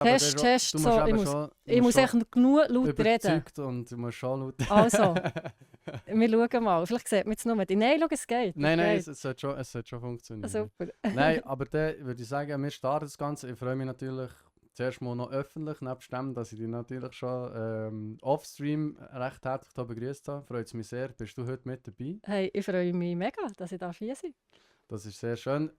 Test, Du so, musst ich eben muss, schon, ich muss echt genug laut reden. überzeugt und du musst schon laut Also, wir schauen mal. Vielleicht sieht man jetzt nur die. Nein, schau, es geht. Nein, es es geht. sollte schon funktionieren. Super. Nein, aber dann würde ich sagen, wir starten das Ganze. Ich freue mich natürlich zuerst mal noch öffentlich, nebst dem, dass ich dich natürlich schon off-stream recht herzlich hier begrüßt habe. Freut es mich sehr. Bist du heute mit dabei? Hey, ich freue mich mega, dass ich hier sein Das ist sehr schön.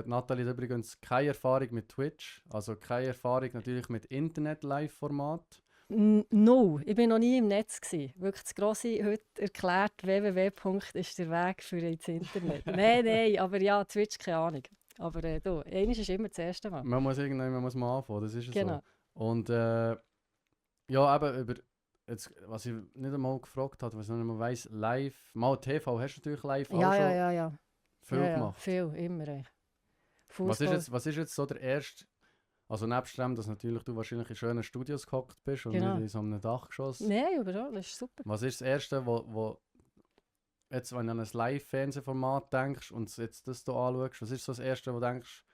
Nathalie hat übrigens keine Erfahrung mit Twitch, also keine Erfahrung natürlich mit Internet-Live-Format. No, ich war noch nie im Netz gewesen. Wirklich das Grosse heute erklärt, www. ist der Weg für ins Internet. Nein, aber ja, Twitch, keine Ahnung. Aber du, eines ist immer das erste Mal. Man muss mal anfangen, das ist Genau. so. Und ja, eben über, jetzt, was ich nicht einmal gefragt habe, was ich noch nicht mal weiss, live, mal TV hast du natürlich live auch schon Ja. viel gemacht. Viel, immer. Was Fußball. ist jetzt so der erste, also nebst dem, dass natürlich du wahrscheinlich in schönen Studios gehockt bist und Genau. nicht in so einem Dachgeschoss. Nein, überall, das ist super. Was ist das Erste, wo jetzt, wenn du an ein Live-Fernsehformat denkst und jetzt das hier anschaust, was ist so das Erste, wo du denkst,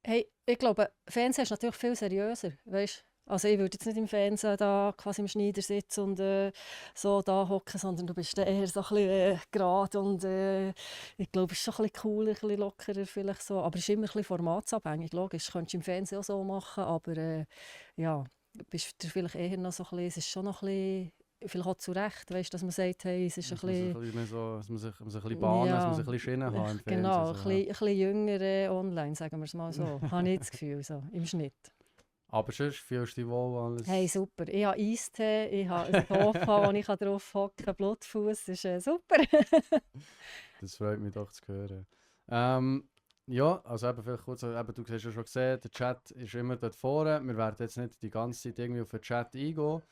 Hey, ich glaube, Fernsehen ist natürlich viel seriöser, weißt? Also ich würde jetzt nicht im Fernsehen da quasi im Schneidersitz und so da hocken, sondern du bist dann eher so ein bisschen gerade und ich glaube, es ist schon ein bisschen cooler, ein bisschen lockerer vielleicht so, aber es ist immer ein bisschen formatsabhängig, logisch, könntest du im Fernsehen auch so machen, aber ja, bist du vielleicht eher noch so ein bisschen, es ist schon noch ein bisschen, vielleicht auch zu Recht, weißt, dass man sagt, hey, es ist ein bisschen... dass man sich ein bisschen bahnen, dass man sich ein bisschen Schienen hat im Fernsehen. Genau, so, ein bisschen jünger online, sagen wir es mal so, habe ich das Gefühl, so, im Schnitt. Aber sonst fühlst du dich wohl alles. Hey, super. Ich habe Eistee, ich habe ein Sofa, wo ich drauf hocken kann, Blutfuß, das ist super. Das freut mich doch zu hören. Ja, also eben vielleicht kurz, eben, du hast ja schon gesehen, der Chat ist immer dort vorne. Wir werden jetzt nicht die ganze Zeit irgendwie auf den Chat eingehen.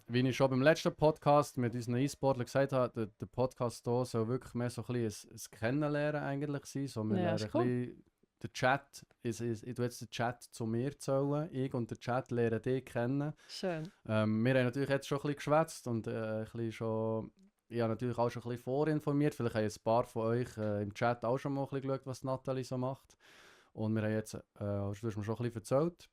Wie ich schon beim letzten Podcast mit unseren E-Sportlern gesagt habe, der Podcast hier soll wirklich mehr so ein bisschen ein Kennenlernen eigentlich sein. So, wir lernen ein bisschen der Chat, ich tue jetzt den Chat zu mir zählen, ich und der Chat lernen dich kennen. Schön. Wir haben natürlich jetzt schon ein bisschen geschwätzt und ein bisschen schon, ich habe natürlich auch schon ein bisschen vorinformiert. Vielleicht haben ein paar von euch im Chat auch schon mal ein bisschen geschaut, was Nathalie so macht. Und wir haben jetzt, du hast mir schon ein bisschen erzählt.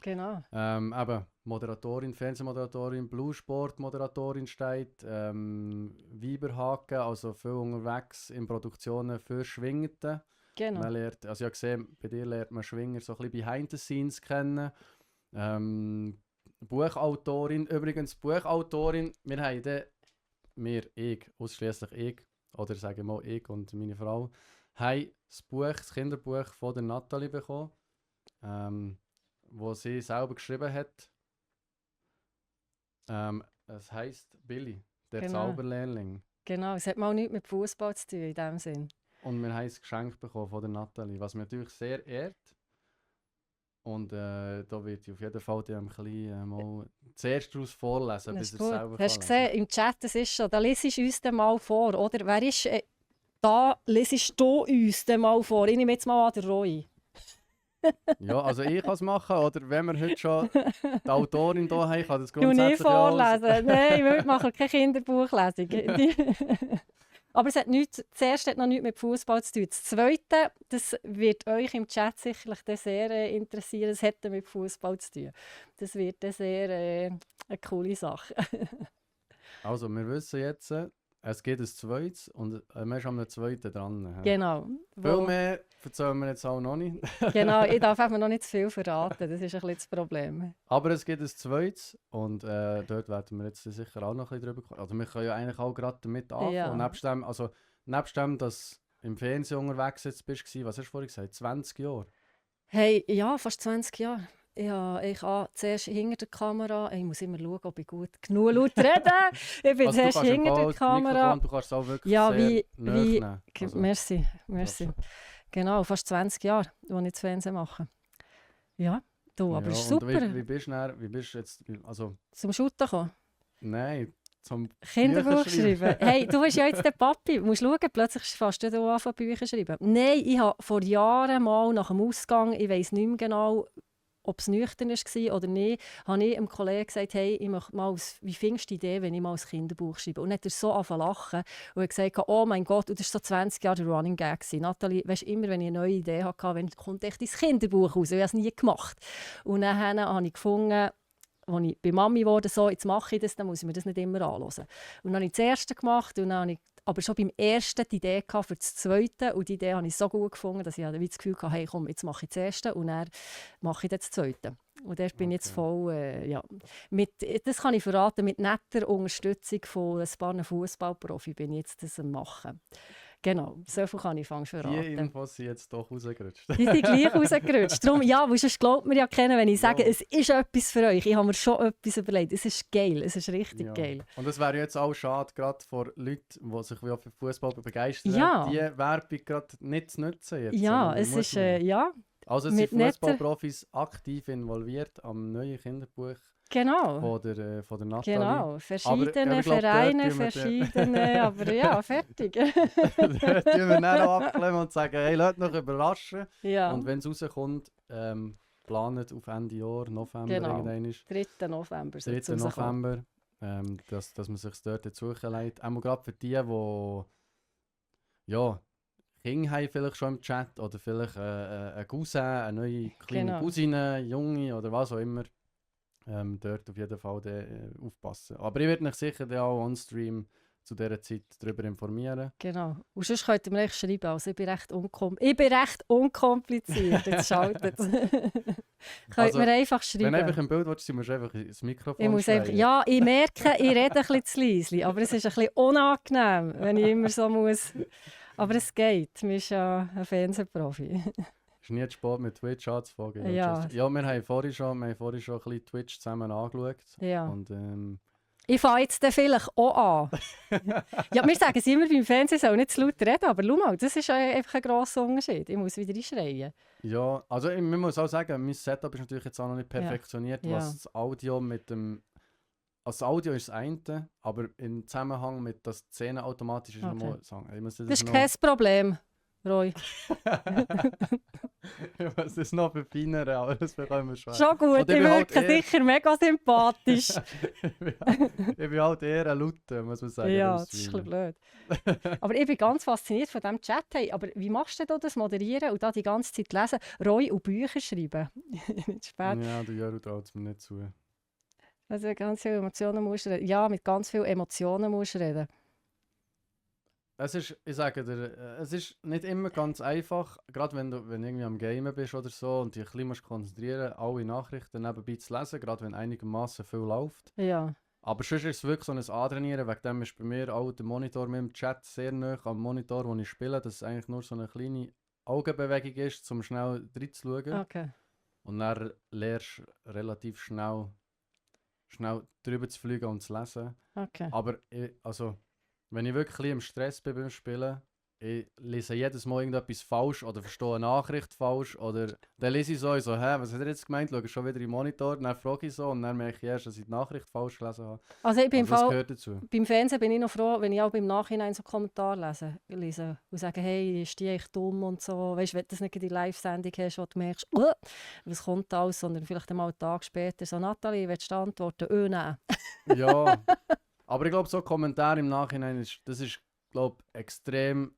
Genau. Eben Moderatorin, Fernsehmoderatorin, Bluesport-Moderatorin steht, Weiberhaken, also viel unterwegs in Produktionen für Schwingerte. Genau. Man lernt, also ich habe gesehen, bei dir lernt man Schwinger so ein bisschen behind the scenes kennen. Buchautorin, übrigens Buchautorin, wir haben dann, ausschließlich ich, oder sagen wir mal ich und meine Frau, haben das Kinderbuch von der Nathalie bekommen, wo sie selber geschrieben hat. Es heisst Billy, der Zauberlehrling. Genau, es hat mal nichts mit Fußball zu tun in dem Sinn. Und wir haben es geschenkt bekommen von der Nathalie, was mich natürlich sehr ehrt. Und da wird ich auf jeden Fall ein bisschen mal zuerst daraus vorlesen, bis er es selber Hast du gesehen, im Chat, das ist schon, da lesest du uns dann mal vor, oder? Wer ist, da lesest du uns dann mal vor. Ich nehme jetzt mal an, der Roy. Ja, also ich kann es machen, oder wenn wir heute schon die Autorin hier haben, kann das Du grundsätzlich nicht vorlesen. Nein, wir machen keine Kinderbuchlesung. Aber es hat nichts, das erste hat noch nichts mit Fußball zu tun. Das zweite, das wird euch im Chat sicherlich sehr interessieren, es hat mit Fußball zu tun. Das wird sehr eine coole Sache. Also, wir wissen jetzt, es gibt ein zweites und wir sind am zweiten dran. Genau. Viel mehr erzählen wir jetzt auch noch nicht. Genau, ich darf einfach noch nicht zu viel verraten, das ist ein bisschen das Problem. Aber es gibt ein zweites und dort werden wir jetzt sicher auch noch ein bisschen drüber kommen. Also wir können ja eigentlich auch gerade damit anfangen. Ja. Und nebst dem, dass du im Fernsehen unterwegs jetzt bist, was hast du vorhin gesagt, 20 Jahre? Hey, ja, fast 20 Jahre. Ja, ich habe zuerst hinter der Kamera, ich muss immer schauen, ob ich gut genug laut rede. Ich bin Also zuerst hinter der Kamera. Du kannst es auch wirklich Ja, sehr wie nehmen. Also, merci. Also. Genau, fast 20 Jahre, als ich das Fernsehen mache. Ja, du, aber ja, es ist super. Wie bist du jetzt, also... Zum Shooten kommen? Nein, zum Kinderbuch schreiben. Hey, du bist ja jetzt der Papi. Du musst schauen, plötzlich fast du anfangen Bücher schreiben. Nein, ich habe vor Jahren mal nach dem Ausgang, ich weiss nicht mehr genau, ob es nüchtern war oder nicht, habe ich einem Kollegen gesagt, hey, ich möchte mal wie findest du die Idee, wenn ich mal ein Kinderbuch schreibe? Und dann hat er so angefangen zu lachen und hat gesagt, oh mein Gott, und das war so 20 Jahre der Running Gag gewesen. Nathalie, weißt, immer wenn ich eine neue Idee hatte, wenn kommt echt dein Kinderbuch raus? Ich habe es nie gemacht. Und dann habe ich gefunden, als ich bei Mami wurde, so, jetzt mache ich das, dann muss ich mir das nicht immer anhören. Und dann habe ich das erste gemacht und dann habe ich aber schon beim ersten die Idee für das zweite. Und die Idee habe ich so gut gefunden, dass ich das Gefühl hatte, hey, komm, jetzt mache ich das erste und dann mache ich das zweite. Und dort bin ich jetzt voll, das kann ich verraten, mit netter Unterstützung von ein paar Fußballprofi bin ich jetzt das am machen. Genau, so viel kann ich verraten. Die Infos sind jetzt doch rausgerutscht. Die sind gleich rausgerutscht. Darum, ja, weil sonst glaubt mir ja kennen, wenn ich sage, es ist etwas für euch. Ich habe mir schon etwas überlegt. Es ist geil, es ist richtig geil. Und es wäre jetzt auch schade, gerade für Leute, die sich für Fußball begeistern, die Werbung gerade nicht zu nutzen. Jetzt, ja, es ist, Also es sind Fußballprofis aktiv involviert am neuen Kinderbuch. Genau. Von der Nathalie. Genau, verschiedene Vereine, verschiedene, aber ja, fertig. Dann tun wir dann auch abklemmen und sagen, hey, lasst noch überraschen. Ja. Und wenn es rauskommt, planet auf Ende Jahr, November irgendwann ist. 3. November. 3. November, dass man sich dort suchen lässt. Auch gerade für die Kinder haben vielleicht schon im Chat oder vielleicht ein Cousin, eine neue kleine Cousine, Junge oder was auch immer. Dort auf jeden Fall aufpassen. Aber ich werde mich sicher auch on-stream zu dieser Zeit darüber informieren. Genau. Und sonst könnt ihr mir echt schreiben. Also ich bin recht unkompliziert. Jetzt schaltet. Könnt mir einfach schreiben. Wenn du einfach im Bild willst, musst du einfach ins Mikrofon ich merke, ich rede ein bisschen zu leise. Aber es ist ein bisschen unangenehm, wenn ich immer so muss. Aber es geht. Man ist ja ein Fernsehprofi. Es ist nie zu spät, mit Twitch anzufangen. Ja. Wir haben vorhin schon ein bisschen Twitch zusammen angeschaut. Ja. Und, ich fange jetzt vielleicht auch an. Ja, wir sagen es immer beim Fernsehen, soll nicht zu laut reden, aber schau mal, das ist einfach ein grosser Unterschied. Ich muss wieder einschreien. Ja, also man muss auch sagen, mein Setup ist natürlich jetzt auch noch nicht perfektioniert, was das Audio mit dem... Also das Audio ist das eine, aber im Zusammenhang mit der Szene automatisch ist nochmal sagen. Das ist kein Problem, Roy. Ich muss das noch verfeinern, aber das bekommen wir schon. Schon gut, ich wirke sicher mega sympathisch. Ich bin halt eher ein Lauter, muss man sagen. Ja, das ist ein bisschen blöd. Aber ich bin ganz fasziniert von diesem Chat. Hey, aber wie machst du das moderieren und da die ganze Zeit lesen? Roy und Bücher schreiben? Nicht spät. Ja, der Jörg traut es mir nicht zu. Also ganz viele Emotionen musst du reden. Ja, mit ganz vielen Emotionen musst du reden. Es ist, ich sage dir, es ist nicht immer ganz einfach, gerade wenn du irgendwie am Gamen bist oder so und dich ein bisschen konzentrieren, alle Nachrichten nebenbei zu lesen, gerade wenn einigermaßen viel läuft. Ja. Aber sonst ist es wirklich so ein Antrainieren, wegen dem ist bei mir auch der Monitor mit dem Chat sehr nah am Monitor, wo ich spiele, dass es eigentlich nur so eine kleine Augenbewegung ist, um schnell reinzuschauen. Okay. Und dann lernst du relativ schnell drüber zu fliegen und zu lesen. Okay. Aber wenn ich wirklich im Stress bin beim Spielen, ich lese jedes Mal irgendetwas falsch oder verstehe eine Nachricht falsch oder dann lese ich so, was hat er jetzt gemeint? Schaue schon wieder im Monitor, dann frage ich so und dann merke ich erst, dass ich die Nachricht falsch gelesen habe. Also ich bin das gehört dazu. Beim Fernsehen bin ich noch froh, wenn ich auch beim Nachhinein so Kommentare lese und sage, hey, ist die echt dumm und so. Weißt du, wenn du das nicht in die Live-Sendung hast, wo du merkst, was kommt da aus, sondern vielleicht einmal einen Tag später so, Nathalie, willst du antworten? Nein. Ja, aber ich glaube, so Kommentare im Nachhinein, das ist glaube extrem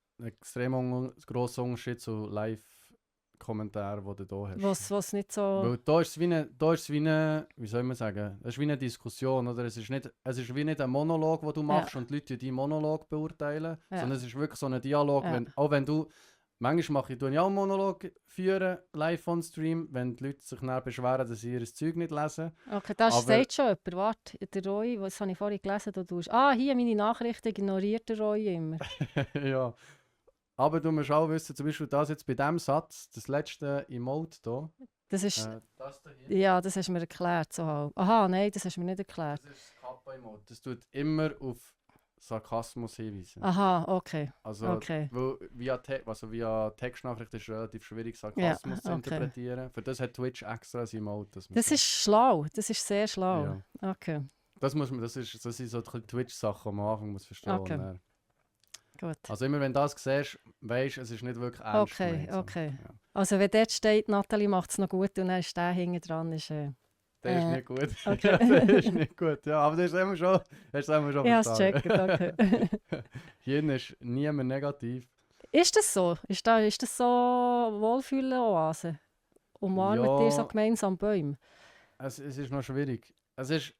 grosser Unterschied zu Live-Kommentaren, die du hier hast. Was nicht so... Weil da ist es wie eine, wie soll man sagen, es ist wie eine Diskussion, oder? Es ist wie nicht ein Monolog, den du machst und die Leute deinen Monolog beurteilen, sondern es ist wirklich so ein Dialog, auch wenn du... Manchmal mache ich auch einen Monolog führen, live on Stream, wenn die Leute sich dann beschweren, dass sie ihr Zeug nicht lesen. Okay, das sagt schon jemand. Warte, der Roy, was habe ich vorhin gelesen, du tust. Hier meine Nachrichten ignoriert der Roy immer. Ja, aber du musst auch wissen, zum Beispiel das jetzt bei diesem Satz, das letzte Emote hier. Das ist... das hier. Ja, das hast du mir erklärt. So halt. Aha, nein, das hast du mir nicht erklärt. Das ist das Kappa-Emote. Das tut immer auf Sarkasmus hinweisen. Aha, okay. Also, okay. Weil via Textnachricht ist es relativ schwierig, Sarkasmus zu interpretieren. Für das hat Twitch extra ein Emote. Das ist schlau, das ist sehr schlau. Ja. Okay. Das sind so die Twitch-Sachen, die man am Anfang muss verstehen muss. Okay. Gut. Also immer wenn du das siehst, weisst es ist nicht wirklich ernst Okay, gemeint, so. okay. Ja. Also wenn dort steht, Nathalie macht es noch gut und dann ist der hinten dran, ist... Der ist nicht gut. okay. Ja, der ist nicht gut. Ja, aber das ist immer schon, hast du immer schon Ich habe es verstanden. gecheckt, okay. Hier ist niemand negativ. Ist das so? Ist das so Wohlfühloase? Umarmt ihr so Ja, gemeinsam Bäume? es ist noch schwierig. Es ist,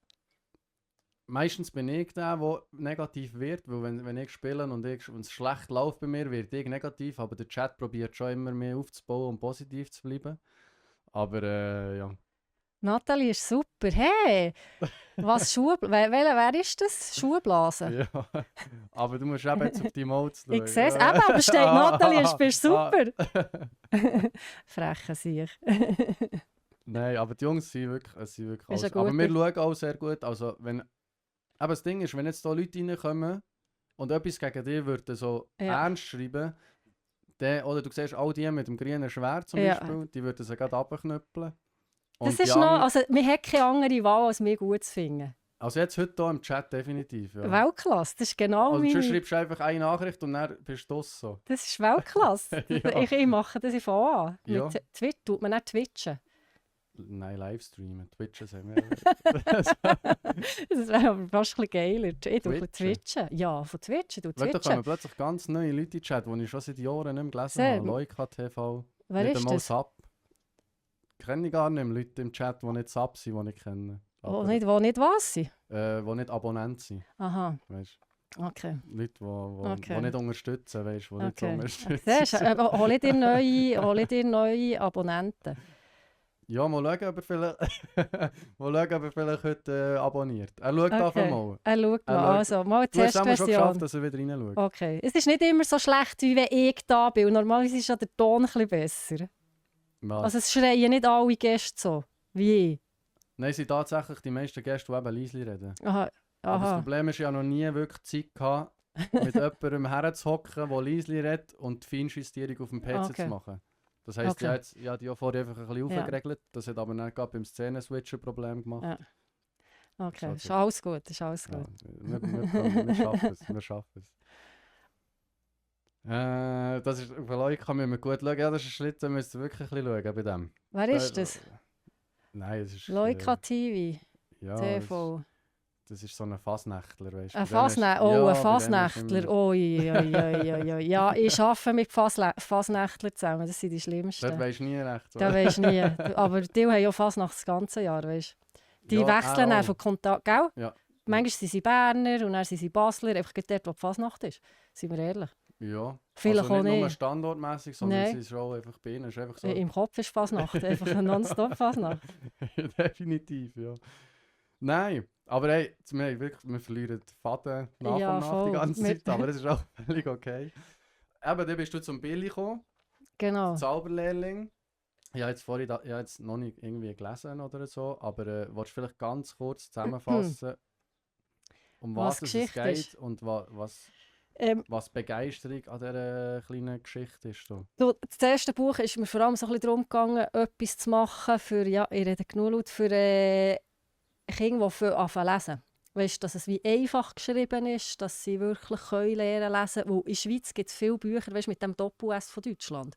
meistens bin ich der negativ wird, weil wenn ich spiele und es schlecht läuft bei mir, wird ich negativ, aber der Chat probiert schon immer mehr aufzubauen und positiv zu bleiben. Aber ja. Nathalie ist super. Hey! Was wer ist das? Schuhblasen? Ja, aber du musst eben jetzt auf die Mode schauen. Ich sehe es. Eben, aber steht Nathalie, ist bist super. Freche sich. Nein, aber die Jungs sind wirklich Ist alles. ein Aber wir guter. schauen auch sehr gut. Also, aber das Ding ist, wenn jetzt hier Leute reinkommen und etwas gegen dich würden so Ja. ernst schreiben, dann, oder du siehst all die mit dem grünen Schwert zum Ja. Beispiel, die würden sie gerade abknüppeln. Das Und ist die noch, anderen- also wir haben keine andere Wahl, als mir gut zu finden. Also jetzt heute hier im Chat definitiv, ja. Weltklasse, das ist genau Also du meine... schreibst einfach eine Nachricht und dann bist du das so. Das ist Weltklasse. Ja. Ich mache das von an. Ja. Mit tut man nicht twitchen. Nein, Livestreamen, Twitchen sagen wir. Das wäre aber fast ein bisschen geiler. Ich tue Twitchen? twitchen. Ja, von twitchen. Du Schau, da twitchen. kommen plötzlich ganz neue Leute in den Chat, die ich schon seit Jahren nicht mehr gelesen Sehr. habe. Loika TV, Wer nicht ist einmal das? Sub. Kenne ich gar nicht mehr Leute im Chat, die nicht Sub sind, die ich kenne. Wo nicht was sind? Die nicht Abonnent sind. Aha, Weißt? okay. Leute, die Okay. nicht unterstützen, weißt, die nicht so Okay. unterstützen. Siehst du, hol dir neue Abonnenten. Ja, mal schauen, ob er vielleicht heute abonniert. Er schaut einfach Okay. mal. Schaut mal, schaut- also mal die Du hast es aber schon geschafft, Testversion. dass er wieder reinschaut. Okay. Es ist nicht immer so schlecht, wie wenn ich da bin. Und normalerweise ist ja der Ton ein bisschen besser. Was? Also es schreien nicht alle Gäste so, wie ich. Nein, es sind tatsächlich die meisten Gäste, die eben leise reden. Aha. Aber das Aha. Problem ist, ich habe noch nie wirklich Zeit gehabt, mit jemandem herzuhocken, der leise redet und die Feinjustierung auf dem PC Okay. zu machen. Das heisst, Okay. ich habe die auch vorher einfach ein bisschen Ja. aufgeregelt. Das hat aber dann gerade beim Szenenswitchen ein Problem gemacht. Ja. Okay, So, ist alles gut, ist alles Ja, gut. wir schaffen es, wir schaffen es. Das ist, bei euch kann man gut schauen. Ja, das ist ein Schritt, da müsst ihr wirklich ein bisschen schauen bei dem. Wer ist das? Nein, es ist... Loika TV, ja, TV. das ist so ein Fasnächtler, weißt du. Ein Bei dem ist- Fasnä ja, oh, ein bei dem ist Fasnächtler. immer- Oi, oi, oi, oi, oi. Ja, ich arbeite mit Fasnächtlern zusammen, das sind die Dort schlimmsten. weisst du nie recht. Da weisst du nie. Aber die haben ja Fasnacht das ganze Jahr, weißt du. Die Ja, wechseln auch. dann von Kontakt, gell? Ja. Manchmal sind sie Berner und dann sind sie Basler, einfach gerade dort, wo die Fasnacht ist. Sind wir ehrlich. Ja, Vielleicht also auch nicht nur nicht. standortmäßig, sondern Nein. sie ist auch einfach bei ihnen. Ist einfach so. Im Kopf ist Fasnacht, einfach eine Nonstop-Fasnacht. Definitiv, ja. Nein, aber hey, wir verlieren den Faden nach Ja, und nach voll. die ganze Wir- Zeit, aber das ist auch völlig okay. Eben, dann bist du zum Billy gekommen, Genau. Zauberlehrling. Ich habe ich habe jetzt noch nicht irgendwie gelesen oder so, aber willst du vielleicht ganz kurz zusammenfassen, um Was was es Geschichte geht ist? und was Begeisterung an dieser kleinen Geschichte ist? So. Das erste Buch ist mir vor allem so ein bisschen darum gegangen, etwas zu machen für, ja, ich rede genug laut, für Kinder, die anfangen lesen. Weißt, dass es wie einfach geschrieben ist, dass sie wirklich lernen lesen können. In der Schweiz gibt es viele Bücher, weißt, mit dem Doppel-S von Deutschland,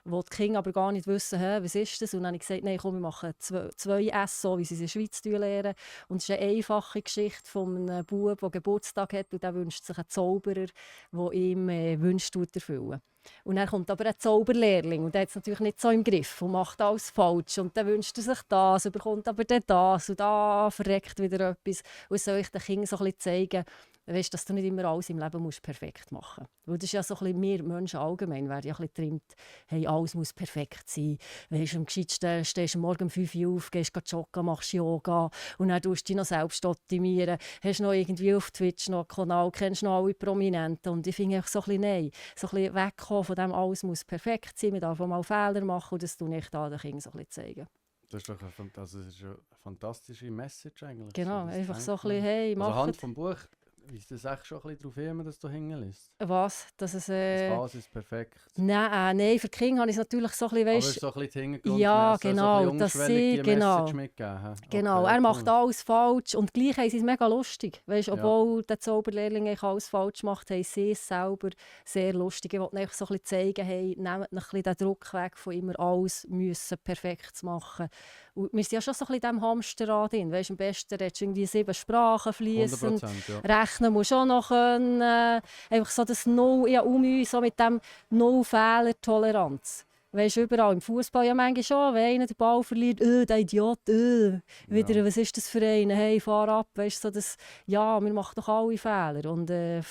wo die Kinder aber gar nicht wissen, was ist das? Und dann habe ich gesagt, nein, komm, wir machen zwei S, so wie sie es in der Schweiz lernen. Und es ist eine einfache Geschichte von einem Bub, der Geburtstag hat und der wünscht sich einen Zauberer, der ihm Wünsche erfüllen. Und dann kommt aber ein Zauberlehrling und der hat es natürlich nicht so im Griff und macht alles falsch. Und dann wünscht er sich das, bekommt aber dann das und da verreckt wieder etwas. Und soll ich den Kindern so ein bisschen zeigen, weißt, dass du nicht immer alles im Leben musst perfekt machen musst. Weil das ist ja so ein bisschen, wir Menschen allgemein werden ja ein bisschen getrimmt, hey, alles muss perfekt sein. Weißt, am gescheitsten stehst du morgen um 5 Uhr auf, gehst joggen, machst Yoga und dann tust du dich noch selbst optimieren. Hast noch irgendwie auf Twitch noch einen Kanal, kennst noch alle Prominenten. Und ich finde so ein bisschen, nein, so ein bisschen wegkommen von dem, alles muss perfekt sein, man darf auch mal Fehler machen und das tue ich da den Kindern so ein bisschen zeigen. Das ist doch das ist eine fantastische Message eigentlich. Genau, das einfach so ein denkt man. bisschen, hey, Also mach anhand vom Buch weist das echt schon ein bisschen darauf hin, dass du hingelist? Was? Dass es... Das Basis perfekt. Nein, für die Kinder habe ich es natürlich so ein bisschen, Aber weißt, es ist so ein bisschen die Hintergrund, ja, so ein genau, bisschen dass unterschwellig sie, die genau, Message mitgeben. genau, Okay, er macht cool. alles falsch und gleich haben sie es mega lustig. Weißt, Ja. obwohl der Zauberlehrling eigentlich alles falsch macht, haben sie es selber sehr lustig. Ich wollte einfach so ein bisschen zeigen, hey, nehmt ein bisschen den Druck weg, von immer alles müssen perfekt zu machen. Und wir sind ja schon so ein bisschen in diesem Hamsterrad drin. Weißt, am besten redest du irgendwie 7 Sprachen fließend. 100%, ja. Rechnen musst du auch noch können. Einfach so das Null, ja, so mit dem Null-Fehler-Toleranz. Weißt du, überall im Fußball ja manchmal schon, wenn einer den Ball verliert, der Idiot, wieder, Ja. was ist das für einer, hey, fahr ab, weißt du, so das, ja, wir machen doch alle Fehler. Und du,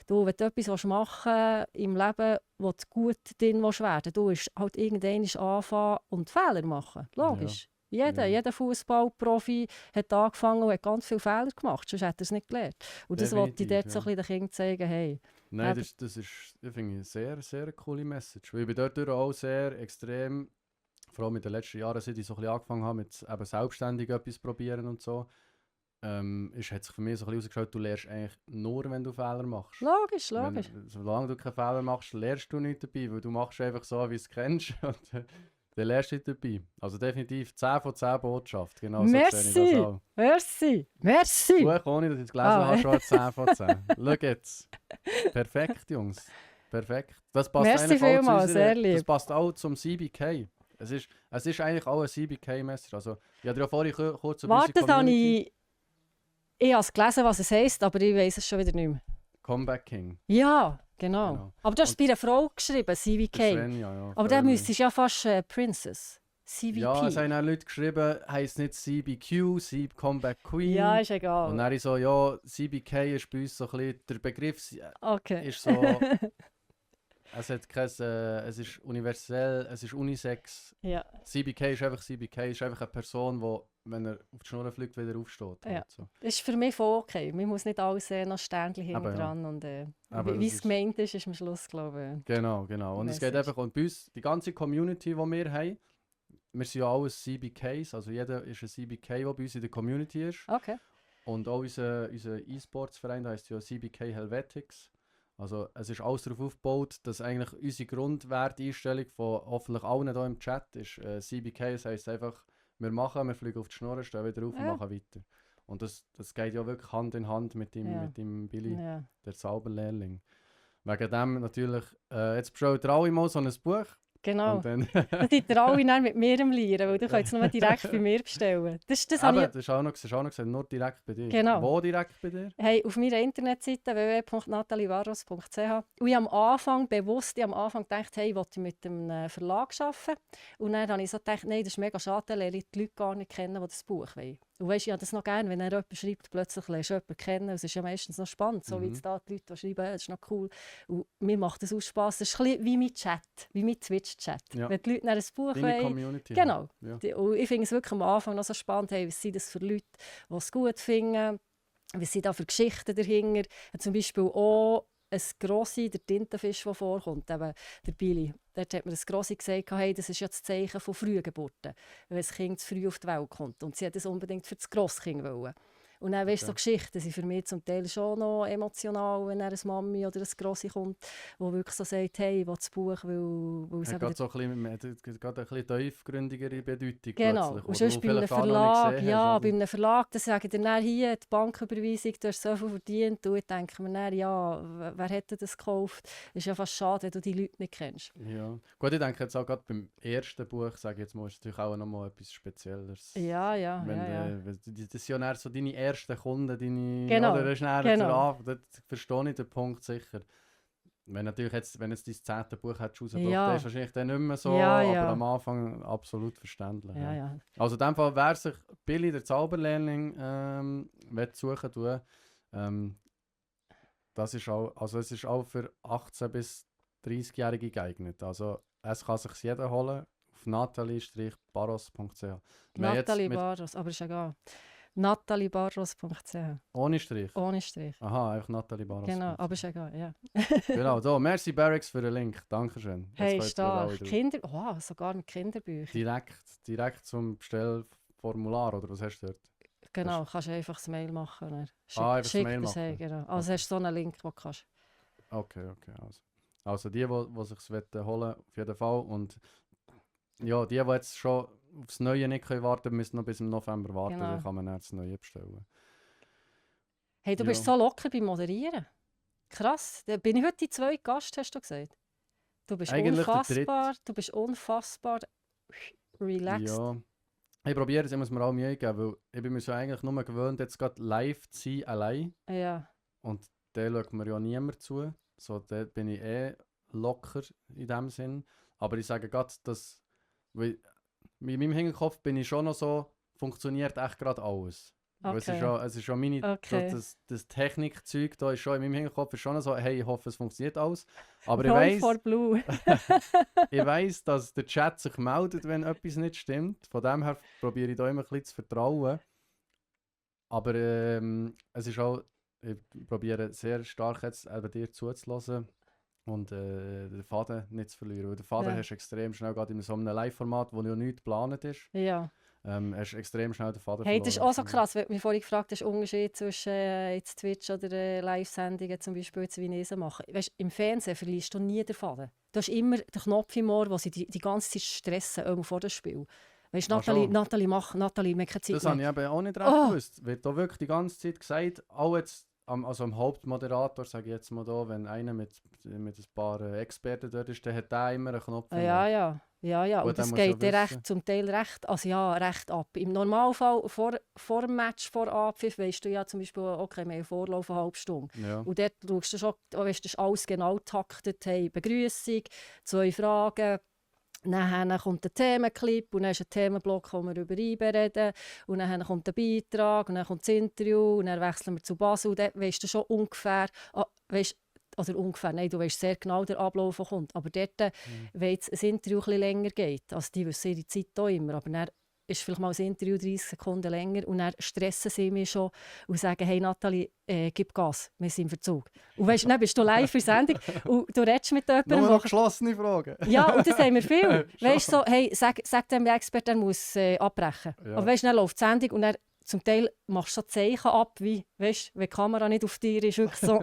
wenn du etwas machen im Leben, wo du gut drin werden willst, du musst halt irgendwann anfangen und Fehler machen, logisch. Ja. Jeder Fußballprofi hat angefangen und hat ganz viele Fehler gemacht, sonst hätte er es nicht gelernt. Und das wollte ich Definitiv, dort so ein bisschen den Kindern zeigen, hey. Nein, Aber- das ist, ich finde, eine sehr, sehr coole Message. Weil ich bin dort auch sehr extrem, vor allem in den letzten Jahren, seit ich so ein bisschen angefangen habe, mit eben selbstständig etwas probieren und so, hat sich für mich so ein bisschen herausgeschaut, du lernst eigentlich nur, wenn du Fehler machst. Logisch, logisch. Solange du keine Fehler machst, lernst du nichts dabei, weil du machst einfach so, wie du es kennst und dann lernst du nicht dabei. Also definitiv 10 von 10 Botschaft, genau so sehe ich das auch. Merci. Buch, ohne dass ich es gelesen habe, schon 10 von 10. Schau jetzt. Perfekt, Jungs. Perfekt. Das passt Merci eigentlich auch zu vielmals, sehr lieb. das passt auch zum CBK. Es ist eigentlich auch ein CBK-Message. Also, ich habe ja vorhin kurz über Warte, unsere dann habe Community- ich habe es gelesen, was es heisst, aber ich weiß es schon wieder nicht mehr. Comeback King. Ja, genau. Genau. Aber du hast es bei einer Frau geschrieben, Der CVK. Svenja, ja. Aber dann müsstest du ja fast Princess. CVP. Ja, es haben auch Leute geschrieben, heisst nicht CBQ, Comeback Queen. Ja, ist egal. Und dann ich so, ja, CBK ist bei uns so ein bisschen, der Begriff Okay. ist so, es hat kein, es ist universell, es ist unisex. Ja. CBK, ist einfach eine Person, die, wenn er auf die Schnur fliegt, wieder aufsteht. Ja. Halt so. Das ist für mich voll okay. Man muss nicht alles noch Sternchen hinten Aber ja. dran. Und, Aber wie das es ist- gemeint ist, ist am Schluss, glaube Genau. Und es geht Message. einfach, und bei uns, die ganze Community, die wir haben, wir sind ja alles CBKs, also jeder ist ein CBK, der bei uns in der Community ist. ich. Okay. Und auch unser E-Sports-Verein, der heisst ja CBK Helvetics. Also es ist alles darauf aufgebaut, dass eigentlich unsere Grundwerteinstellung von hoffentlich allen hier im Chat ist CBK. Das heisst einfach, wir fliegen auf die Schnur, stehen wieder auf und Ja. machen weiter. Und das geht ja wirklich Hand in Hand mit dem Billy, Ja. der Zauberlehrling. Wegen dem natürlich, jetzt bestellt ihr alle mal so ein Buch. Genau. Und dann, Dann seid ihr alle dann mit mir am Lieren, weil du könnt es nur direkt bei mir bestellen. Das aber habe das ist auch noch gesagt, nur direkt bei dir. Genau. Wo direkt bei dir? Hey, auf meiner Internetseite www.natalievarros.ch. Und ich habe am Anfang gedacht, hey, ich will mit einem Verlag arbeiten. Und dann habe ich so gedacht, nein, das ist mega schade, dann lerne ich die Leute gar nicht kennen, die das Buch wollen. Und weisst, ich habe das noch gerne, wenn jemand schreibt, plötzlich lernst du jemanden kennen. Es ist ja meistens noch spannend, so wie jetzt da die Leute die schreiben, das ist noch cool. Und mir macht das auch Spass. Das ist ein bisschen wie mein Chat, wie mein Twitch-Chat. Ja. Wenn die Leute dann ein Buch Deine wollen. Community. Genau. Ja. Und ich finde es wirklich am Anfang noch so spannend, hey, was sind das für Leute, die es gut finden, was sind da für Geschichten dahinter. Zum Beispiel auch ein Grossi, der Tintenfisch, der vorkommt, eben der Billy. Dort hat mir ein Grossi gesagt, hey, das ist ja das Zeichen von Frühgeburten, wenn ein Kind zu früh auf die Welt kommt. Und sie hat das unbedingt für das Grosskind wollen. Und dann, weißt, so Geschichten sind für mich zum Teil schon noch emotional, wenn eine Mami oder ein Grossi kommt, die wirklich so sagt, hey, ich will das Buch, weil es Hat gerade so ein bisschen tiefgründigere Bedeutung Genau, plötzlich, und die sonst du bei einem vielleicht gar noch nicht Verlag, gesehen ja, hast, bei oder? einem Verlag, da sagen dir dann hier die Banküberweisung, du hast so viel verdient, und ich denke mir dann, ja, wer hätte das gekauft? Es ist ja fast schade, wenn du die Leute nicht kennst. Ja. Gut, ich denke jetzt auch gerade beim ersten Buch, sage ich jetzt mal, ist natürlich auch noch mal etwas Spezielleres. Ja. Das sind ja dann so deine ersten Kunden, deine... Genau, Oder das ist dann genau. das verstehe ich den Punkt sicher. Wenn jetzt dein 10. Buch hättest rausgebracht, Ja. dann ist wahrscheinlich dann nicht mehr so, Ja. aber am Anfang absolut verständlich. Ja. Also in dem Fall, wer sich Billy, der Zauberlehrling, suchen tun, das ist auch, also es ist auch für 18- bis 30-Jährige geeignet. Also es kann sich jeder holen auf natalie-barros.ch. Natalie Barros, aber ist egal. nataliebarros.ch, Ohne Strich? ohne Strich. Aha, einfach Natalie Barros. Genau, aber ist egal, ja. Genau, so, merci Barracks für den Link, dankeschön. Jetzt Hey, könnt ihr stark. alle drauf. Kinder, sogar mit Kinderbüchern. Direkt zum Bestellformular, oder was hast du dort? Genau, kannst du einfach das Mail machen. Dann einfach das schickt Mail das machen. hey, genau. Also hast du so einen Link, den du kannst. Okay. Also die sich es holen auf jeden Fall. Und ja, die jetzt schon aufs Neue nicht warten können, müssen noch bis im November warten, Genau. dann kann man dann das Neue bestellen. Hey, du bist Ja. so locker beim Moderieren. Krass. Da bin ich heute die 2. Gast, hast du gesagt. Du bist Eigentlich der unfassbar, du bist unfassbar relaxed. Ja. Ich probiere es, ich muss mir auch Mühe geben, weil ich bin mir so eigentlich nur gewöhnt, jetzt gerade live zu sein, allein. Ja. Und da schaut mir ja niemand zu. So, da bin ich locker in dem Sinn. Aber ich sage gerade, dass weil in meinem Hinterkopf bin ich schon noch so, funktioniert echt gerade alles. Weil Okay. es ist schon meine, Okay. das Technikzeug da ist schon in meinem Hinterkopf ist schon so, hey, ich hoffe, es funktioniert alles. Aber Roll for Blue. ich weiss, dass der Chat sich meldet, wenn etwas nicht stimmt. Von dem her probiere ich da immer ein bisschen zu vertrauen. Aber es ist auch, ich probiere sehr stark jetzt eben dir zuzulassen und den Faden nicht zu verlieren. Weil den Faden Ja. hast du extrem schnell, gerade in so einem Live-Format, wo ja nichts geplant ist, Ja. hast du extrem schnell den Faden Hey, verloren. das ist auch so krass, weil du mich vorhin gefragt hast, Unterschied zwischen jetzt Twitch oder Live-Sendungen, zum Beispiel jetzt, wie ich sie mache. Weißt, im Fernsehen verlierst du nie den Faden. Du hast immer den Knopf im Ohr, wo sie die ganze Zeit stressen, irgendwo vor dem Spiel. Weißt, Nathalie, schon. Nathalie, wir haben keine Zeit Das mehr. habe ich eben auch nicht recht gewusst. Wird da wirklich die ganze Zeit gesagt, auch jetzt also am Hauptmoderator, sage ich jetzt mal da, wenn einer mit ein paar Experten dort ist, dann hat der immer einen Knopf im Ohr. Ja. Gut, Und das dann musst du geht dir wissen. zum Teil recht ab. Im Normalfall, vor dem Match, vor Abpfiff, weißt du ja zum Beispiel, okay, wir haben Vorlauf eine halbe Stunde. Ja. Und dort schaust du schon, weißt, das ist alles genau taktet. Hey, Begrüßung, 2 Fragen. Dann kommt ein Themenclip und dann ist ein Themenblock, wo wir über IBE reden. Und dann kommt ein Beitrag und dann kommt das Interview und dann wechseln wir zu Basel. Und dort weisst du schon ungefähr, du weißt sehr genau den Ablauf, der kommt. Aber dort, wenn das Interview etwas länger geht, also die wissen ihre Zeit auch immer, aber dann ist vielleicht mal das Interview 30 Sekunden länger und dann stressen sie mich schon und sagen, hey Nathalie, gib Gas, wir sind im Verzug. Und weißt, dann bist du live in der Sendung und du redest mit jemandem. Nur noch geschlossene Fragen. Ja, und das haben wir viel. Weißt du, so, hey, sag dem Experte, er muss abbrechen. Ja. Aber weißt du, dann läuft die Sendung und dann zum Teil machst du so Zeichen ab, wie, weißt, wenn die Kamera nicht auf dir ist, wirklich so.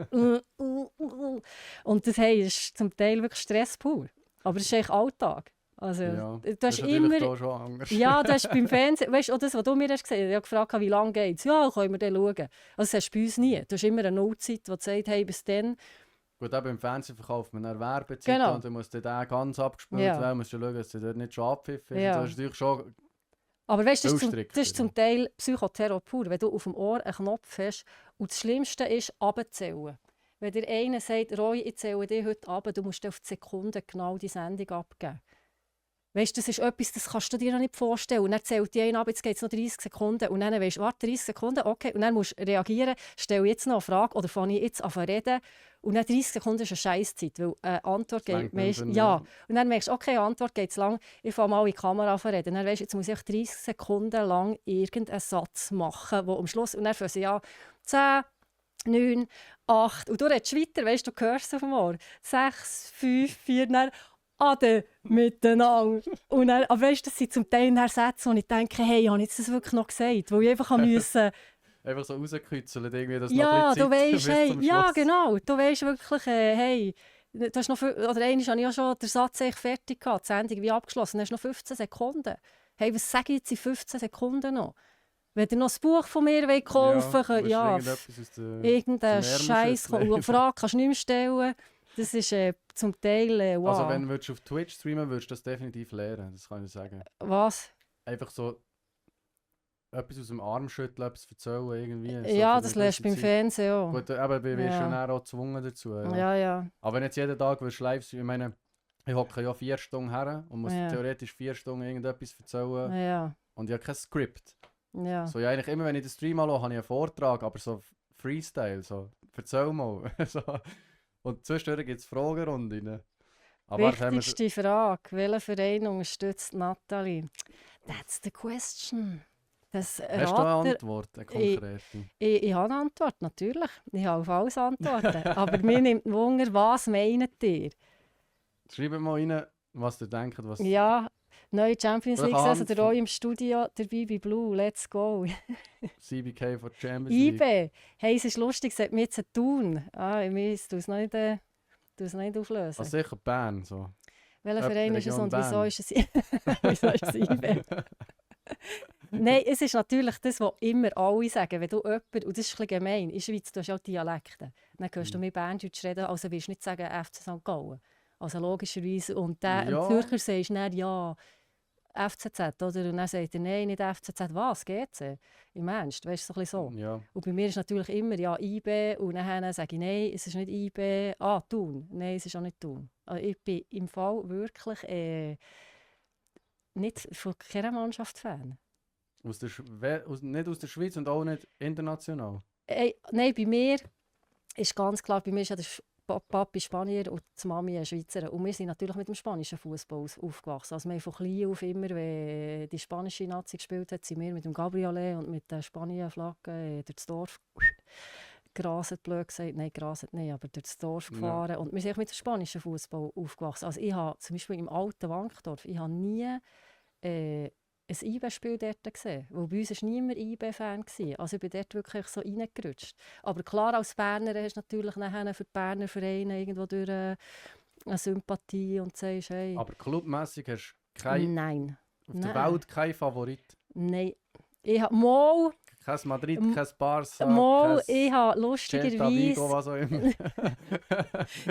Und das, hey, ist zum Teil wirklich Stress pur. Aber das ist eigentlich Alltag. Also, Ja, du das hast ist natürlich immer. da schon anders. Ja, das ist beim Fernsehen. Weißt du, das, was du mir hast gesagt hast, ich habe gefragt, wie lange geht es? Ja, können wir dann schauen. Also, das hast du bei uns nie. Du hast immer eine Nullzeit, die sagt, hey, bis dann. Gut, eben im Fernsehen verkauft man eine Werbezeit Genau. und dann muss der ganz abgespielt Ja. werden. Musst du schauen, dass der dort nicht schon abpfiffen ist. Ja. Das ist natürlich schon Aber weißt du, das, Viel das ist strikter, zum Teil Psychoterror pur, wenn du auf dem Ohr einen Knopf hast. Und das Schlimmste ist, runterzählen. Wenn dir einer sagt, Roy, ich zähle dich heute runter, du musst dir auf die Sekunde genau die Sendung abgeben. Weißt du, das ist etwas, das kannst du dir noch nicht vorstellen. Und dann zählt die einer ab, jetzt geht es noch 30 Sekunden. Und dann weisst du, warte, 30 Sekunden, okay. Und dann musst du reagieren, stelle jetzt noch eine Frage oder fange ich jetzt an zu reden. Und dann 30 Sekunden ist eine Scheißzeit, weil eine Antwort Das geht lenkt nicht meist, für ja. mich. Und dann merkst du, okay, eine Antwort geht zu lang, ich fange mal in die Kamera an zu reden. Und dann weisst du, jetzt muss ich 30 Sekunden lang irgendeinen Satz machen, wo am Schluss, und dann fangen sie ja 10, 9, 8, und du redest weiter, weißt du, du hörst es auf dem Ohr. 6, 5, 4, dann Ade miteinander. Und dann, aber weißt du, das sind zum Teil Sätze, wo ich denke, hey, habe ich jetzt das wirklich noch gesagt? Weil ich einfach musste. Einfach so rauskützeln, irgendwie, dass Ja, noch du ein bisschen weißt, Zeit hey, bis zum ja, Schluss. genau. Du weißt wirklich, hey, du hast noch oder einmal habe ich ja schon den Satz echt fertig gehabt, die Sendung wie abgeschlossen, dann hast du noch 15 Sekunden. Hey, was sage ich jetzt in 15 Sekunden noch? Wenn ihr noch ein Buch von mir kaufen wollt, musst du ja, irgendetwas aus der- irgendein aus dem Ärmel Scheiß, schütteln. eine Frage kannst du nicht mehr stellen. Das ist zum Teil, wow. Also wenn du auf Twitch streamen würdest du das definitiv lernen, das kann ich sagen. Was? Einfach so etwas aus dem Arm schütteln, etwas erzählen irgendwie. So Ja, für das eine lernst du beim gewisse Zeit. Fernsehen auch. Gut, aber du wirst Ja. schon auch gezwungen dazu. Ja. Ja, ja. Aber wenn jetzt jeden Tag würdest live sein, ich meine, ich hocke ja 4 Stunden her und muss Ja. theoretisch 4 Stunden irgendetwas erzählen Ja, und ich habe kein Skript. ja. So, ja, eigentlich immer, wenn ich den Stream anschaue, habe ich einen Vortrag, aber so Freestyle, so, erzähl mal. so. Und zwischendurch gibt es Fragerunden. Aber das haben wir Wichtigste Frage. Welcher Verein unterstützt Nathalie? That's the question. Das Hast du eine Rater, Antwort, eine konkrete? ich habe eine Antwort, natürlich. Ich habe auf alles Antworten. Aber mir nimmt Wunder, was meint ihr? Schreibt mal rein, was ihr denkt. Was Ja, Neue Champions Welche League Hand Saison, der von- Roy im Studio dabei bei Blue, let's go. CBK von Champions League. IB, hey, es ist lustig, sagt mir jetzt ein Thun. Ich tue es noch nicht auflösen. Also sicher Bern, so. Welcher Verein ist es Region und wieso Bern. ist es, wieso ist es IB? Nein, es ist natürlich das, was immer alle sagen. Wenn du jemand, und das ist ein bisschen gemein, in der Schweiz du hast auch Dialekte. Dann hörst du mir Berndeutsch reden, also willst du nicht sagen FC St. Gallen. Also logischerweise. Und der Ja. Zürcher sagst du dann, ja, FCZ, oder? Und dann sagt er, nein, nicht FCZ. Was, GC? Im Ernst, weißt du, so ein bisschen so. Ja. Und bei mir ist natürlich immer, ja, IB, und dann sage ich, nein, es ist nicht IB. Ah, Thun. Nein, es ist auch nicht Thun. Also ich bin im Fall wirklich nicht von keiner Mannschaft Fan. Nicht aus der Schweiz und auch nicht international. Nein, bei mir ist ganz klar, bei mir ist ja der Papi Spanier und die Mami eine Schweizerin. Und wir sind natürlich mit dem spanischen Fußball aufgewachsen. Also wir haben von klein auf immer, wenn die spanische Nazi gespielt hat, sind wir mit dem Gabriele und mit der Spanien-Flagge durch das Dorf graset, blöd gesagt. Nein, graset nicht, aber durch das Dorf gefahren. Ja. Und wir sind auch mit dem spanischen Fußball aufgewachsen. Also ich habe zum Beispiel im alten Wankdorf, ich habe nie ein IB-Spiel dort gesehen. Weil bei uns war niemand IB-Fan. Also ich bin dort wirklich so reingerutscht. Aber klar, als Berner hast du natürlich nachher für die Berner Vereine irgendwo durch eine Sympathie und sagst, hey... Aber clubmässig hast du Nein. auf der Welt keinen Favorit? Nein. Ich habe mal... Kein Madrid, kein Barca, mal, kein ich habe Celta Vigo, lustigerweise... was auch immer.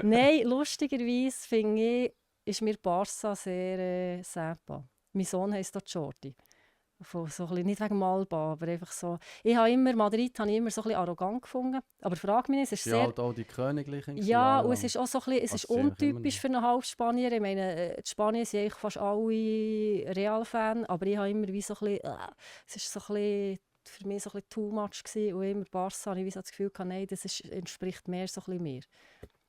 Nein, lustigerweise finde ich, ist mir Barca sehr sympa. Mein Sohn heisst dort Jordi. So ein bisschen, nicht wegen Malba, aber einfach so. Madrid habe ich immer so ein bisschen arrogant gefunden. Aber frag mich nicht, es ist Ja, sehr... halt auch die Königlichen. Ja, und es ist auch so ein bisschen, es ist Also, sie untypisch für einen Halbspanier. Ich meine, die Spanier sind eigentlich fast alle Real-Fan, aber ich habe immer wie so ein bisschen... es ist so ein bisschen für mich so ein bisschen too much gewesen. Und immer Barca habe ich wie so das Gefühl gehabt, nein, entspricht mehr so ein bisschen mir.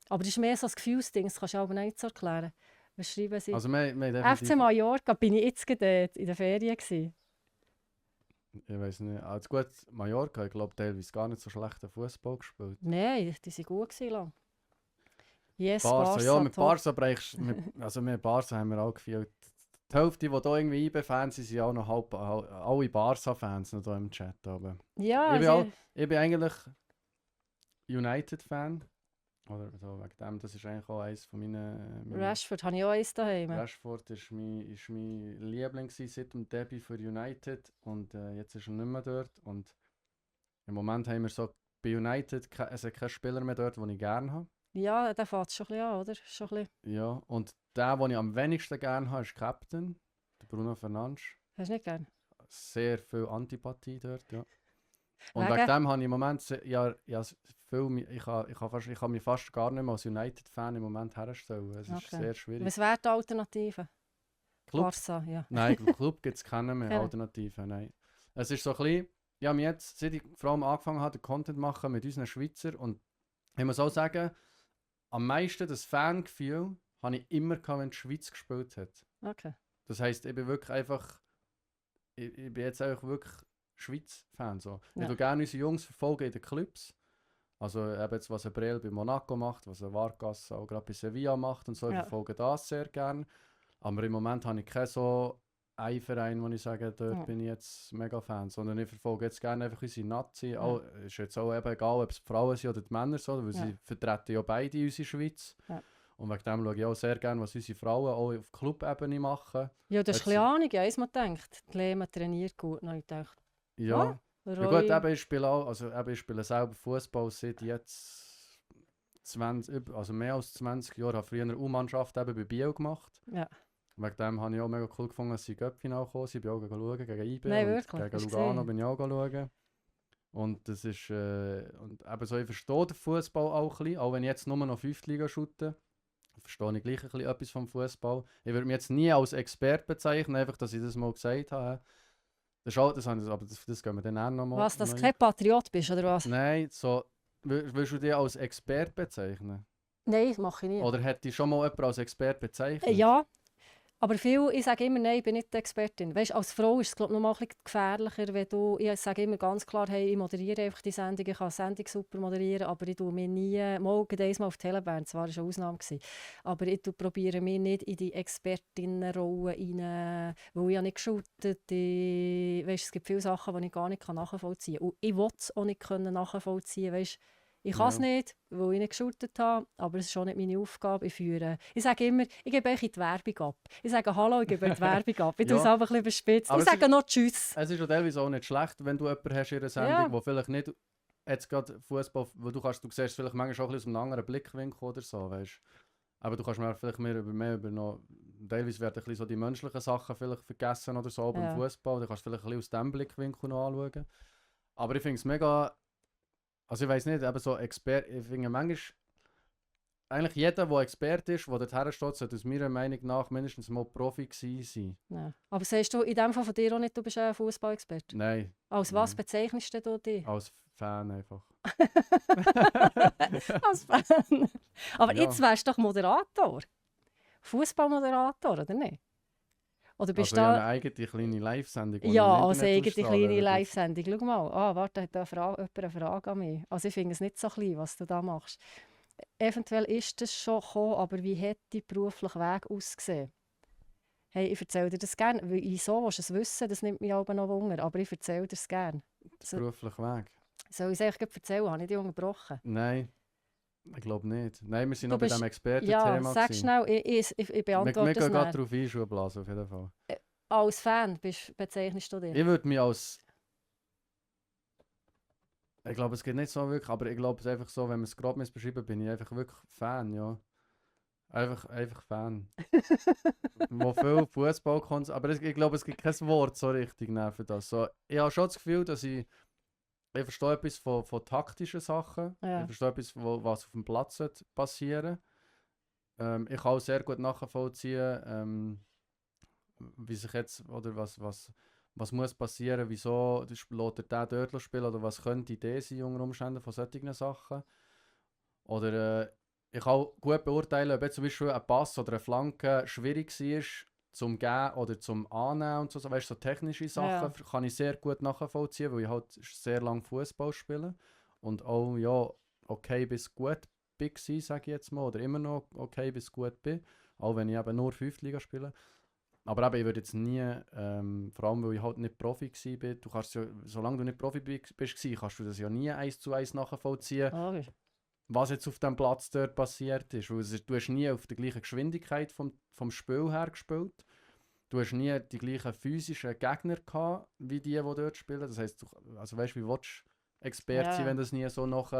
Aber das ist mehr so ein Gefühlsding, das kannst du aber nicht so erklären. Was schreiben sie? Also FC Mallorca bin ich jetzt gerade in der Ferien gewesen. Ich weiß nicht. Also gut, Mallorca, ich glaube, teilweise gar nicht so schlechten Fußball gespielt. Nein, die waren gut gewesen, lang. Yes, Barca, ja, mit top. Barca brechst also mit Barca haben wir auch gefühlt. Die Hälfte, die hier irgendwie IB-Fans sind, sind auch noch alle Barca-Fans noch hier im Chat. Aber Ja, ich bin eigentlich United-Fan. Oder so, wegen dem, das ist eigentlich auch eines von meinen... Rashford habe ich auch eins daheim. Rashford war mein Liebling seit dem Debüt für United und jetzt ist er nicht mehr dort. Und im Moment haben wir so bei United keinen Spieler mehr dort, den ich gerne habe. Ja, der fängt schon ein bisschen an, oder? Schon ein bisschen. Ja, und der, den ich am wenigsten gerne habe, ist Captain, der Bruno Fernandes. Hast du nicht gern? Sehr viel Antipathie dort, ja. Und Wegen? wegen dem habe ich im Moment ich kann mich fast gar nicht mehr als United-Fan im Moment herstellen. Es ist sehr schwierig. Was wäre die Alternative? Club? Barca, ja. Nein, im Club gibt es keine mehr Alternativen. Nein. Es ist so ein bisschen, ich habe jetzt, seit ich vor allem angefangen habe, den Content zu machen mit unseren Schweizer und ich muss auch sagen, am meisten das Fangefühl habe ich immer gehabt, wenn die Schweiz gespielt hat. Okay. Das heisst, ich bin wirklich einfach, ich bin jetzt einfach wirklich Schweiz-Fan. So. Ja. Ich tue gerne unsere Jungs verfolgen in den Clubs. Also eben jetzt, was ein Brel bei Monaco macht, was ein Vargas auch gerade bei Sevilla macht und so. Ich verfolge das sehr gerne. Aber im Moment habe ich keinen so einen Verein, wo ich sage, dort bin ich jetzt mega Fan. Sondern ich verfolge jetzt gerne einfach unsere Nazi. Ist jetzt auch eben egal, ob es die Frauen sind oder die Männer sind, weil sie vertreten ja beide unsere Schweiz. Ja. Und wegen dem schaue ich auch sehr gerne, was unsere Frauen auch auf Club-Ebene machen. Ja, das ist ein Ahnung, ja, man denkt. Die Lehmann trainiert gut. Dann ich gedacht, ja. Ja gut, ich spiele selber Fußball seit jetzt 20, also mehr als 20 Jahren. Ich habe früher eine U-Mannschaft bei Biel gemacht. Ja. Wegen dem habe ich auch mega cool gefunden, dass sie Göppfinal gekommen sind. Ich bin auch schauen, gegen IB. Nein, wirklich? Gegen Lugano bin ich auch schauen. Und das ist, und eben so, ich verstehe den Fußball auch ein bisschen, auch wenn ich jetzt nur noch 5. Liga shoote. Verstehe ich gleich ein bisschen etwas vom Fußball. Ich würde mich jetzt nie als Experte bezeichnen, einfach, dass ich das mal gesagt habe. Das ist auch, aber das gehen wir dann auch noch mal. Was, dass du kein Patriot bist, oder was? Nein, so, willst du dich als Experte bezeichnen? Nein, das mache ich nicht. Oder hätte dich schon mal jemand als Experte bezeichnet? Ja, Aber viel, ich sage immer, nein, ich bin nicht die Expertin. Weißt, als Frau ist es glaub, noch mal ein bisschen gefährlicher, wenn du, ich sage immer ganz klar, hey, ich moderiere einfach die Sendung, ich kann die Sendung super moderieren, aber ich tue mich nie, mal einmal auf Telebahn, das war eine Ausnahme gewesen, aber ich probiere mich nicht in die Expertinnenrolle rein, weil ich ja nicht geschultet, weißt, es gibt viele Sachen, die ich gar nicht nachvollziehen kann. Und ich will es auch nicht nachvollziehen, weißt, ich kann es Ja. nicht, weil ich nicht geschultet habe, aber es ist schon nicht meine Aufgabe. Ich sage immer, ich gebe euch die Werbung ab. Ich sage «Hallo», ich gebe euch die Werbung ab. Ich tue es Ja, einfach ein bisschen überspitzt. aber Ich sage noch «Tschüss». es ist ja teilweise auch nicht schlecht, wenn du jemanden hast in einer Sendung, Ja, wo vielleicht nicht jetzt gerade Fußball, wo du siehst vielleicht manchmal auch ein bisschen aus einem anderen Blickwinkel oder so, weißt. Aber du kannst mir vielleicht mehr über noch, teilweise werden ein bisschen so die menschlichen Sachen vielleicht vergessen oder so beim ja. Fußball, du kannst vielleicht ein bisschen aus diesem Blickwinkel noch anschauen. Aber ich finde es mega, also ich weiß nicht, eben so Expert, ich finde manchmal, eigentlich jeder, der Experte ist, der dorthin steht, sollte aus meiner Meinung nach mindestens mal Profi gewesen sein. Ja. Aber sagst du in dem Fall von dir auch nicht, du bist ein Fußballexperte? Nein, Als was nein, bezeichnest du dich? als Fan einfach. Als Fan. Aber Ja, jetzt wärst du doch Moderator. Fußballmoderator, oder nicht? Oder bist also du ich habe da... eine eigene kleine Live-Sendung, die ich Ja, im als Internet eigene ausstrahle. kleine Live-Sendung. Schau mal, warte, hat da jemand eine Frage an mich? Also ich finde es nicht so klein, was du da machst. Eventuell ist das schon gekommen, aber wie hat dein beruflicher Weg ausgesehen? Hey, ich erzähle dir das gerne. Wieso willst du es wissen? Das nimmt mich aber noch Wunder. Aber ich erzähle dir es gerne. Der berufliche Weg? Soll ich es eigentlich gleich erzählen? Habe ich dich unterbrochen? Nein, ich glaube nicht. Nein, wir sind Du noch bei bist... diesem Ja, Expertenthema sag gewesen. schnell. Ich Wir beantworte es gehen gerade näher. darauf ein, Schuhblasen auf jeden Fall. Als Fan bezeichnest du dich? Ich würde mich als... Ich glaube, es geht nicht so wirklich, aber ich glaube, es ist einfach so, wenn wir es gerade beschreiben, bin ich einfach wirklich Fan, ja. Einfach Fan. Wo viel Fußball kommt, aber ich glaube, es gibt kein Wort so richtig für das. So, ich habe schon das Gefühl, dass ich verstehe etwas von taktischen Sachen. Ich Ja. verstehe etwas, was auf dem Platz passieren. Ich kann auch sehr gut nachvollziehen, wie sich jetzt, oder was muss passieren, wieso lässt er den dort spielen, oder was könnte die Idee sein unter Umständen von solchen Sachen. Oder ich kann auch gut beurteilen, ob jetzt zum Beispiel ein Pass oder eine Flanke schwierig war zum Geben oder zum Annehmen und so. Weißt, so technische Sachen Ja. kann ich sehr gut nachvollziehen, weil ich halt sehr lange Fußball spiele und auch ja, okay bis gut bin, sage ich jetzt mal, oder immer noch okay bis gut bin, auch wenn ich eben nur 5. Liga spiele. Aber eben, ich würde jetzt nie, vor allem weil ich halt nicht Profi war, du kannst ja, solange du nicht Profi bist, kannst du das ja nie 1:1 nachvollziehen, Oh, was jetzt auf dem Platz dort passiert ist. Weil du hast nie auf der gleichen Geschwindigkeit vom Spiel her gespielt. Du hast nie die gleichen physischen Gegner gehabt, wie die dort spielen. Das heisst, also weißt, wie willst du Experte sein, ja. wenn du das nie so noch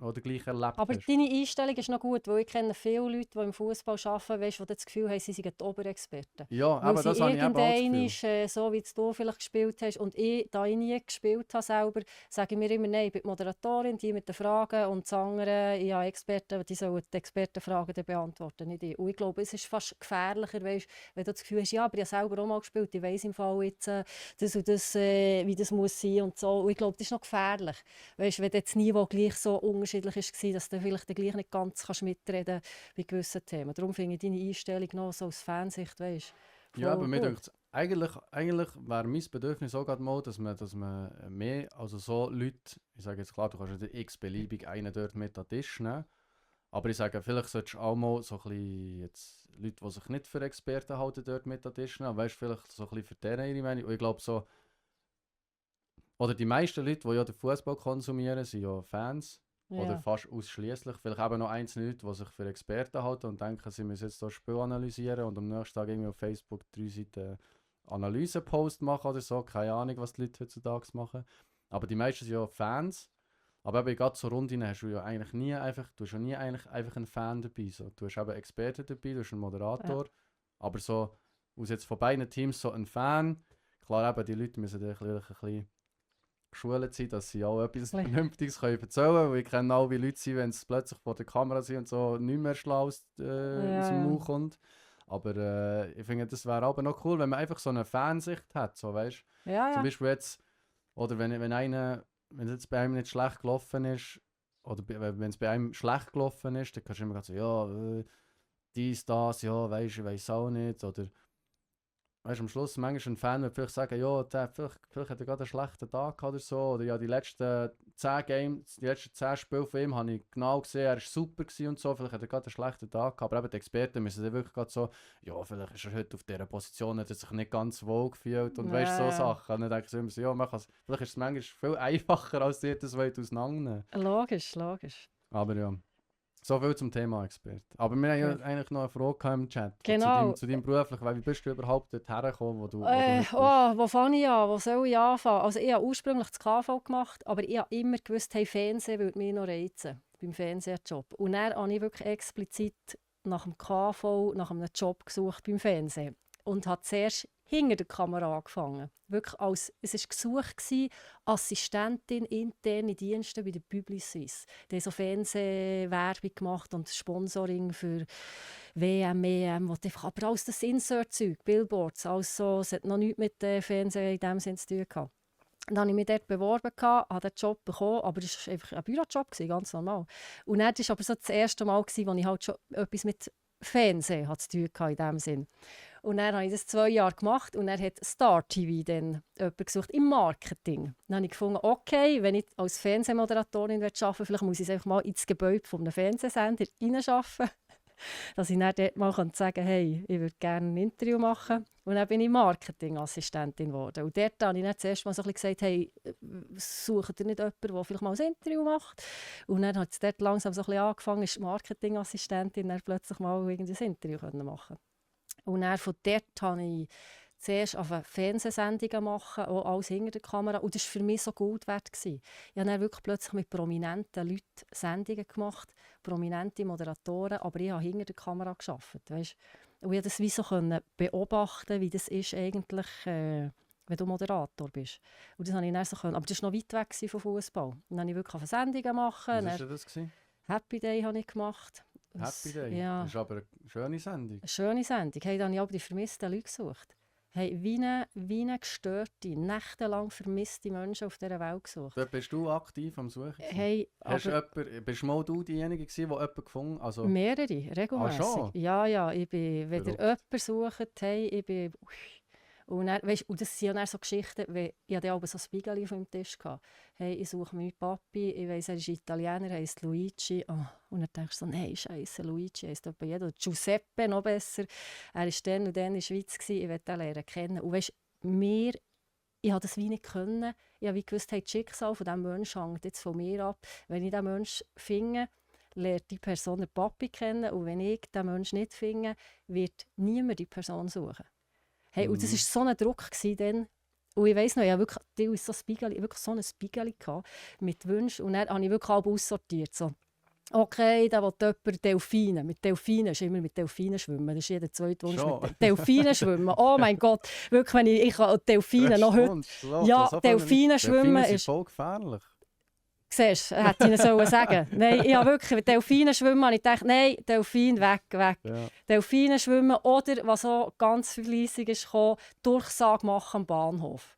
oder gleich erlebt Aber hast? deine Einstellung ist noch gut, weil ich kenne viele Leute, die im Fußball arbeiten, weißt, die das Gefühl haben, sie seien die Oberexperten. Ja, Weil aber sie das habe ich eben auch das irgendwann, Gefühl. so wie du vielleicht gespielt hast, und ich, da ich nie gespielt habe selber, sage ich mir immer, nein, ich bin die Moderatorin, die mit den Fragen, und das andere, ich habe Experten, die sollen die Expertenfragen dann beantworten, nicht ich. Und ich glaube, es ist fast gefährlicher, weißt, wenn du das Gefühl hast, ja, aber ich habe selber auch mal gespielt, ich weiss im Fall jetzt, das und das, wie das muss sein und so. Und ich glaube, das ist noch gefährlich. Weißt, wenn das Niveau gleich so unterschiedlich war, dass du vielleicht gleich nicht ganz kannst mitreden bei gewissen Themen. Darum finde ich deine Einstellung noch so aus Fansicht, weißt, Ja, aber voll mir gut. denkt, eigentlich wäre mein Bedürfnis auch gerade mal, dass man mehr, also so Leute, ich sage jetzt klar, du kannst nicht x-beliebig einen dort mit an den Tisch nehmen, aber ich sage, vielleicht solltest du auch mal so ein bisschen jetzt Leute, die sich nicht für Experten halten, dort mit an den Tisch nehmen, weißt du, vielleicht so ein bisschen für deren ihre Meinung. Und ich glaube so, oder die meisten Leute, die ja den Fußball konsumieren, sind ja Fans. Oder Ja. fast ausschließlich. Vielleicht eben noch einzelne Leute, die sich für Experten halten und denken, sie müssen jetzt das Spiel analysieren und am nächsten Tag irgendwie auf Facebook 3 Seiten Analyse-Post machen oder so. Keine Ahnung, was die Leute heutzutage machen. Aber die meisten sind ja Fans. Aber eben gerade so Runden hast du ja eigentlich nie einfach, du hast ja nie eigentlich einfach einen Fan dabei. So. Du hast eben Experten dabei, du hast einen Ja. Moderator. Aber so aus jetzt von beiden Teams so ein Fan. Klar, eben, die Leute müssen ein bisschen geschult sind, dass sie auch etwas Bisschen. Vernünftiges können erzählen können. Weil ich kenne auch, wie Leute sind, wenn sie plötzlich vor der Kamera sind und so nicht mehr schlau aus Ja, dem ja. Mund kommt. Aber ich finde, das wäre aber noch cool, wenn man einfach so eine Fansicht hat. So, weißt? Ja, Zum ja. Beispiel jetzt, oder wenn es jetzt bei einem nicht schlecht gelaufen ist, oder wenn es bei einem schlecht gelaufen ist, dann kannst du immer sagen, so, ja, dies, das, ja, weisst du, ich weiss auch nicht. Oder weißt, am Schluss manchmal ein Fan wird vielleicht sagen, ja, vielleicht hat er gerade einen schlechten Tag gehabt oder so. Oder ja, die letzten 10 Games, die letzten 10 Spiele von ihm habe ich genau gesehen, er war super gewesen und so. Vielleicht hat er gerade einen schlechten Tag gehabt. Aber eben die Experten müssen dann wirklich gerade so, ja, vielleicht ist er heute auf dieser Position, hat er sich nicht ganz wohl gefühlt und weißt so Sachen. Und dann denke ich immer so, ja, vielleicht ist es manchmal viel einfacher, als dir das auseinandernehmen. Logisch, logisch. Aber ja. So viel zum Thema Experte. Aber wir haben ja eigentlich noch eine Frage im Chat. Genau. Zu deinem beruflichen, weil wie bist du überhaupt dort hergekommen, wo du heute bist? Wo fange ich an? Wo soll ich anfangen? Also ich habe ursprünglich das KV gemacht, aber ich habe immer gewusst, hey, Fernsehen würde mich noch reizen, beim Fernsehjob. Und dann habe ich wirklich explizit nach dem KV, nach einem Job gesucht beim Fernsehen. Und habe zuerst hinter der Kamera angefangen. Wirklich es war gesucht, Assistentin interne Dienste bei der Publicis. Die haben so Fernsehwerbung gemacht und Sponsoring für WM, EM, aber alles das Insert-Zeug, Billboards, also, es hat noch nichts mit Fernsehen in dem Sinne zu tun gehabt. Dann habe ich mich dort beworben, habe den Job bekommen, aber es war einfach ein Bürojob, ganz normal. Und dann war aber so das erste Mal, wo ich halt schon etwas mit Fernsehen zu tun hatte in dem Sinn. Und dann habe ich das 2 Jahre gemacht und dann hat Star TV dann jemanden gesucht im Marketing. Dann habe ich gefunden, okay, wenn ich als Fernsehmoderatorin arbeiten will, vielleicht muss ich einfach mal ins Gebäude eines Fernsehsenders hineinarbeiten, dass ich dann dort mal sagen kann, hey, ich würde gerne ein Interview machen. Und dann bin ich Marketingassistentin geworden. Und dort habe ich dann zuerst mal so ein bisschen gesagt, hey, sucht ihr nicht jemanden, der vielleicht mal ein Interview macht? Und dann hat es dort langsam so ein bisschen angefangen, ist Marketingassistentin dann plötzlich mal ein Interview machen. Und dann von dort habe ich zuerst Fernsehsendungen machen, auch alles hinter der Kamera. Und das war für mich so Gold wert. Ich habe dann wirklich plötzlich mit prominenten Leuten Sendungen gemacht, prominente Moderatoren, aber ich habe hinter der Kamera gearbeitet. Weißt? Und ich konnte das wie so beobachten, wie das ist eigentlich, wenn du Moderator bist. Und das habe ich dann so können. Aber das war noch weit weg vom Fußball. Dann habe ich wirklich Sendungen machen. Was war das? Happy Day habe ich gemacht. Happy Day? Ja. Das ist aber eine schöne Sendung. Eine schöne Sendung. Hey, dann habe ich auch die vermissten Leute gesucht. Hey, wie eine gestörte, nächtelang vermisste Menschen auf dieser Welt gesucht. Dort bist du aktiv am Suchen? Hey, bist mal du diejenige gewesen, die jemanden gefunden hat? Also... Mehrere, regelmässig. Schon? Ja, ich bin, wenn ihr jemanden sucht, hey, ich bin... Und, dann, weißt, und das sind ja dann so Geschichten, wie, ich hatte auch so ein Spiegel auf dem Tisch. Hey, ich suche meinen Papi, ich weiss, er ist Italiener, heisst Luigi. Oh. Und dann denkst du so, nein, scheisse, Luigi heisst etwa jeder. Giuseppe, noch besser. Er war dann und dann in der Schweiz, ich wollte ihn lernen kennen. Und weißt, ich konnte das wie nicht können. Ich habe gewusst, hey, das Schicksal von diesem Menschen hängt jetzt von mir ab. Wenn ich diesen Menschen finde, lernt die Person den Papi kennen. Und wenn ich diesen Menschen nicht finde, wird niemand die Person suchen. Hey, und das war so ein Druck dann. Und ich weiss noch, ich hatte wirklich so ein Spiegel mit Wünschen. Und dann habe ich wirklich alle aussortiert. So. Okay, da will jemand Delfine. Mit Delfinen ist immer mit Delfinen schwimmen. Das ist jeder zweite Wunsch. Mit Delfinen schwimmen. Oh mein Gott, wirklich, wenn ich kann Delfine noch heute... Ja, Delfine schwimmen ist... voll gefährlich. Siehst du, hätte ich ihnen sagen sollen. Nein, ich habe wirklich, Delfine schwimmen, habe ich gedacht, nein, Delfin weg. Ja. Delfine schwimmen oder, was auch ganz vergleissig ist, Durchsage machen am Bahnhof.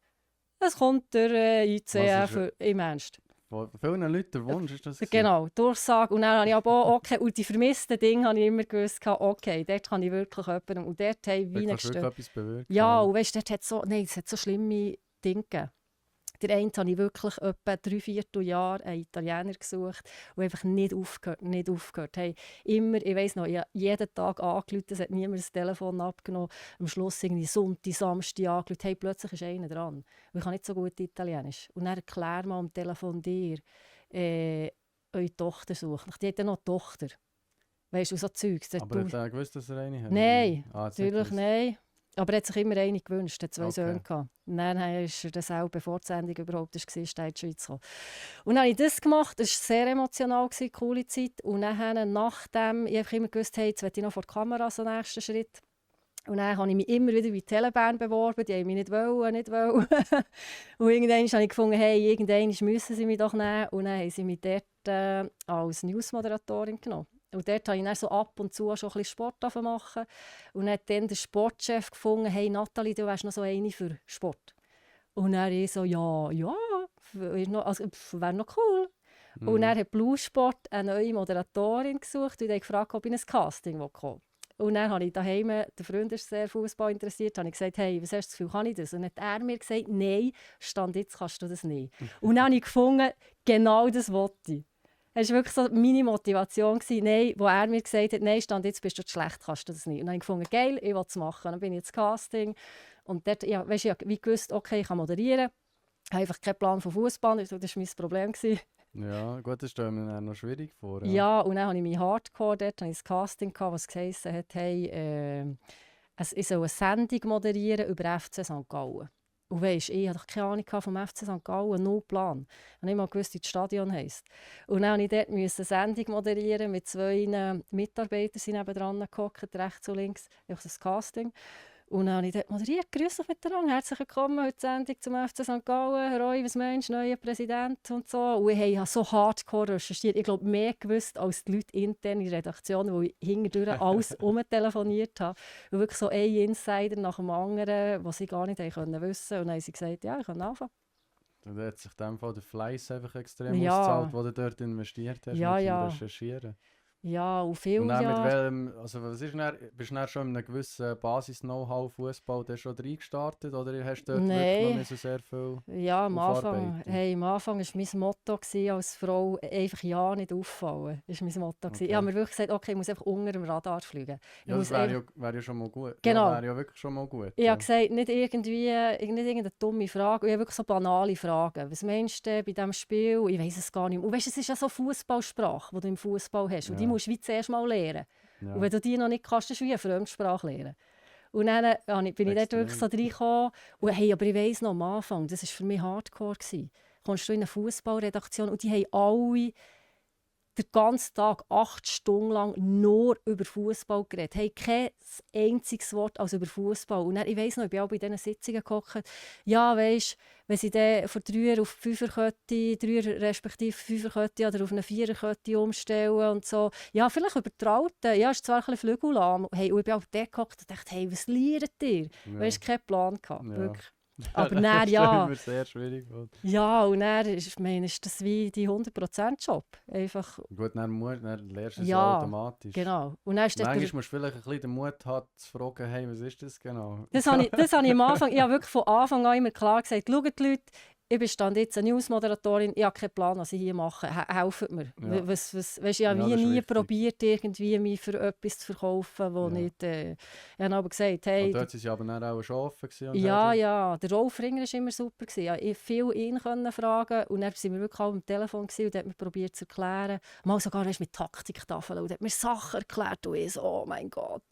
Es kommt der ICE im Ernst. Von vielen Leuten der Wunsch ist das gewesen. Genau, Durchsage. Und dann habe ich aber auch, okay, und die vermissten Dinge habe ich immer gewusst, okay, dort kann ich wirklich jemanden, und dort habe ich wirklich etwas bewirkt. Ja, und weißt du, dort hat es hat so schlimme Dinge gegeben. Der eine habe ich wirklich etwa 3/4 Jahre einen Italiener gesucht und einfach nicht aufgehört. Hey, immer, ich weiss noch, ich habe jeden Tag angerufen, es hat niemand das Telefon abgenommen. Am Schluss irgendwie Sonntag, Samstag angerufen. Hey, plötzlich ist einer dran. Und ich kann nicht so gut Italienisch. Und dann erklär mal am Telefon dir, eure Tochter sucht. Die hat dann noch eine Tochter. Weißt du, so Zeugs. Aber hat er gewusst, dass er eine hat? Nein, natürlich nein. Aber er hat sich immer eine gewünscht, er hat 2 Söhne gehabt. Und dann ist er das auch, bevor die Sendung überhaupt war, in die Schweiz gekommen. Und dann habe ich das gemacht, das war sehr emotional, eine coole Zeit. Und dann, nachdem, ich habe immer gewusst, hey, jetzt will ich noch vor der Kamera, so den nächsten Schritt. Und dann habe ich mich immer wieder bei Telebahn beworben, die haben mich nicht wollen. Und irgendwann habe ich gefunden, hey, irgendwann müssen sie mich doch nehmen. Und dann haben sie mich dort als Newsmoderatorin genommen. Und dort habe ich dann so ab und zu schon ein bisschen Sport machen. Und dann hat dann der Sportchef gefunden, hey Nathalie, du wärst noch so eine für Sport. Und dann ich so, ja, wäre noch cool. Und dann hat Blue Sport eine neue Moderatorin gesucht und hat gefragt, ob ich in ein Casting kommen will. Und dann habe ich daheim, der Freund ist sehr Fußball interessiert, habe ich gesagt, hey, was hast du das Gefühl, kann ich das? Und dann hat er mir gesagt, nein, Stand jetzt kannst du das nicht. Und dann habe ich gefunden, genau das wollte ich. Es war wirklich so meine Motivation, nein, wo er mir gesagt hat, nein, Stand jetzt bist du zu schlecht, kannst du das nicht. Und dann habe ich gefunden, geil, ich will es machen. Dann bin ich ins Casting und dort, ja, weißt, ich habe wie gewusst, okay, ich kann moderieren. Ich habe einfach keinen Plan von Fußball, das war mein Problem. Ja, gut, das stellen wir mir dann noch schwierig vor. Ja, und dann habe ich mich hardcore dort, habe ich ein Casting gehabt, was geheissen hat, hey, ich soll eine Sendung moderieren über FC St. Gallen. Und weisst, ich hatte doch keine Ahnung vom FC St. Gallen, null Plan. Ich habe nicht mal gewusst, wie das Stadion heisst. Und dann musste ich dort eine Sendung moderieren mit 2 Mitarbeitern, die nebendran gehockt, rechts und links, einfach das Casting. Und dann habe ich dort moderiert, grüß euch miteinander, herzlich willkommen heute Sendung zum FC St. Gallen, Roy, was meinst du, neuer Präsident und so. Und ich habe so hardcore recherchiert, ich glaube mehr gewusst als die Leute intern in der Redaktion, wo ich hintendurch alles umtelefoniert habe. Und wirklich so ein Insider nach dem anderen, was sie gar nicht wissen konnten. Und dann haben sie gesagt, ja, ich kann anfangen. Da hat sich in dem Fall der Fleiss einfach extrem Ja. ausgezahlt, den du dort investiert hast Ja, mit dem ja. Recherchieren. Ja, und viel Und dann mit Jahre. welchem, also was ist dann, bist du dann schon in einem gewissen Basis-Know-how Fußball schon reingestartet oder hast du dort wirklich noch nicht so sehr viel Ja, am Anfang, aufarbeiten? hey, am Anfang war mein Motto als Frau, einfach ja nicht auffallen. Das war mein Motto. Okay. Ich habe mir wirklich gesagt, okay, ich muss einfach unter dem Radar fliegen. Ja, das wäre ja schon mal gut. Genau. Ja, wäre ja wirklich schon mal gut. Ich ja. habe gesagt, nicht irgendeine dumme Frage, ich habe wirklich so banale Fragen. Was meinst du bei diesem Spiel? Ich weiss es gar nicht mehr. Und weißt, es ist ja so Fußballsprache, die du im Fußball hast. Und die Ja. musst du wie zuerst mal lernen. Ja. Und wenn du die noch nicht kannst, dann ist es wie eine Fremdsprache lernen. Und dann bin ich dort wirklich so reingekommen. Und hey, aber ich weiss noch, am Anfang, das war für mich hardcore. Kommst du in eine Fußballredaktion und die haben alle den ganzen Tag 8 Stunden lang nur über Fußball geredet. Hey, kein einziges Wort als über Fußball. Und dann, ich weiss noch, ich bin auch bei diesen Sitzungen gehockt. Ja, weisst, wenn sie dann von 3er auf 5er-Kette, 3er respektive 5er-Kette oder auf eine 4er-Kette umstellen und so. Ja, vielleicht übertrauten. Ja, ist zwar ein bisschen flügelarm. Hey, und ich bin auch dort gehockt und dachte, hey, was lernt ihr? Ja. Weisst, keinen Plan gehabt, Ja. wirklich. Aber dann, Das ja. stelle ich mir sehr schwierig vor. Ja, und dann ist das wie die 100%-Job. Einfach, Gut, dann lernst du es Ja, automatisch. genau. Und dann ist dort Manchmal musst du vielleicht ein bisschen den Mut haben, zu fragen, hey, was ist das genau? das habe ich am Anfang, ich habe wirklich von Anfang an immer klar gesagt, schaut die Leute, ich bin stand jetzt eine Newsmoderatorin, ich habe keinen Plan, was ich hier mache. Helft mir. Ja. Weisst, ich habe Ja, das ist nie wichtig. probiert, irgendwie mich für etwas zu verkaufen, wo Ja. nicht... ich habe aber gesagt, hey... Und dort waren sie aber dann auch schon offen gewesen und Ja, haben- ja, der Rolf Ringer war immer super. Ich konnte viel ihn fragen und dann waren wir wirklich auch am Telefon und hat mir probiert zu erklären. Mal sogar mit Taktiktafeln und hat mir Sachen erklärt und ich so, oh mein Gott.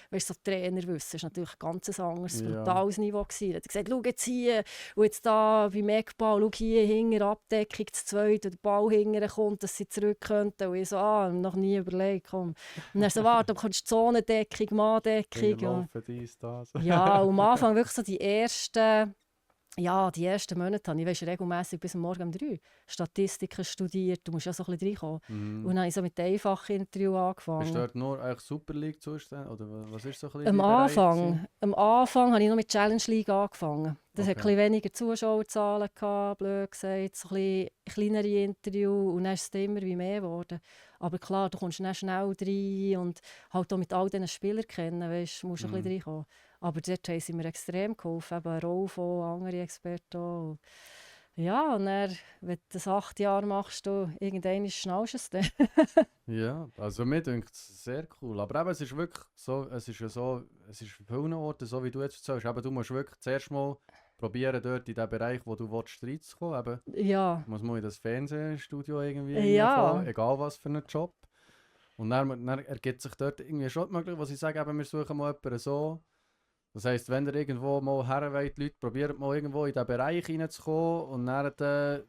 Weißt du, so Trainerwissen ist natürlich ein ganz anderes, Ja. brutales Niveau gewesen. Er hat gesagt, schau jetzt hier und jetzt da beim Eckball, schau hier hinter Abdeckung zu zweit, und der Ball hinterher kommt, dass sie zurück könnten. Und ich so, noch nie überlegt, komm. Und er so, warte, dann kommst du Zonendeckung, Manndeckung. Und, Laufen dies, das. ja, und am Anfang wirklich so die ersten Monate habe ich regelmässig bis am Morgen um 3 Statistiken studiert. Du musst ja so ein bisschen reinkommen. Mhm. Und dann habe ich so mit einfachen Interview Bist du angefangen. dort nur eigentlich Super League zuständig? Oder was ist so ein bisschen Am dein Bereich Anfang habe ich noch mit Challenge League angefangen. Das hat Okay. ein bisschen weniger Zuschauerzahlen gehabt, blöd gesagt, so ein bisschen kleinere Interviews und dann ist es immer wie mehr geworden. Aber klar, du kommst dann schnell rein und halt auch mit all diesen Spielern kennen, weißt, musst du ein bisschen reinkommen. Aber dort haben sie mir extrem geholfen, eben Rolf und andere Experten auch. Ja, und dann, wenn du das 8 Jahre machst, irgendwann schnallst du es dann. Ja, also mir denkt es sehr cool. Aber eben, es ist wirklich so, es ist auf vielen Orten, so wie du jetzt erzählst, eben, du musst wirklich zuerst mal probieren, dort in den Bereich, wo du reinzukommen willst. Eben, Ja, muss man in das Fernsehstudio irgendwie Ja. reinkommen, egal was für einen Job. Und dann ergibt sich dort irgendwie schon die Möglichkeit, wo sie sagen, eben, wir suchen mal jemanden so. Das heisst, wenn ihr irgendwo mal her wollt, Leute, probiert mal irgendwo in diesen Bereich reinzukommen und dann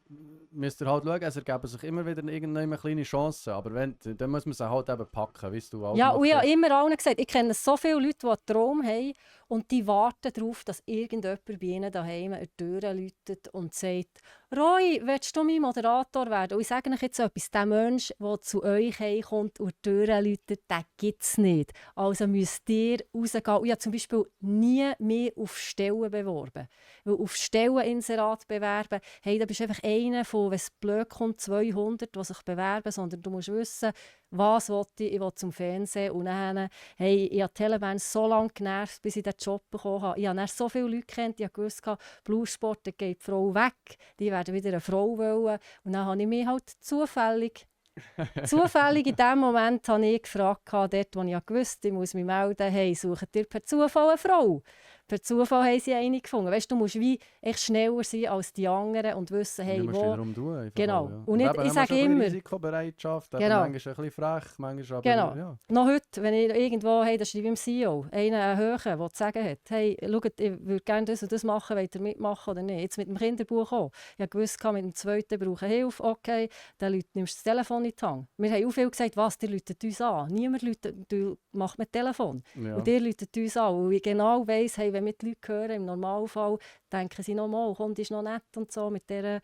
müsst ihr halt schauen, es ergeben sich immer wieder irgendeine kleine Chancen, aber dann muss man sie halt eben packen, weißt du, auch ja, gemacht und ich habe hast. immer allen gesagt, ich kenne so viele Leute, die einen Traum haben und die warten darauf, dass irgendjemand bei ihnen daheim eine Tür läutet und sagt, «Roy, willst du mein Moderator werden?» Und ich sage euch jetzt etwas, der Mensch, der zu euch heimkommt und die Tür läutet, den gibt es nicht. Also müsst ihr rausgehen. Und ich habe zum Beispiel nie mehr auf Stellen beworben. Weil auf Stelleninserat bewerben, hey, da bist du einfach einer von, wenn es blöd kommt, 200, die sich bewerben, sondern du musst wissen, was ich will zum Fernsehen. Und dann, hey, ich habe Telebahn so lange genervt, bis ich den Job bekommen habe. Ich habe dann so viele Leute kennt, die wussten, Bluesport, da geht die Frau weg, die werden wieder eine Frau wollen. Und dann habe ich mich halt zufällig in dem Moment habe ich gefragt, dort, wo ich wusste, ich muss mich melden, hey, sucht ihr per Zufall eine Frau? Per Zufall haben sie eine gefunden. Weißt, du musst wie echt schneller sein als die anderen und wissen, hey, Du musst wo... darum tun. Einfach Genau. auch, ja. Und nicht, eben, ich haben wir sage schon ein bisschen immer... Risikobereitschaft, Genau. manchmal ein bisschen frech, manchmal aber... Genau. Ja. Noch heute, wenn ich irgendwo, hey, da schreibe ich dem CEO, einen Höhen, der zu sagen hat, hey, schaut, ich würde gerne das und das machen, wollt ihr mitmachen oder nicht? Jetzt mit dem Kinderbuch auch. Ich wusste, mit dem zweiten brauche ich Hilfe, okay, dann nimmst du das Telefon in die Hand. Wir haben auch viel gesagt, was, die rufen uns an. Niemand macht mit Telefon. Ja. Und die rufen uns an. Und ich genau weiss, hey, wenn wir die Leute hören, im Normalfall, denken sie noch mal, komm, die ist noch nett und so, mit dieser...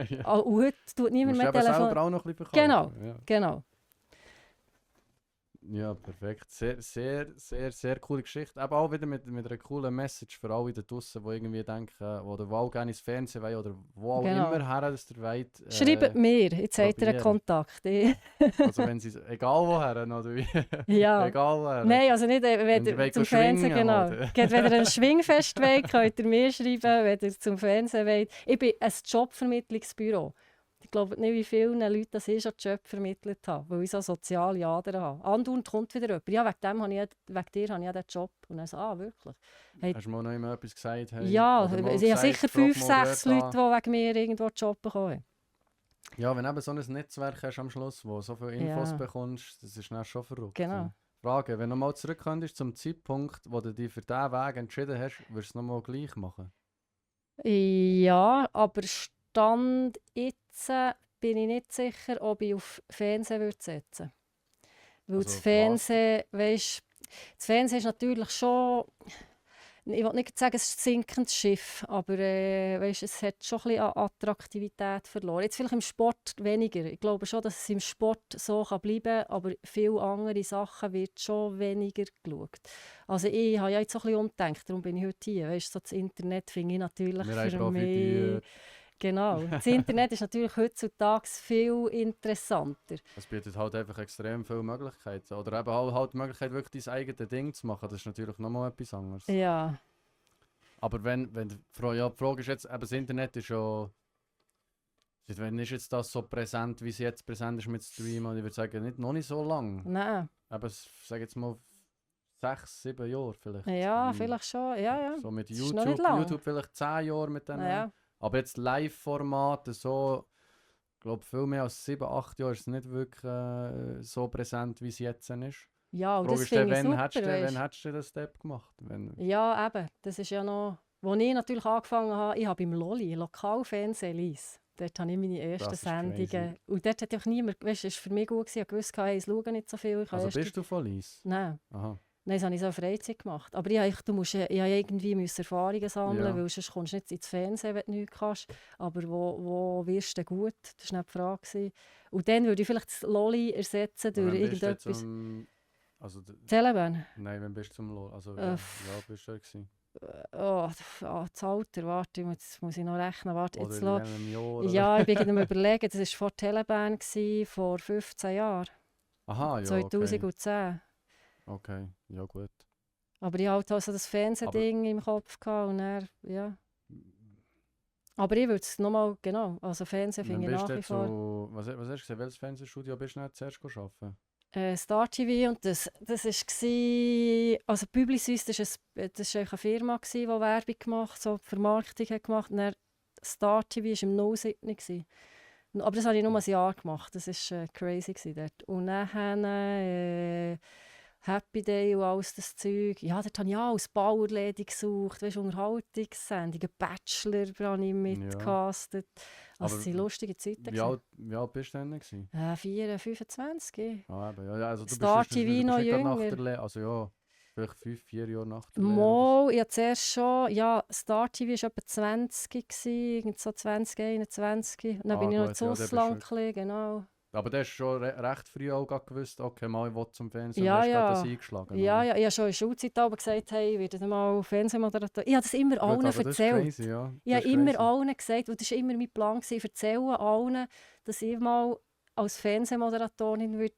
Ja. Und heute tut niemand mehr Du musst eben Telefon... selber auch noch ein bisschen verkaufen. Genau, Ja. genau. Ja, perfekt. Sehr, sehr, sehr, sehr coole Geschichte. Aber auch wieder mit einer coolen Message für alle da draussen, die irgendwie denken, oder wo auch gerne ins Fernsehen wollen, oder wo auch Genau. immer her, dass ihr wollt. Schreibt mir, jetzt habt ihr einen probieren. Kontakt. Also wenn sie, egal woher, oder wie? Ja. Egal woher. Nein, also nicht, wenn sie ihr wollen zum schwingen, Fernsehen, genau. halt. Wenn ihr ein Schwingfest wollt, könnt ihr mir schreiben, wenn ihr zum Fernsehen wollt. Ich bin ein Jobvermittlungsbüro. Ich glaube nicht, wie vielen Leuten das ich schon Job vermittelt habe, weil ich so soziale Adern habe. Andauernd kommt wieder jemand. Ja, wegen dir habe ich ja den Job. Und dann so, wirklich? Hey, Hast du mal noch immer etwas gesagt? Hey, ja, oder mal ich habe gesagt, sicher frag 5, mal 6 dort Leute, an. die wegen mir irgendwo einen Job bekommen haben. Ja, wenn du eben so ein Netzwerk hast am Schluss, wo so viele Infos Ja. bekommst, das ist dann schon verrückt. Genau. Frage, wenn du mal zurück könntest zum Zeitpunkt, wo du dich für diesen Weg entschieden hast, würdest du es nochmal gleich machen? Ja, aber Stand jetzt bin ich nicht sicher, ob ich auf Fernsehen würde setzen würde. Weil Also das auf Fernsehen, weisst, das Fernsehen ist natürlich schon, ich will nicht sagen, es ist ein sinkendes Schiff, aber weisst, es hat schon ein bisschen an Attraktivität verloren. Jetzt vielleicht im Sport weniger. Ich glaube schon, dass es im Sport so bleiben kann, aber viele andere Sachen wird schon weniger geschaut. Also ich habe ja jetzt so ein bisschen umgedacht, darum bin ich heute hier. Weisst, so das Internet finde ich natürlich Wir haben für mich... profitiert. Genau. Das Internet ist natürlich heutzutage viel interessanter. Es bietet halt einfach extrem viele Möglichkeiten. Oder eben halt die Möglichkeit, wirklich dein eigenes Ding zu machen. Das ist natürlich nochmal etwas anderes. Ja. Aber wenn die Frage ist jetzt, eben das Internet ist ja... Wenn ist jetzt das so präsent, wie es jetzt präsent ist mit Streamen? Und ich würde sagen, noch nicht so lang. Nein. Aber sage jetzt mal 6, 7 Jahre vielleicht. Ja, vielleicht schon. Ja, ja. So mit Das ist noch nicht lang. YouTube vielleicht 10 Jahre mit denen. Ja. Aber jetzt Live-Formate, so, ich glaube, viel mehr als 7, 8 Jahre ist es nicht wirklich so präsent, wie es jetzt ist. Ja, und Die Frage das ist dann, finde ich super. wann hättest du den Step gemacht? Ja, eben. Das ist ja noch... Als ich natürlich angefangen habe, ich habe beim Lolli, Lokalfernsehen Lies. Dort habe ich meine ersten Das ist Sendungen. crazy. Und dort hat einfach niemand... Weißt, es war für mich gut, ich wusste, hey, ich schaue nicht so viel. Ich habe Also erst bist du von Lies? Nein. Aha. Nein, das habe ich so in Freizeit gemacht. Aber ich musste irgendwie Erfahrungen sammeln, Ja. weil sonst kommst du nicht ins Fernsehen, wenn du nichts kannst. Aber wo wirst du denn gut? Das war nicht die Frage. Und dann würde ich vielleicht das Lolli ersetzen durch Wann bist du irgendetwas. Telebahn? Telebahn? Nein, wann bist du zum Lolli? Also, Äh, ja, bist du da gewesen? Das Alter, warte, jetzt muss ich noch rechnen. Warte, Oder jetzt in welchem Jahr? Oder? ja, ich bin gerade am überlegen, das war vor Telebahn, vor 15 Jahren. Aha, ja, 2010. Okay, ja gut. Aber ich hatte also das Fernsehding im Kopf gehabt und dann, ja. Aber ich würde es nochmal, genau, also Fernsehen Wann finde ich bist nach du wie vor. was hast du gesagt, welches Fernsehstudio bist du nicht zuerst arbeiten? Star TV und das war, also Publicis, das war eine Firma, die Werbung gemacht, so Vermarktung hat gemacht. Und dann Star TV war im 07 gewesen. Aber das habe ich nur ein Jahr gemacht, das war crazy dort. Und dann Happy Day und alles das Zeug. Ja, dort habe ich auch als Bauerlady gesucht, weißt, Unterhaltungssendungen, Bachelor habe ich mitgecastet. Also es waren lustige Zeiten. Wie alt bist du denn? 4, 25. Ah, eben, ja, also du Star bist, TV du noch bist nicht gerade nach jünger. der Lehre, also ja, vielleicht 5, 4 Jahre nach der Lehre. Mal, ich hatte zuerst schon, ja, Star TV war etwa 20, irgend so 20, 21. Und dann bin ich noch gut, ins ja, dann bist Ausland, du- genau. Aber du hast schon recht früh auch gewusst, okay, mal ich will zum Fernsehen, Ja, und hast gerade ja. das eingeschlagen. Ja, oder? ja, ich habe schon in der Schulzeit aber gesagt, hey, ich werde mal Fernsehmoderator. Ich habe das immer Gut, allen aber das ist erzählt. crazy, ja. Ich Das habe ist immer crazy. allen gesagt, und das war immer mein Plan, ich erzähle allen, dass ich mal als Fernsehmoderatorin würde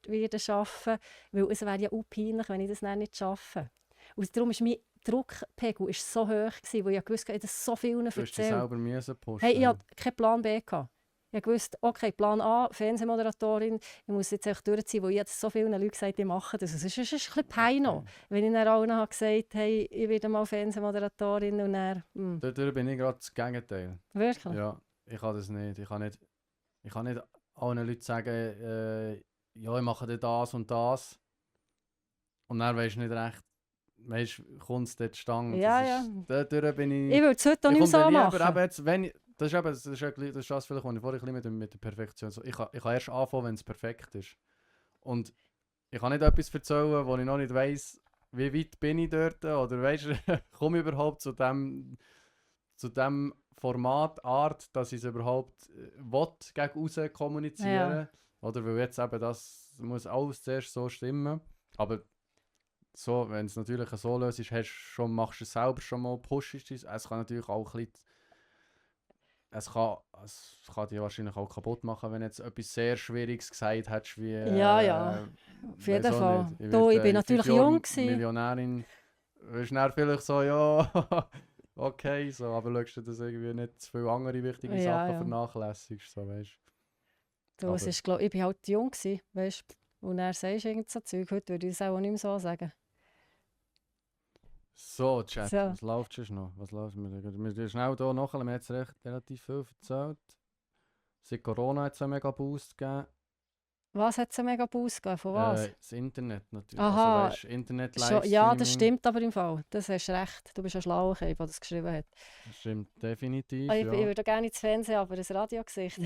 arbeiten, weil es wäre ja auch peinlich, wenn ich das dann nicht schaffe. Und darum ist mein Druckpegel ist so hoch gewesen, weil ich wusste, ich habe das so vielen Du hast dich erzählt. selber müssen pushen. Hey, ich hatte keinen Plan B gehabt. Ich wusste, okay, Plan A, Fernsehmoderatorin, ich muss jetzt echt durchziehen, weil ich jetzt so vielen Leuten gesagt habe, ich mache das. Es ist ein bisschen peinlich, wenn ich dann allen habe gesagt habe, hey, ich werde mal Fernsehmoderatorin und dann... Dadurch bin ich gerade das Gegenteil. Wirklich? Ja, ich kann das nicht. Ich kann nicht allen Leuten sagen, ja, ich mache das und das. Und dann weisst du nicht recht, kommt es dort zustande. Ja. Dadurch bin ich... Ich würde es heute auch nicht mehr so machen. Aber jetzt, wenn ich, das ist das vielleicht, was ich vorhin mit der Perfektion so. Ich kann erst anfangen, wenn es perfekt ist. Und ich kann nicht etwas erzählen, wo ich noch nicht weiss, wie weit bin ich dort oder weißt, komme ich überhaupt zu dem Format, Art, dass ich es überhaupt gegen außen kommunizieren. Ja. Oder weil jetzt eben das muss alles zuerst so stimmen. Aber so, wenn es natürlich so löst, machst du es selber schon mal, pushst es. Es kann natürlich auch ein bisschen, es kann dich wahrscheinlich auch kaputt machen, wenn du jetzt etwas sehr Schwieriges gesagt hättest, wie... Ja, auf jeden Fall. Ich bin natürlich jung gewesen. Millionärin, ist dann vielleicht so, ja, okay, so, aber schaust du, dass irgendwie nicht zu viele andere wichtige Sachen vernachlässigst, so, weißt du. Ich bin halt jung gewesen, weißt du. Und dann sagst du irgend so Zeug, heute würde ich es auch nicht mehr so sagen. So, Chat, So. Was läuft schon noch? Wir schnell hier nachher, wir haben jetzt relativ viel erzählt. Seit Corona hat es einen mega Boost gegeben. Was hat es einen mega Boost gegeben? Von was? Das Internet natürlich. Aha. Also, weißt, Internet-Livestreaming. Ja, das stimmt aber im Fall. Das hast recht. Du bist ein schlauer Kerl, der das geschrieben hat. Das stimmt definitiv, Ich würde gerne ins Fernsehen, aber ein Radiogesicht.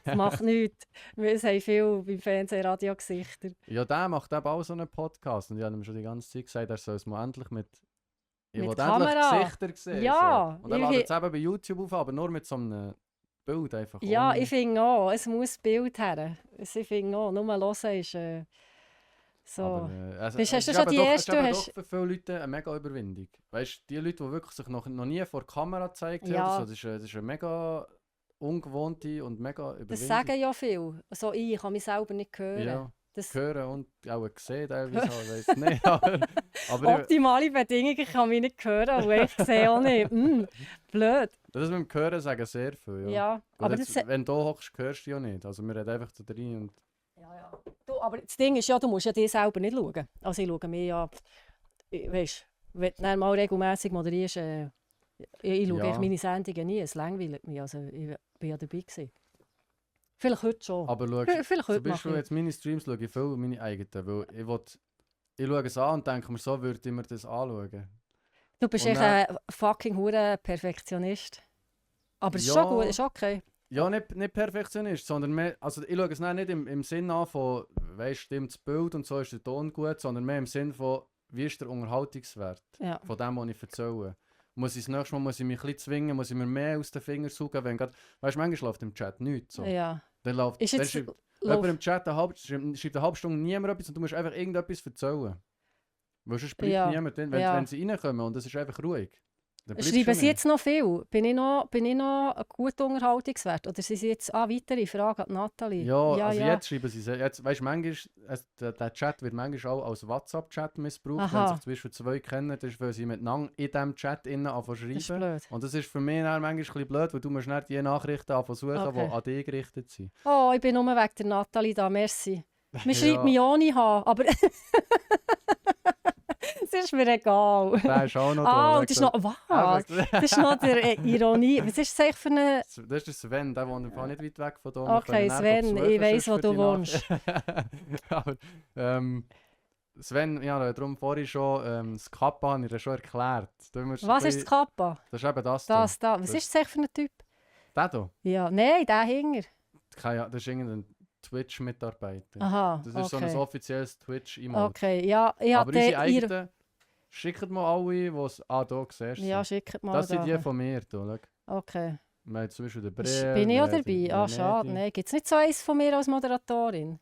Das macht nichts. Es haben viele beim Fernsehen Radiogesichter. Ja, der macht eben auch so einen Podcast. Und ich habe ihm schon die ganze Zeit gesagt, er soll es mal endlich mit Kamera. Gesichter sehen. Ja. So. Und er lädt es eben bei YouTube auf, aber nur mit so einem Bild einfach. Ja, ohne... ich finde auch, es muss Bild her. Ich finde auch, nur hören ist so. Aber, hast du schon die erste? Das ist doch für viele Leute eine mega Überwindung. Weißt du, die Leute, die wirklich sich noch nie vor der Kamera gezeigt haben, das ist eine mega ungewohnte und mega Überwindung. Das sagen ja viele. Also ich kann mich selber nicht hören. Ja, das hören und auch sehen teilweise, ich weiß nicht. Aber optimale Bedingungen, ich kann mich nicht hören, aber ich sehe auch nicht. Blöd. Das mit dem Hören sagen sehr viel. Ja. Aber jetzt, wenn du hockst, hörst du ja nicht. Also wir reden einfach zu drin. Und ja. Aber das Ding ist ja, du musst ja dich selber nicht schauen. Also ich schaue mir ja, weißt du, wenn du mal regelmässig moderierst, ich schaue meine Sendungen nie, es langweilt mich. Also ich bin ja dabei gewesen. Vielleicht heute schon. Aber vielleicht heute zum Beispiel jetzt meine Streams schaue ich viel meine eigenen, weil ich schaue es an und denke mir, so würde ich mir das anschauen. Du bist echt ein fucking hure Perfektionist. Aber es ist schon gut, ist okay. Ja, nicht Perfektionist, sondern mehr, also ich schaue es nicht im Sinn an von, weißt, stimmt das Bild und so ist der Ton gut, sondern mehr im Sinn von, wie ist der Unterhaltungswert von dem, was ich erzähle. Das nächste Mal muss ich mich ein bisschen zwingen, muss ich mir mehr aus den Fingern saugen, wenn grad, weißt du, manchmal läuft im Chat nichts so. Ja. Dann läuft, jemand im Chat schreibt eine halbe Stunde niemand etwas und du musst einfach irgendetwas erzählen. Weil sonst bleibt niemand drin, wenn sie reinkommen und es ist einfach ruhig. Schreiben Sie jetzt noch viel? Bin ich noch ein guter Unterhaltungswert? Oder sind Sie jetzt weitere Fragen an Nathalie? Ja, jetzt schreiben Sie jetzt, weißt, manchmal, der Chat wird manchmal auch als WhatsApp-Chat missbraucht. Wenn sich zum Beispiel zwei kennen, das ist, weil sie miteinander in diesem Chat schreiben. Das ist blöd. Und das ist für mich manchmal ein bisschen blöd, weil du musst nicht die Nachrichten suchen, die an dich gerichtet sind. Oh, ich bin nur wegen der Nathalie da, merci. Man schreibt mich ohne H, aber... Das ist mir egal. Der ist auch noch da. Und das ist noch... Was? Das ist noch der Ironie. Was ist das eigentlich für eine... Das ist der Sven, der wohnt nicht weit weg von hier. Okay, Sven, ich weiss, wo du wohnst. Aber, Sven, ja, darum vorhin schon das Kappa habe ich dir schon erklärt. Was ist das Kappa? Das ist eben das da. Was ist das eigentlich für ein Typ? Der hier? Ja, nein, der hinger. Das ist irgendein Twitch-Mitarbeiter. Aha, das ist so ein offizielles Twitch-Emote. Okay, ja. Aber unsere eigenen, schickt mal alle, die es... Ah, da siehst du. Ja, schickt mal. Das sind die von mir, da, okay. Wir haben zum Beispiel den Brill. Bin ich auch dabei? Ah, schade. Nein, gibt es nicht so eins von mir als Moderatorin?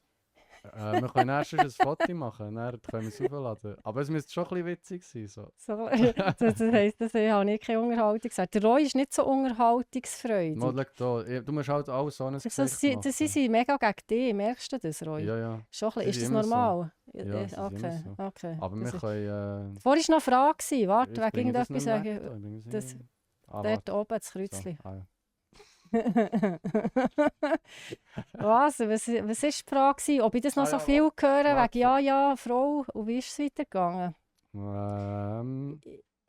Wir können erst ein Foto machen, dann können wir es aufladen. Aber es müsste schon ein bisschen witzig sein. So. So, das heisst, das habe ich keine Unterhaltung gesagt. Der Roy ist nicht so unterhaltungsfreudig. Mal, schau da. Du musst halt auch so ein Das, Gesicht machen. sie sind mega gegen dich, merkst du das, Roy? Ja, ja. Schon ein Sie bisschen. Ist sind das immer so. normal? Ja, sie sind immer Okay, so. okay. Aber wir Das ist- können... Vorhin war noch eine Frage. Warte, ich wegen bringe das nicht irgendetwas weg. sagen. Da, ich bringe Das, das nicht- Ah, dort warte. oben, das So. Kreuzchen. Ah, ja. Was ist die Frage gewesen? Ob ich das noch so ja, viel höre, warte. wegen ja, Frau, und wie ist es weitergegangen?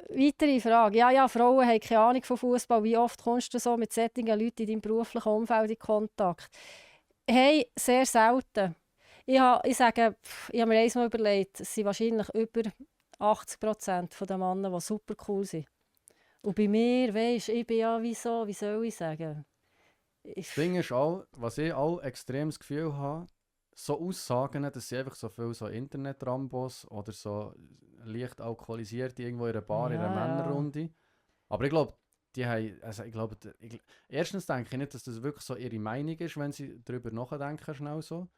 Weitere Frage. Ja, Frauen haben keine Ahnung von Fußball. Wie oft kommst du so mit solchen Leuten in deinem beruflichen Umfeld in Kontakt? Hey, sehr selten. Ich sage, ich habe mir einmal überlegt, es sind wahrscheinlich über 80% der Männer, die super cool sind. Und bei mir, weisst du, ich bin ja wie soll ich sagen? Das Ding ist auch, was ich auch extrem das Gefühl habe, so Aussagen, dass sie einfach so viel so Internet-Rambos oder so leicht alkoholisierte irgendwo in einer Bar, in einer Ja, ja. Männerrunde. Aber ich glaube, die haben, also erstens denke ich nicht, dass das wirklich so ihre Meinung ist, wenn sie darüber nachdenken, schnell so.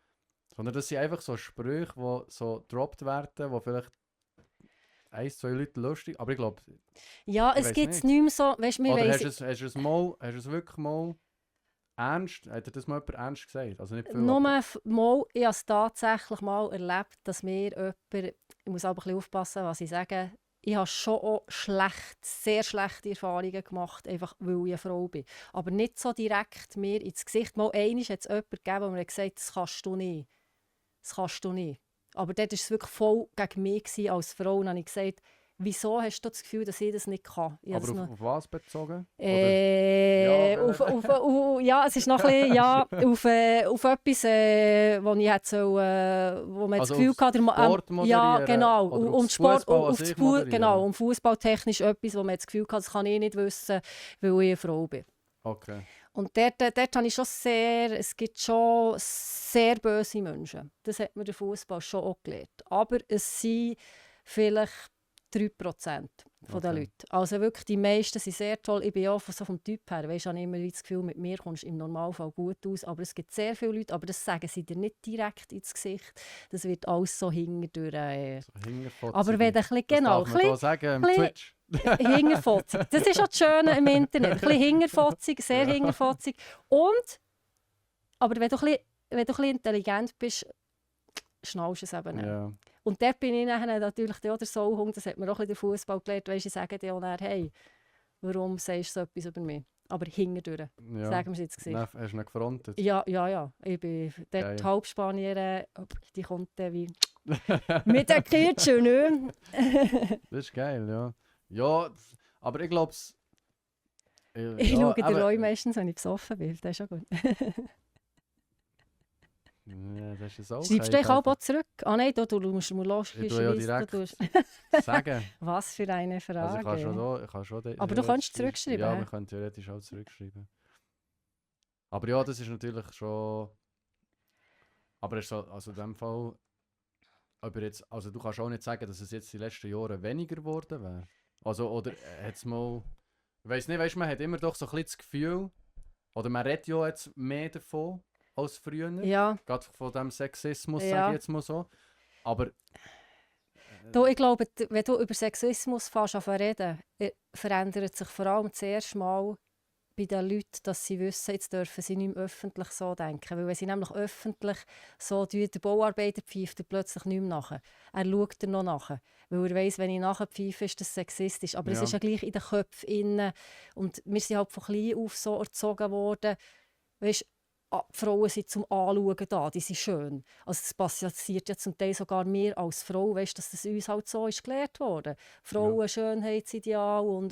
Sondern das sind einfach so Sprüche, die so gedroppt werden, wo vielleicht 1, 2 Leute lustig, aber ich glaube, Ja, ich es weiss gibt es nicht. nicht mehr so. Weißt, wir Oder weiss, hast du es wirklich mal ernst, hat dir das mal jemand ernst gesagt? Also nicht viel, nur aber mal, ich habe es tatsächlich mal erlebt, dass mir jemand, ich muss aber ein bisschen aufpassen, was ich sage, ich habe schon auch sehr schlechte Erfahrungen gemacht, einfach weil ich eine Frau bin. Aber nicht so direkt mir ins Gesicht. Mal einmal hat es jemanden gegeben, der mir gesagt hat, das kannst du nicht. Das kannst du nicht. Aber dort war es wirklich voll gegen mich gewesen, als Frau. Und dann habe ich gesagt, wieso hast du das Gefühl, dass ich das nicht kann? Ich habe aber das auf was bezogen? Ja, ja, es ist noch ein bisschen, ja, auf etwas, wo ich hätte so, wo man Also das Gefühl aufs hatte, Sport ja, moderieren genau, oder um aufs Sport, Fußball an auf sich genau, moderieren? fußballtechnisch etwas, wo man das Gefühl hatte, das kann ich nicht wissen, weil ich eine Frau bin. Okay. Und dort habe ich schon es gibt schon sehr böse Menschen. Das hat mir der Fußball schon auch gelernt. Aber es sind vielleicht 3% von den Okay. Leuten. Also wirklich, die meisten sind sehr toll. Ich bin ja so vom Typ her, weisst, habe ich immer das Gefühl, mit mir kommst du im Normalfall gut aus. Aber es gibt sehr viele Leute, aber das sagen sie dir nicht direkt ins Gesicht. Das wird alles so hinterdurch. So hingerfotzig. Aber wenn du ein bisschen, Das genau, darf man da sagen, im bisschen- Twitch. hingerfotzig. Das ist auch das Schöne im Internet. Ein bisschen hingerfotzig, sehr Ja. hingerfotzig. Und, aber wenn du ein bisschen intelligent bist, schnallst du es eben nicht. Ja. Und dort bin ich nachher natürlich auch der Sauhund, das hat mir auch ein bisschen der Fußball gelernt, weisst, ich sage dir auch nachher, hey, warum sagst du so etwas über mich? Aber hinterdurch, Ja. sagen wir es jetzt Gesicht. Dann hast du ihn gefrontet. Ja. Ich bin dort Geil. die Halbspanierin, die kommt dann wie mit der Kirche, ne? Das ist geil, ja. Ja, aber ich glaube es. Ich schaue den Roy meistens, wenn ich besoffen bin, das ist schon gut. Ja, das ist auch Schreibst du dich auch zurück? Ah nein, du musst mir los. Ich tue ja direkt sagen. Was für eine Frage. Also ich kann schon Aber du kannst zurückschreiben, Ja, hä? wir können theoretisch auch zurückschreiben. Aber ja, das ist natürlich schon... Aber es ist so, also in dem Fall... Aber jetzt, also du kannst auch nicht sagen, dass es jetzt die letzten Jahre weniger geworden wäre. Also, oder hat's mal... Ich weiss nicht, weißt, man hat immer doch so ein bisschen das Gefühl... Oder man redet ja jetzt mehr davon als früher. Ja, Gerade von dem Sexismus, Ja. sage ich jetzt mal so. Aber... du, ich glaube, wenn du über Sexismus fährst an reden, verändert sich vor allem zuerst mal bei den Leuten, dass sie wissen, jetzt dürfen sie nicht mehr öffentlich so denken. Weil wenn sie nämlich öffentlich so tun, der Bauarbeiter pfeift er plötzlich nicht mehr nach. Er schaut er noch nach. Weil er weiss, wenn ich nachher pfeife, ist das sexistisch. Aber es Ja. ist ja gleich in den Köpfen innen. Und wir sind halt von klein auf so erzogen worden. Weißt, die Frauen sind zum Anschauen da, die sind schön. Also das passiert ja zum Teil sogar mehr als Frau, weißt, dass das uns halt so ist gelehrt worden. Frauen, Schönheitsideal und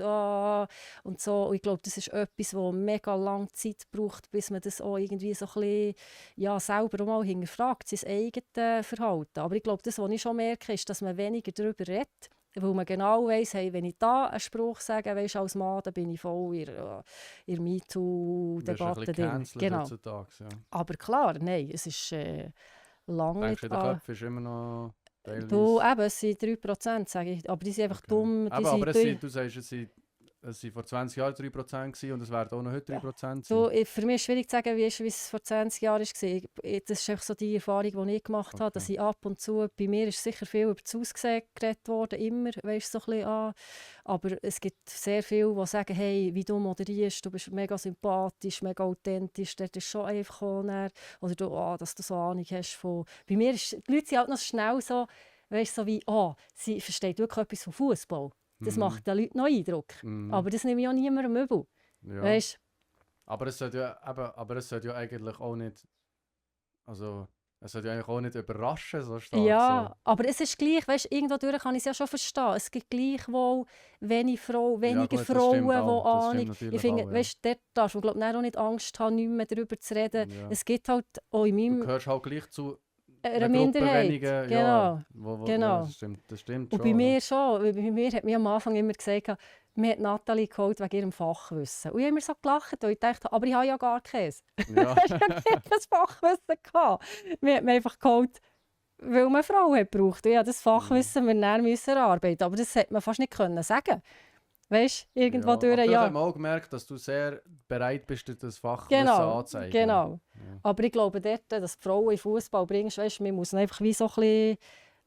so. Und ich glaube, das ist etwas, das mega lange Zeit braucht, bis man das auch irgendwie so ein bisschen, ja, selber auch mal hinterfragt, sein eigenes Verhalten. Aber ich glaube, das, was ich schon merke, ist, dass man weniger darüber redet. Weil man genau weiss, hey, wenn ich da einen Spruch sage, weißt, als Mann, dann bin ich voll in der MeToo-Debatte drin. Cancelled Genau. heutzutage, ja. Aber klar, nein, es ist lange Denkst du, nicht der Kopf ist immer noch teilweise... Du, eben, es sind 3%, sage ich. Aber die sind einfach Okay. dumm. Die Aber sind es sind, du sagst, es sind es waren vor 20 Jahren 3% gewesen und es werden auch noch heute 3% sein. So, für mich ist es schwierig zu sagen, wie es vor 20 Jahren war. Das ist einfach so die Erfahrung, die ich gemacht habe, dass ich ab und zu, bei mir ist sicher viel über das Aussehen geredet worden, immer, weißt, so ein bisschen an. Aber es gibt sehr viele, die sagen, hey, wie du moderierst, du bist mega sympathisch, mega authentisch, das ist schon einfach oder du, dass du so Ahnung hast von... Bei mir ist, die Leute sind halt noch schnell so, weißt, so wie, sie versteht wirklich etwas von Fußball. Das macht den Leuten noch Eindruck. Aber das nehme ich auch niemandem übel. Ja. Weißt? Aber es sollte ja eigentlich auch nicht, also es sollte ja eigentlich auch nicht überraschen, so stark. Ja, so. aber es ist gleich, weißt, irgendwo durch kann ich es ja schon verstehen. Es gibt gleichwohl weniger gut, Frauen, die das stimmt Ahnung... natürlich Ich finde, auch, ja. weißt, dort darfst du glaub, auch nicht Angst haben, nicht mehr darüber zu reden. Ja. Es gibt halt auch in Du meinem... gehörst halt gleich zu Eine einer Gruppe Minderheit, weniger, genau. ja, Genau. Ja, das stimmt Und schon. bei ja. mir schon. Weil bei mir hat mir am Anfang immer gesagt, mir hat Nathalie geholt wegen ihrem Fachwissen. Und ich habe immer so gelacht, und ich dachte, aber ich habe ja gar keins. Ja. Ich habe kein Fachwissen gehabt. Mir hat mir einfach geholt, weil man eine Frau hat gebraucht. Und ich musste das Fachwissen wir dann erarbeiten. Aber das hätte man fast nicht können sagen. Weißt du, irgendwo durch, aber ja. hat man auch gemerkt, dass du sehr bereit bist, dir das Fachwissen Genau, anzuzeigen. genau. Ja. Aber ich glaube dort, dass die Frauen in Fußball bringst, weißt, man muss einfach wie so ein bisschen,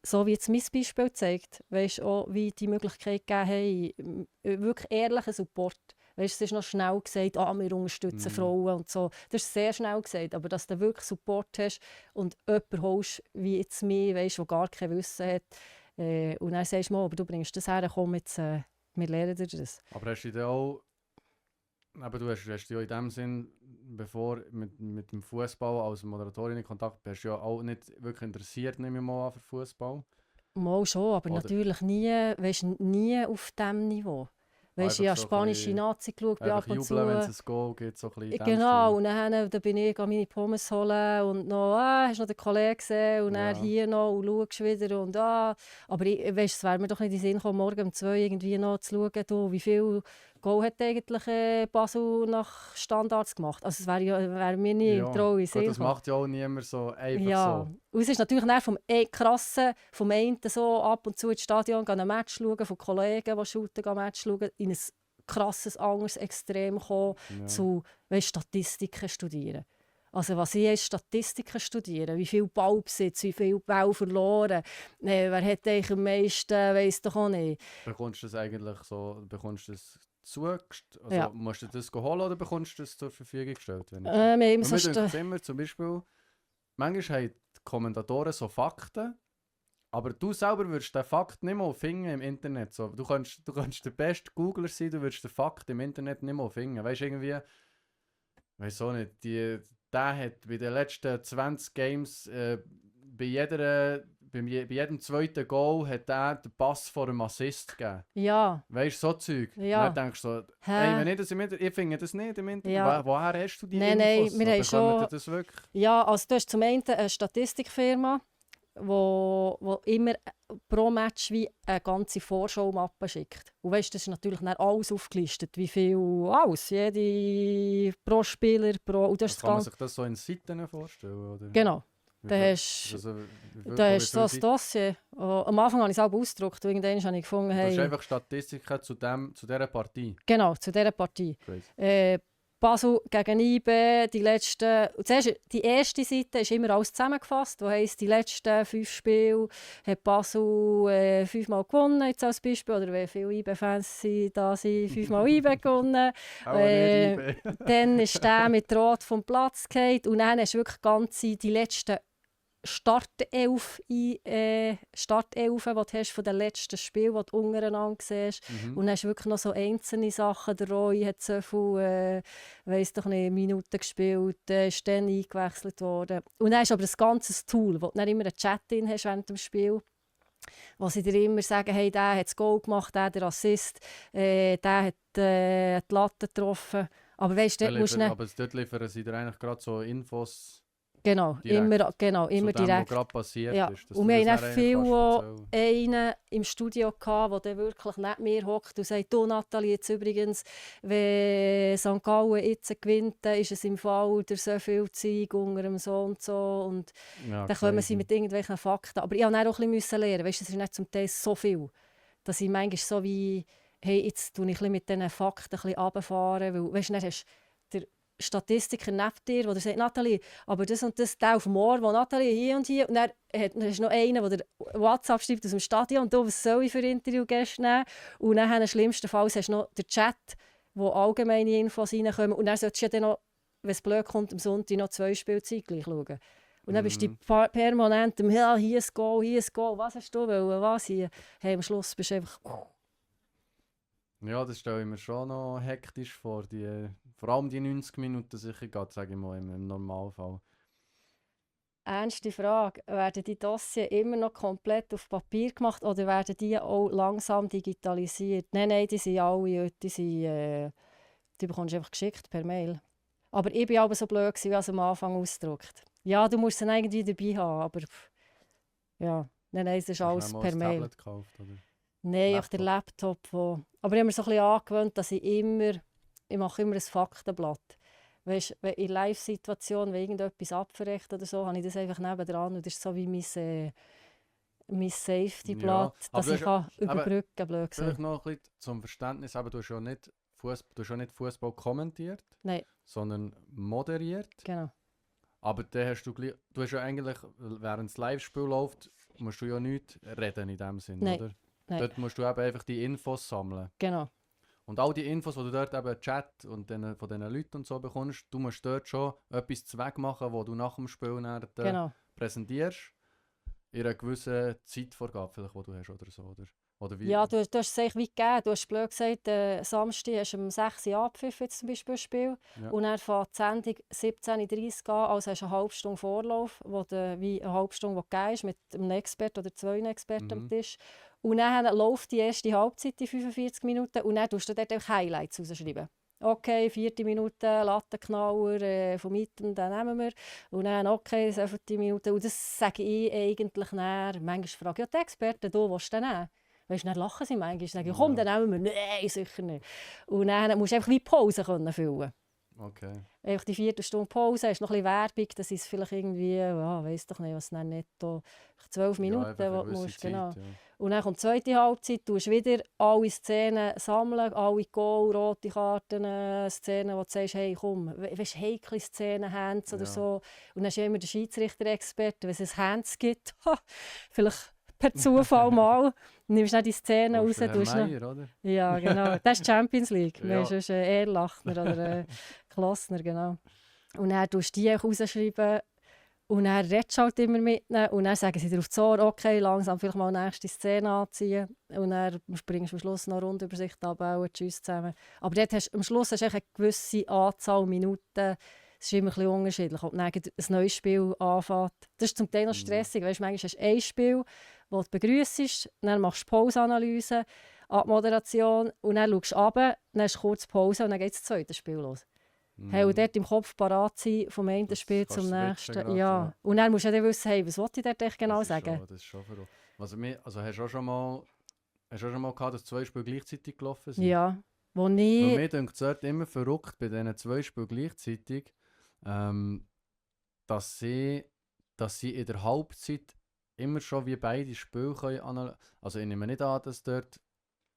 so wie jetzt mein Beispiel zeigt, weißt, auch wie die Möglichkeit gegeben haben, wirklich ehrlichen Support. Weißt, es ist noch schnell gesagt, wir unterstützen Frauen und so. Das ist sehr schnell gesagt, aber dass du wirklich Support hast und jemanden holst, wie jetzt mich, weißt, der gar kein Wissen hat, und dann sagst du, aber du bringst das her, komm jetzt, wir lernen dir das. Aber hast du dich auch, aber du hast dich ja in dem Sinn, bevor mit dem Fußball als Moderatorin in Kontakt bist, ja auch nicht wirklich interessiert, nehme ich mal an, für Fußball. Mal schon, aber Oder- natürlich nie, weißt, nie auf diesem Niveau. Weißt, ich habe Einfach so ein spanische bisschen- Nazi geschaut, bin Einfach ab und jubeln, wenn es zu. ein Goal gibt, so ein bisschen in dem Genau, Stil. und dann da bin ich meine Pommes holen und noch, hast du noch den Kollegen gesehen und dann Ja. hier noch und schaust wieder und Aber weißt, es wäre mir doch nicht in den Sinn gekommen, morgen um 2 irgendwie noch zu schauen, du, wie viel Goal hat eigentlich Basel nach Standards gemacht. Also es wäre mir nie im Traum in den gut, Sinn das gekommen. macht ja auch niemand so einfach Ja, so. und es ist natürlich dann vom Krassen, vom einen so ab und zu ins Stadion gehen, ein Match schauen, von Kollegen, die shooten, ein Match schauen, in ein krasses, anderes Extrem kommen, Ja. zu Statistiken studieren. Also was ich ist Statistiken studieren, wie viel Ballbesitz, wie viel Ball verloren, wer hat eigentlich am meisten, weiss doch auch nicht. Bekommst du das eigentlich so, bekommst du das also Ja. musst du das holen oder bekommst du das zur Verfügung gestellt? Wir haben immer Und so mir denkt immer zum Beispiel, manchmal haben die Kommentatoren so Fakten, aber du selber würdest den Fakt nicht mal finden im Internet. So, du kannst der beste Googler sein, du würdest den Fakt im Internet nicht mal finden. Weißt du, irgendwie, weiss auch nicht, der hat bei den letzten 20 Games bei jedem zweiten Goal hat der den Pass vor einem Assist gegeben. Ja, Weißt du, so Zeug. Ja. Und dann denkst du so, Hä? hey, wenn ich das im Internet, ich finde das nicht im Internet. Ja. Woher hast du die Nein, Infos? wir haben Bekommt ihr schon- das wirklich? ja, also du hast zum einen eine Statistikfirma, wo immer pro Match wie eine ganze Vorschaumappe schickt. Und weißt, das ist natürlich dann alles aufgelistet, wie viel, alles, jede pro Spieler, und das ist das Kann man Ganze. sich das so in Seiten vorstellen? Oder? Genau, Wie da viel- hast also, da hast du so wie ein viele Dossier. Am Anfang habe ich es auch ausgedruckt und irgendwann habe ich gefunden, Seiten? Das ist hey, einfach Statistiken zu dieser Partie. genau, zu dieser Partie. Crazy. Basel gegen IB, die erste Seite ist immer alles zusammengefasst, das heisst, die letzten 5 Spiele hat Basel 5-mal gewonnen, jetzt als Beispiel, oder wenn viele IB-Fans da sind, 5-mal IB gewonnen. Auch Äh, nicht IB. Dann ist der mit Rot vom Platz gefallen und dann hast du wirklich die letzten Startelf, die du hast von den letzten Spielen, die du untereinander siehst. Mhm. Und dann hast du wirklich noch so einzelne Sachen. Der Roy hat so viele weiss doch nicht, Minuten gespielt, ist dann eingewechselt worden. Und dann hast du aber das ganze Tool, wo du dann immer einen Chat drin hast während dem Spiel, wo sie dir immer sagen, hey, der hat das Goal gemacht, der Assist, der hat die Latte getroffen. Aber weißt du, dort musst du dann, Aber dort liefern sie dir eigentlich gerade so Infos genau, direkt immer zu dem, direkt. was gerade passiert Ja. ist. dass Und du wir das haben dann auch viel eigentlich kannst erzählen. einen im Studio gehabt, der wirklich neben mir hockt und sagt, du Nathalie, jetzt übrigens, wenn St. Gallen jetzt gewinnt, dann ist es im Fall der so viel Zeug unter dem so und so. Und Ja, dann kommen sie crazy. mit irgendwelchen Fakten. Aber ich musste dann auch ein bisschen lernen. Weißt, es ist nicht zum Teil so viel, dass ich manchmal so wie hey, jetzt tue ich ein bisschen mit diesen Fakten ein bisschen runterfahren, weil, weißt du, dann hast du den Statistiker neben dir, der sagt, Nathalie, aber das und das, der auf dem Ohr, wo Nathalie hier und hier, und dann hast du noch einen, der WhatsApp schreibt aus dem Stadion, und du, was soll ich für Interviewgäste nehmen? Und dann, im schlimmsten Fall, hast du noch den Chat, wo allgemeine Infos reinkommen, und dann solltest du ja dann noch, wenn es blöd kommt, am Sonntag noch 2 Spielzeit gleich schauen. Und dann bist du permanent im ja, hier ist Goal, was hast du wollen, was hier? Hey, am Schluss bist du einfach... Ja, das stelle ich mir schon noch hektisch vor. Vor allem die 90 Minuten sicher geht, sage ich mal, im Normalfall. Ernste Frage, werden die Dossiers immer noch komplett auf Papier gemacht oder werden die auch langsam digitalisiert? Nein, die sind alle, die bekommst du einfach geschickt per Mail. Aber ich war aber so blöd, wie es am Anfang ausgedruckt. Ja, du musst sie irgendwie dabei haben, aber ja, nein, es ist alles Hast du per ein Mail. Tablet gekauft, oder? Nein, auf der Laptop. Aber ich habe mir so ein bisschen angewöhnt, dass ich mache immer ein Faktenblatt. Weißt, wenn in Live-Situation, wenn irgendetwas abverrecht oder so, habe ich das einfach nebendran und das ist so wie mein Safety-Blatt, Ja, dass aber ich kann überbrücken kann, blöd vielleicht gesagt. noch ein bisschen zum Verständnis, aber du hast ja nicht Fußball kommentiert, Nein, sondern moderiert. genau. Aber dann du hast ja eigentlich, während das Live-Spiel läuft, musst du ja nichts reden in dem Sinn, Nein, oder? nein, Dort musst du eben einfach die Infos sammeln. genau. Und all die Infos, die du dort eben Chat und von diesen Leuten und so bekommst, du musst dort schon etwas zweckmachen, wo du nach dem Spiel dann Genau. präsentierst. In einer gewissen Zeitvorgabe, vielleicht, die du hast oder so. Oder wie? Ja, du hast es eigentlich wie gegeben. Du hast blöd gesagt, Samstag hast du um 6 Uhr abgepfiffen, zum Beispiel ein Spiel. Ja. Und dann fängt die Sendung 17:30 Uhr an, also hast du eine halbe Stunde Vorlauf, wo du, wie eine halbe Stunde gegeben ist, mit einem Experten oder 2 Experten am Tisch. Und dann läuft die erste Halbzeit, die 45 Minuten, und dann tust du dort auch Highlights rausschreiben. Okay, 4. Minute, Lattenknauer von Mitten, den nehmen wir. Und dann, okay, so viele Minuten. Und das sage ich eigentlich näher. Manchmal frage ich ja die Experten, du, was du denn nehmen? Weißt du, dann lachen sie manchmal. Sagen, ja, komm, dann nehmen wir. Nein, sicher nicht. Und dann musst du einfach wie Pause füllen. Okay. Einfach die 4 Stunde Pause, hast noch ein bisschen Werbung, das ist vielleicht irgendwie, ja, weiss doch nicht, was dann netto 12 Minuten, ja, die du musst, Zeit, genau. ja. Und dann kommt die zweite Halbzeit, du musst wieder alle Szenen sammeln, alle Goal, rote Karten, Szenen, wo du sagst, hey, komm, weißt du, heikle Szenen, Hands oder so. Und dann ist ja immer der Schiedsrichter-Experte, wenn es ein Hands gibt, vielleicht per Zufall mal, nimmst du dann die Szene raus. Herr Meier, oder? Ja, genau. Das ist die Champions League. Ja. Wir haben sonst Erlachner oder Klossner, genau. Und dann tust du die auch rausschreiben und dann redest du halt immer mit ihnen und dann sagen sie dir auf das Ohr, okay, langsam vielleicht mal die nächste Szene anziehen und dann bringst du am Schluss noch eine Rundübersicht abbauen, tschüss zusammen. Aber dort am Schluss hast du eine gewisse Anzahl Minuten. Es ist immer ein bisschen unterschiedlich, ob dann ein neues Spiel anfängt. Das ist zum Teil noch stressig. Weißt, manchmal hast du ein Spiel, das du begrüssest, dann machst du Pauseanalyse, Abmoderation und dann schaust du runter, dann hast du kurz Pause und dann geht das zweite Spiel los. Hey, und dort im Kopf parat sein, vom einen Spiel zum nächsten. Grad, ja. Und dann musst du dann wissen, hey, was wollte ich dort echt genau sagen? Das ist schon verrückt. Also hast du auch schon mal gehabt, dass 2 Spiele gleichzeitig gelaufen sind? Ja. Wo Weil nie... mir denkt es immer verrückt bei diesen 2 Spielen gleichzeitig, dass sie in der Halbzeit immer schon wie beide Spiele können also ich nehme nicht an, dass dort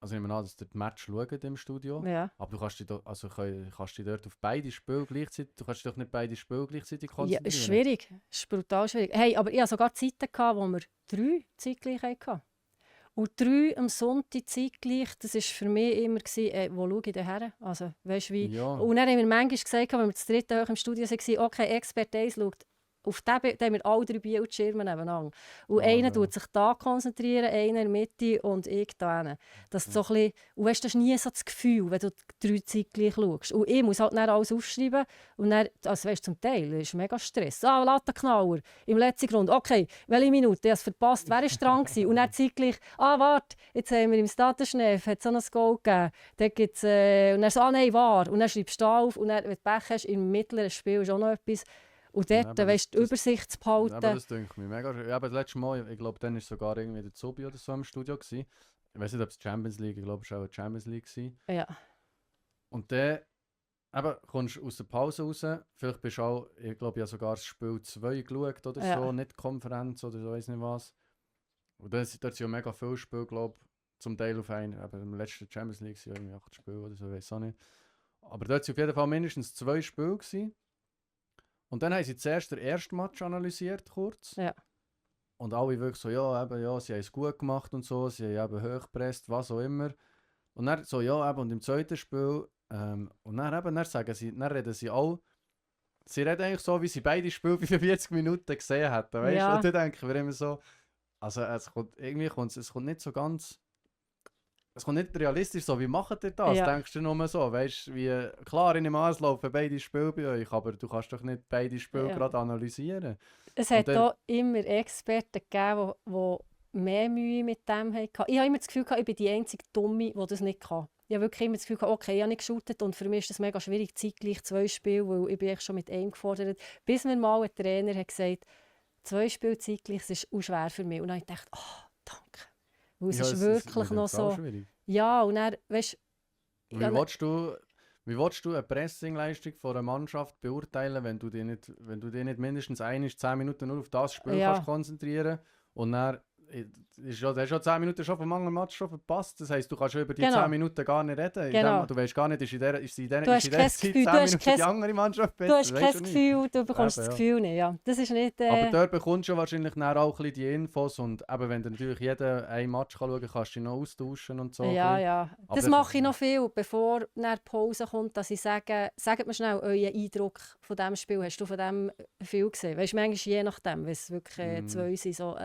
Also ich nehme an, dass ihr die Match schaut im Studio. Ja. Aber du kannst dich, kannst dich dort auf beide Spiele gleichzeitig... Du kannst dich doch nicht beide Spiele gleichzeitig Ja, konzentrieren. ist schwierig. Ist brutal schwierig. Hey, aber ich hatte sogar Zeiten, wo wir 3 zeitgleich hatten. Und 3 am Sonntag zeitgleich, das war für mich immer, wo schaue ich denn her? Also, weißt, wie... Ja. Und dann haben wir manchmal gesagt, wenn wir das dritte hoch im Studio waren, okay, Expert 1 schaut auf den, da haben wir alle 3 Bildschirme nebeneinander. Und einer tut sich da konzentrieren, einer in der Mitte und ich da hinten. Das so ein bisschen, und weißt, das ist nie so das Gefühl, wenn du 3 zeitgleich schaust. Und ich muss halt dann alles aufschreiben. Und dann, also weißt, zum Teil ist mega Stress. Lattenknauer im letzten Grund. Okay, welche Minute? Ich habe es verpasst. Wer war dran gewesen? Und dann zeitgleich, warte, jetzt haben wir im Statenschneef hat es auch noch ein Goal gegeben. Dann gibt's, und dann so, nein, wahr. Und dann schreibst du auf. Und dann, wenn du Pech hast, im mittleren Spiel ist auch noch etwas. Und dort, weißt du, die Übersicht zu behalten. Aber das denke ich mega. Ja, aber das letzte Mal, ich glaube, dann war sogar irgendwie der Zubi oder so im Studio gewesen. Ich weiß nicht, ob es Champions League, ich glaube, es war auch eine Champions League gewesen. Ja. Und dann kommst du aus der Pause raus. Vielleicht bist du auch, ich glaube, ich habe sogar das Spiel 2 geschaut oder so, nicht Konferenz oder so, weiß nicht was. Und dort sind ja mega viele Spiele, glaube ich. zum Teil auf einen, eben im letzten Champions League waren irgendwie 8 Spiele oder so, weiß auch nicht. Aber dort waren auf jeden Fall mindestens 2 Spiele gewesen. Und dann haben sie zuerst den ersten Match analysiert, kurz. Ja. Und alle wirklich so, ja, eben, ja, sie haben es gut gemacht und so, sie haben eben hochgepresst, was auch immer. Und dann so, ja, eben, und im zweiten Spiel, und dann eben, dann reden sie auch, sie reden eigentlich so, wie sie beide Spiele 45 Minuten gesehen hätten, weißt du? Ja. Und dann denke ich mir immer so, also es kommt nicht so ganz, es kommt nicht realistisch so, wie macht ihr das? Ja. Denkst du nur so, weißt du, wie, klar, in dem Maß laufen beide Spiele bei euch, aber du kannst doch nicht beide Spiele Ja. gerade analysieren. Es Und hat dann- auch immer Experten gegeben, die mehr Mühe mit dem hatten. Ich habe immer das Gefühl, ich bin die einzige Dumme, die das nicht kann. Ich habe wirklich immer das Gefühl, okay, ich habe nicht geshootet und für mich ist es mega schwierig, zeitgleich 2 Spiele, weil ich bin eigentlich schon mit einem gefordert. Bis mir mal ein Trainer hat gesagt, 2 Spiele zeitgleich, das ist auch schwer für mich. Und dann habe ich gedacht, oh, danke. Weil es ja, ist wirklich mir noch denkt's auch so... schwierig. Ja, und dann, weißt Wie ja, willst du eine Pressingleistung von einer Mannschaft beurteilen, wenn du dich nicht mindestens 10 Minuten nur auf das Spiel Ja. kannst konzentrieren und dann hast du schon 10 Minuten schon vom anderen Match schon verpasst. Das heisst, du kannst schon über die Genau. 10 Minuten gar nicht reden. Genau. Du weißt gar nicht, ist in Du dieser hast Zeit kein 10 Gefühl, Minuten die andere Mannschaft besser. du hast weisst kein du nicht. Gefühl, du bekommst Eben, das ja. Gefühl nicht. Ja. Das ist nicht... Aber dort bekommst du wahrscheinlich dann auch ein bisschen die Infos und eben, wenn du natürlich jeden ein Match schauen kannst, kannst du dich noch austauschen und so. ein Ja, bisschen. ja. Aber Das das- mache ich noch viel, bevor nach die Pause kommt, dass ich sage, sagt mir schnell euren Eindruck von diesem Spiel. Hast du von dem viel gesehen? Weißt du, manchmal je nachdem, wenn es wirklich 2 sind, so,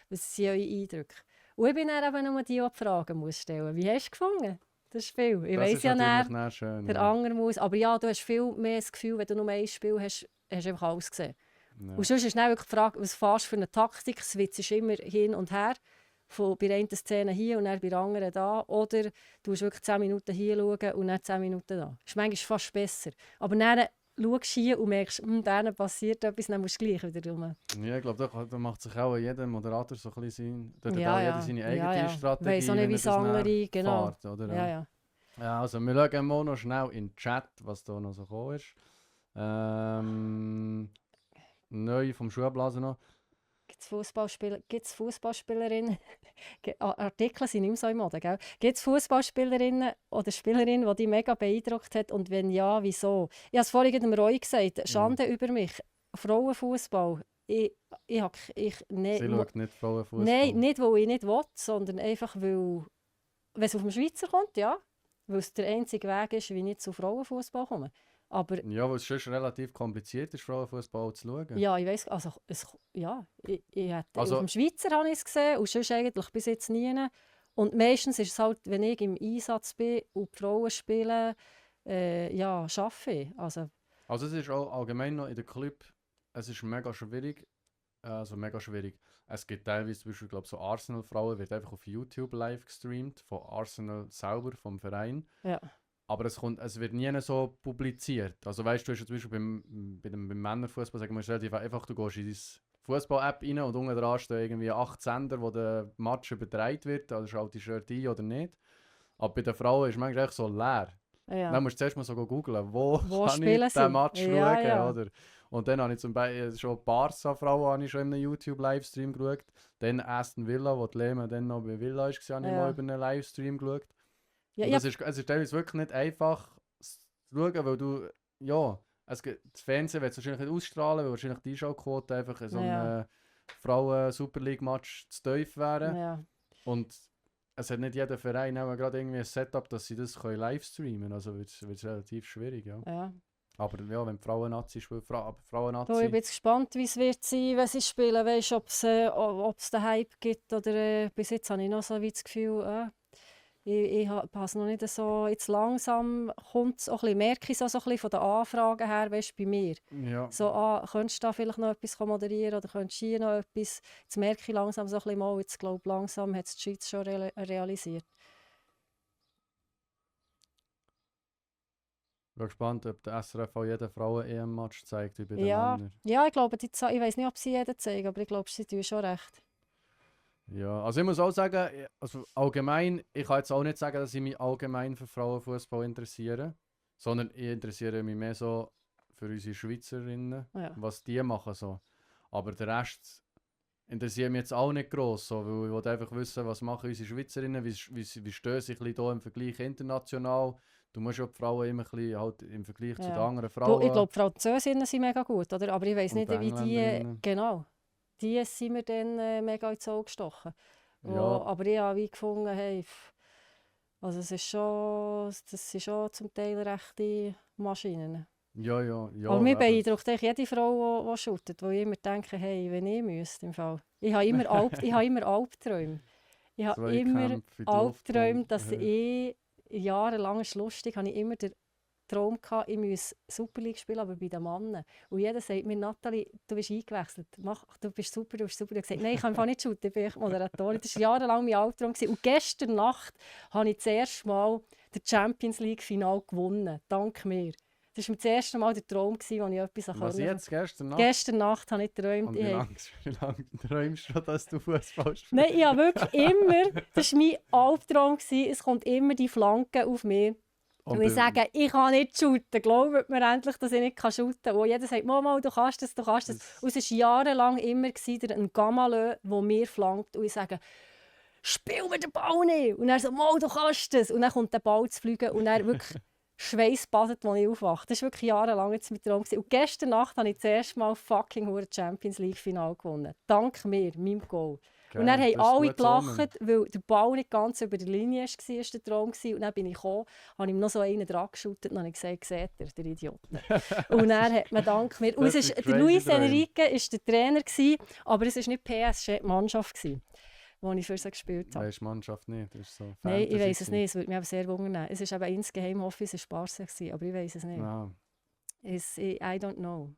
was sind eure Eindrücke? Und ich bin dann eben nur die Fragen muss stellen. Wie hast du gefunden? Das Spiel. Ich Das weiss ist ja natürlich dann, dann schön. der Ja. andere muss. Aber ja, du hast viel mehr das Gefühl, wenn du nur ein Spiel hast, hast du einfach alles gesehen. Ja. Und sonst ist dann wirklich die Frage, was fährst du für eine Taktik? Switch ist immer hin und her. Von bei der einen Szene hier und dann bei der anderen da. Oder du musst wirklich 10 Minuten hier schauen und dann 10 Minuten da. Das ist manchmal fast besser. Aber dann schaust du hier und merkst, denen passiert etwas, dann musst du gleich wieder rum. Ja, ich glaube, da macht sich auch jeder Moderator so ein bisschen sein. Dort Ja, hat auch ja. jeder seine Ja, eigene ja. Strategie. Weiss auch nicht, wenn wie er es das andere, dann genau. fährt, oder? Ja, ja. Ja, also wir schauen mal noch schnell in den Chat, was da noch so gekommen ist. Neu vom Schuhblasen noch. Gibt es Fußballspielerinnen? Artikel sind nicht mehr so in Mode, gell? Gibt es Fußballspielerinnen oder Spielerinnen, die dich mega beeindruckt hat? Und wenn ja, wieso? Ich habe es vorhin dem Roy gesagt, Schande über mich. Frauenfußball. Sie Nein, schaut nicht Frauenfußball. nicht, weil ich nicht will, sondern einfach, weil wenn es auf dem Schweizer kommt, ja. Weil es der einzige Weg ist, wie ich zu Frauenfußball komme. Aber Ja, weil es schon relativ kompliziert ist, Frauenfußball zu schauen. ja, ich weiss, also Also- auf dem Schweizer habe ich es gesehen und sonst eigentlich bis jetzt nie. Und meistens ist es halt, wenn ich im Einsatz bin und die Frauen spielen, arbeite ich. Also, Also es ist auch allgemein noch in der Club, es ist mega schwierig. Es gibt teilweise zum Beispiel, glaube so Arsenal-Frauen wird einfach auf YouTube live gestreamt, von Arsenal selber, vom Verein. ja. Aber es wird nie so publiziert. Also weißt du, hast ja zum Beispiel beim Männerfußball, sagen wir es relativ einfach, du gehst in deine Fußball-App rein und unten dran stehen irgendwie 8 Sender, wo der Match übertragen wird, also schaltest du dort ein oder nicht. Aber bei den Frauen ist es manchmal echt so leer. Ja. Dann musst du zuerst mal so googeln, wo Wo kann spielen ich sie? den Match Ja, schauen, ja. oder? Und dann habe ich zum Beispiel schon Barca-Frauen habe ich schon in einem YouTube-Livestream geschaut. Dann Aston Villa, wo die Lehmann dann noch bei Villa war, habe ich Ja. mal über einen Livestream geschaut. Ja, Und ja, es ist teilweise wirklich nicht einfach zu schauen, weil du, ja, das Fernsehen wird es wahrscheinlich nicht ausstrahlen, weil wahrscheinlich die Einschaltquote einfach in so einem Ja. Frauen-Super League-Match zu tief wäre. ja. Und es hat nicht jeder Verein auch gerade irgendwie ein Setup, dass sie das live streamen können. Also wird es relativ schwierig, ja. ja. Aber ja, wenn die Frauen-Nazi spielt, Du, ich bin Frauen-Nazi... jetzt gespannt, wie es wird sein, wenn sie spielen. Weißt du, ob es den Hype gibt oder bis jetzt habe ich noch so wie das Gefühl, ich habe es noch nicht so, jetzt langsam kommt es auch ein bisschen, merke ich es auch so ein bisschen von den Anfragen her, weißt du, bei mir. Ja, So, könntest du da vielleicht noch etwas moderieren oder könntest du hier noch etwas? Jetzt merke ich langsam so ein bisschen mal, jetzt glaube langsam hat es die Schweiz schon realisiert. ich bin gespannt, ob der SRF auch jeden Frauen-EM-Match zeigt, wie bei den Ja, Männern. ja, ich glaube, ich weiß nicht, ob sie jeden zeigen, aber ich glaube, sie tun schon recht. Ja, also ich muss auch sagen, also allgemein, ich kann jetzt auch nicht sagen, dass ich mich allgemein für Frauenfußball interessiere, sondern ich interessiere mich mehr so für unsere Schweizerinnen, Ja. was die machen so. Aber der Rest, interessiert mich jetzt auch nicht gross, so, weil ich wollte einfach wissen, was machen unsere Schweizerinnen, wie stehen sie ein bisschen hier im Vergleich international. Du musst ja die Frauen immer ein bisschen halt im Vergleich zu den Ja. anderen Du, ich Frauen glaube, die Französinnen sind mega gut, oder? Aber ich weiß und nicht, die wie die... Engländerinnen. Genau. Die sind mir dann mega ins Auge gestochen. Ja, Aber ich habe wie gefunden, hey, also das sind schon zum Teil rechte Maschinen. ja, ja, ja, Aber mir eben. beeindruckt eigentlich jede Frau, die shootet, wo ich immer denke, hey, wenn ich müsste im Fall. Ich habe immer, ich habe immer Albträume. Ich habe immer Zweikämpfe in die Luft Albträume, und dass ich jahrelang ist lustig, habe ich immer den Traum gehabt, ich müsse Super League spielen, aber bei den Männern. Und jeder sagt mir, Nathalie, du bist eingewechselt, du bist super, du bist super. Ich habe gesagt, nein, ich kann einfach nicht shooten, ich bin Moderatorin. Das war jahrelang mein Albtraum. Und gestern Nacht habe ich das erste Mal das Champions League Final gewonnen, dank mir. Das war das erste Mal der Traum, als ich etwas was konnte. jetzt, gestern Nacht? Gestern Nacht habe ich geträumt. Und wie lange träumst du, dass du Fußball spielst? Nein, ich habe wirklich immer, das war mein Albtraum, es kommt immer die Flanke auf mich. Und ich sage, ich kann nicht shooten. Glaubt mir endlich, dass ich nicht shooten kann. Und jeder sagt, Mama, du kannst das, du kannst das. Und es war jahrelang immer ein Gamalö, der mir flankt. Und ich sage, spiel mir den Ball nicht. Und er so, Mal, du kannst das. Und dann kommt der Ball zu fliegen und er wirklich schweißbadet, als ich aufwache. Das war wirklich jahrelang jetzt mit Traum. Und gestern Nacht habe ich das erste Mal fucking Champions League Final gewonnen. Dank mir, meinem Goal. Geil, Und dann haben das ist alle gutes Omen. gelacht, weil der Ball nicht ganz über der Linie war, war der Traum. Und dann bin ich gekommen, habe ihm noch so einen dran geschüttet und habe gesagt, seht ihr, der Idiot. Und dann hat man dank mir... Und Das es sind ist, der crazy Luis Träume. Enrique war der Trainer, aber es war nicht PS, es war die Mannschaft, die ich für sie gespielt habe. Weisst Mannschaft nicht, das ist so Nein, ich Fantasy weiß es gewesen. nicht, es würde mich aber sehr wundern. Es war eben insgeheim Office, es war Spaß, aber ich weiß es nicht. Ja. I don't know.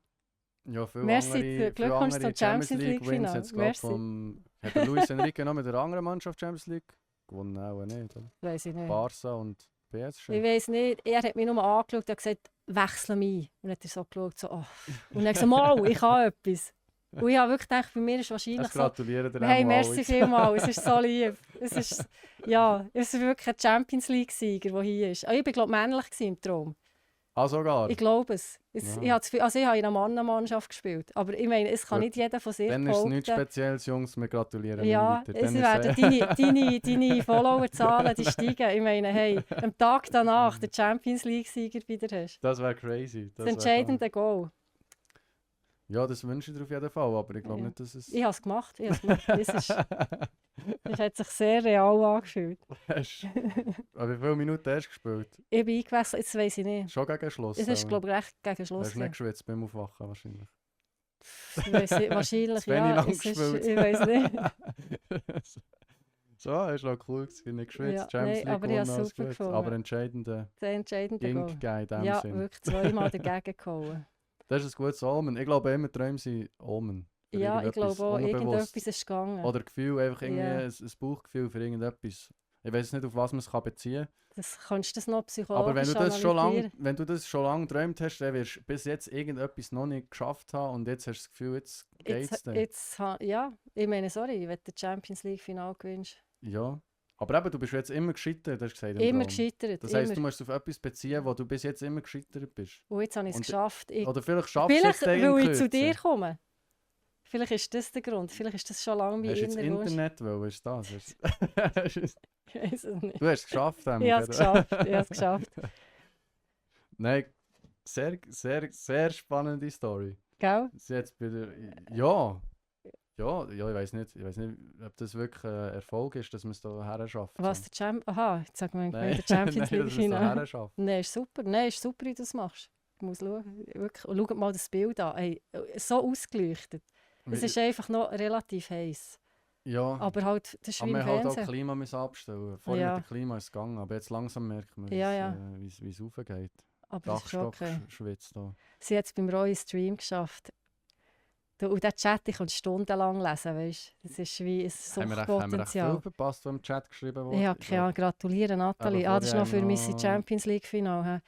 Ja, viele Merci, andere, Glückwunsch viele andere zum Champions League Wins Final. jetzt, glaub, Merci. hat der Luis Enrique noch mit der anderen Mannschaft Champions League gewonnen? Auch nicht, oder? Weiß ich nicht. Barca und PSG. Ich weiß nicht, er hat mich nur angeschaut und hat gesagt, wechsle mich. Und dann hat er so geschaut, so, oh. Und dann gesagt, mal, ich habe etwas. Und ich habe wirklich gedacht, bei mir ist wahrscheinlich Ich so, gratuliere dir hey, auch merci jetzt. vielmals, es ist so lieb. Es ist wirklich ein Champions League-Sieger, der hier ist. Ich war, glaube ich, männlich im Traum. Ah, sogar? Ich glaube es. Ja. Ich habe das Gefühl, also ich habe in einer Mannenmannschaft gespielt. Aber ich meine, es kann Gut. nicht jeder von sich Dann ist es behaupten. nichts Spezielles, Jungs, wir gratulieren Ja, weiter. es Dann ist werden deine Followerzahlen die steigen. Ich meine, hey, am Tag danach den Champions League-Sieger wieder hast. Das wäre crazy. Das entscheidende Goal. Ja, das wünsche ich dir auf jeden Fall, aber ich glaube Ja. nicht, dass es... Ich habe es gemacht. Es hat sich sehr real angefühlt. Aber wie viele Minuten hast du gespielt? Ich bin eingewechselt, jetzt weiss ich nicht. Schon gegen Schluss? Es ist, glaube ich, recht gegen Schluss. Hast du nicht geschwitzt beim Aufwachen wahrscheinlich? Ich weiss nicht, wahrscheinlich, Zu wenig ja. lang Es ist, gespielt. ich weiß nicht. So, hast du noch cool gewesen, nicht geschwitzt, Ja, Champions nein, League aber ich habe es gewonnen, alles super gut. gefunden. Aber entscheidender Der entscheidende Goal. Gink gegeben in dem Ja, Sinn. wirklich zweimal dagegen gehauen. Das ist ein gutes Omen. Ich glaube immer, Träume sind Omen. Für Ja, ich irgendetwas glaube auch, Unterbewusst. irgendetwas ist gegangen. Oder Gefühl, einfach irgendwie Ja. ein Bauchgefühl für irgendetwas. Ich weiß nicht, auf was man es beziehen kann. Kannst du das noch psychologisch Aber analysieren? wenn du das schon lange geträumt hast, dann wirst du bis jetzt irgendetwas noch nicht geschafft haben und jetzt hast du das Gefühl, jetzt geht's dann. Ja, ich meine, sorry, wenn du das Champions League Final gewinnst. Ja. Aber eben, du bist jetzt immer gescheitert, hast du gesagt. im Immer Traum. gescheitert. Das heisst, immer. du musst auf etwas beziehen, wo du bis jetzt immer gescheitert bist. Und jetzt habe ich es Und- geschafft. Oder vielleicht schaffst du es Vielleicht, jetzt in weil ich zu Kürze. dir komme. Vielleicht ist das der Grund. Vielleicht ist das schon lange mein Hast du jetzt innerer Wunsch. Internet wollen, ist das? Ich weiß es nicht. Du hast es geschafft. Ich habe es geschafft. Ich habe es geschafft. Nein, sehr, sehr, sehr spannende Story. Gell? Sie jetzt bei der, ja, ich weiß nicht, ob das wirklich ein Erfolg ist, dass man es da her schafft. Was der Champions... Aha, jetzt sag mal, Nein, der Champions nein, League dass man es da Final. her schafft. Nein, ist super. Nein, ist super, wie du das machst. Ich muss schauen. Wirklich. Und schau mal das Bild an. Hey, so ausgeleuchtet. Es ist einfach noch relativ heiß. Ja, Aber halt, das ist aber wie im man halt auch Fernsehen. Klima müssen abstellen. Vorher Ja. mit dem Klima ist es gegangen, aber jetzt langsam merkt man, Ja, ja. wie es raufgeht. Aber das ist schon Dachstock okay. schwitzt da. Sie hat es beim Roy Stream geschafft. Und diesen Chat, ich kann stundenlang lesen, weißt du? Das ist wie ein Haben wir echt viel Suchtpotenzial. verpasst, was im Chat geschrieben wurde? Ich habe keine Ahnung, gratuliere Nathalie. Aber Das ist noch für vorher mich noch- Champions League Final.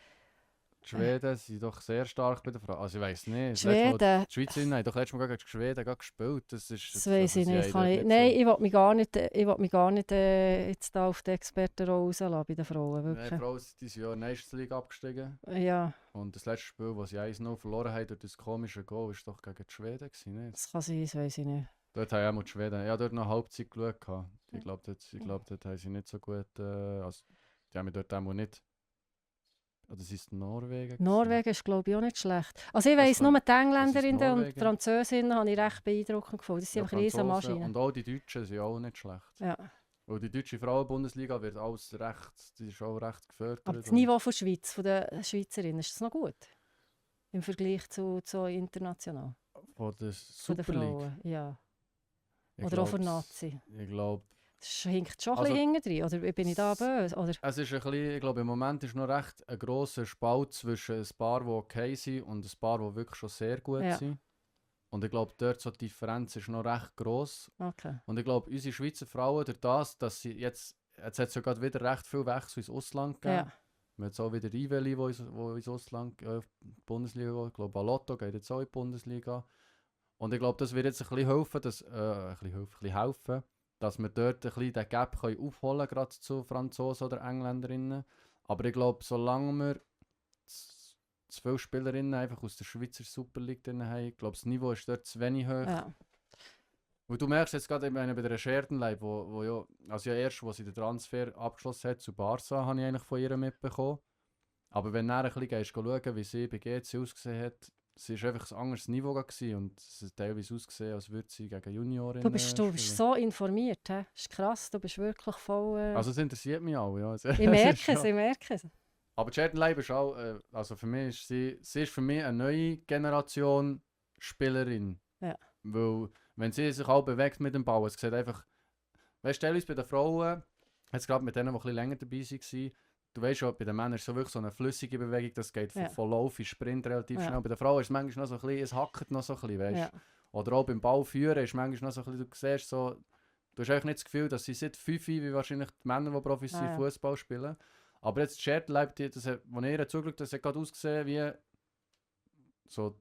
Die Schweden sind doch sehr stark bei der Frage. Also ich weiß nicht. Schweden, Die Schweizerinnen haben doch letztes Mal gegen die Schweden gespielt. Das weiß ich nicht. Nein, ich will mich gar nicht jetzt da auf die Expertenrolle rauslassen bei den Frauen. Die Wirklich. Frauen sind dieses Jahr in die Nations League abgestiegen. Ja, Und das letzte Spiel, das sie 1-0 verloren haben durch das komische Goal, war doch gegen die Schweden. Nicht? das kann sein, das weiß ich nicht. Dort haben auch die Schweden. Ja, dort noch Halbzeit geschaut. Ich Ja. glaube, dort haben sie nicht so gut. Also, die haben mich dort auch nicht. Oder sie ist Norwegen gewesen? Norwegen ist, glaube ich, auch nicht schlecht. Also ich Es weiss, nur kann, die es ist Engländerinnen und die Norwegen. Französinnen habe ich recht beeindruckend gefunden. Das sind Ja, einfach riesen Franzosen Maschinen. und auch die Deutschen sind auch nicht schlecht. Ja. Weil die deutsche Frauenbundesliga wird alles recht, die ist auch recht gefördert. Aber das Und Niveau von Schweiz, von den Schweizerinnen, ist das noch gut? Im Vergleich zu international? von der Von den Super League. Frauen, ja. Ich Oder auch für glaub's- Nazi. Ich glaube, Das hinkt schon ein Also, bisschen hinten drin. Oder bin ich da böse? Oder? es ist ein bisschen, ich glaube, im Moment ist noch recht ein grosser Spalt zwischen ein paar, die okay sind und ein paar, die wirklich schon sehr gut Ja. sind. Und ich glaube, dort so die Differenz ist noch recht gross. Okay. Und ich glaube, unsere Schweizer Frauen, durch das, dass sie jetzt hat es ja gerade wieder recht viel Wechsel ins Ausland gegeben. Ja. Wir haben jetzt auch wieder Riveli, wo ins Ausland, in die Bundesliga geht. Ich glaube, Balotto geht jetzt auch in die Bundesliga. Und ich glaube, das wird jetzt ein bisschen helfen, helfen, dass wir dort ein bisschen den Gap können aufholen können, gerade zu Franzosen oder Engländerinnen. Aber ich glaube, solange wir zu viele Spielerinnen einfach aus der Schweizer Super League drin haben, ich glaube, das Niveau ist dort zu wenig hoch. Ja. Weil du merkst jetzt gerade bei der Scherdenleib, wo ja, also ja erst, wo sie den Transfer abgeschlossen hat zu Barca, habe ich eigentlich von ihr mitbekommen. Aber wenn du dann ein bisschen gehst, schauen, wie sie bei GC ausgesehen hat, sie war einfach ein anderes Niveau gewesen und es hat teilweise ausgesehen, als würde sie gegen Juniorinnen Du bist spielen. so informiert. Das ist krass, du bist wirklich voll... Also es interessiert mich auch, ja. ich merke es, ich merke es. Aber Scherdenleib ist auch, also für mich ist sie ist für mich eine neue Generation Spielerin. Ja. Weil, wenn sie sich auch bewegt mit dem Ball, es sieht einfach, weißt du, teilweise bei den Frauen, jetzt gerade mit denen, die ein bisschen länger dabei waren, du weißt schon, bei den Männern ist so wirklich so eine flüssige Bewegung, das geht Ja. von Lauf in Sprint relativ Ja. schnell. Bei den Frauen ist es manchmal noch so ein bisschen, es hackt noch so ein bisschen, weißt du. Ja. Oder auch beim Ball führen ist manchmal noch so ein bisschen, du siehst so, du hast eigentlich nicht das Gefühl, dass sie seit 5 wie wahrscheinlich die Männer, die professionell ja. Fußball spielen. Aber jetzt Scherdenleib, das hat, als ich ihr zugeschaut habe, das hat gerade ausgesehen wie, so,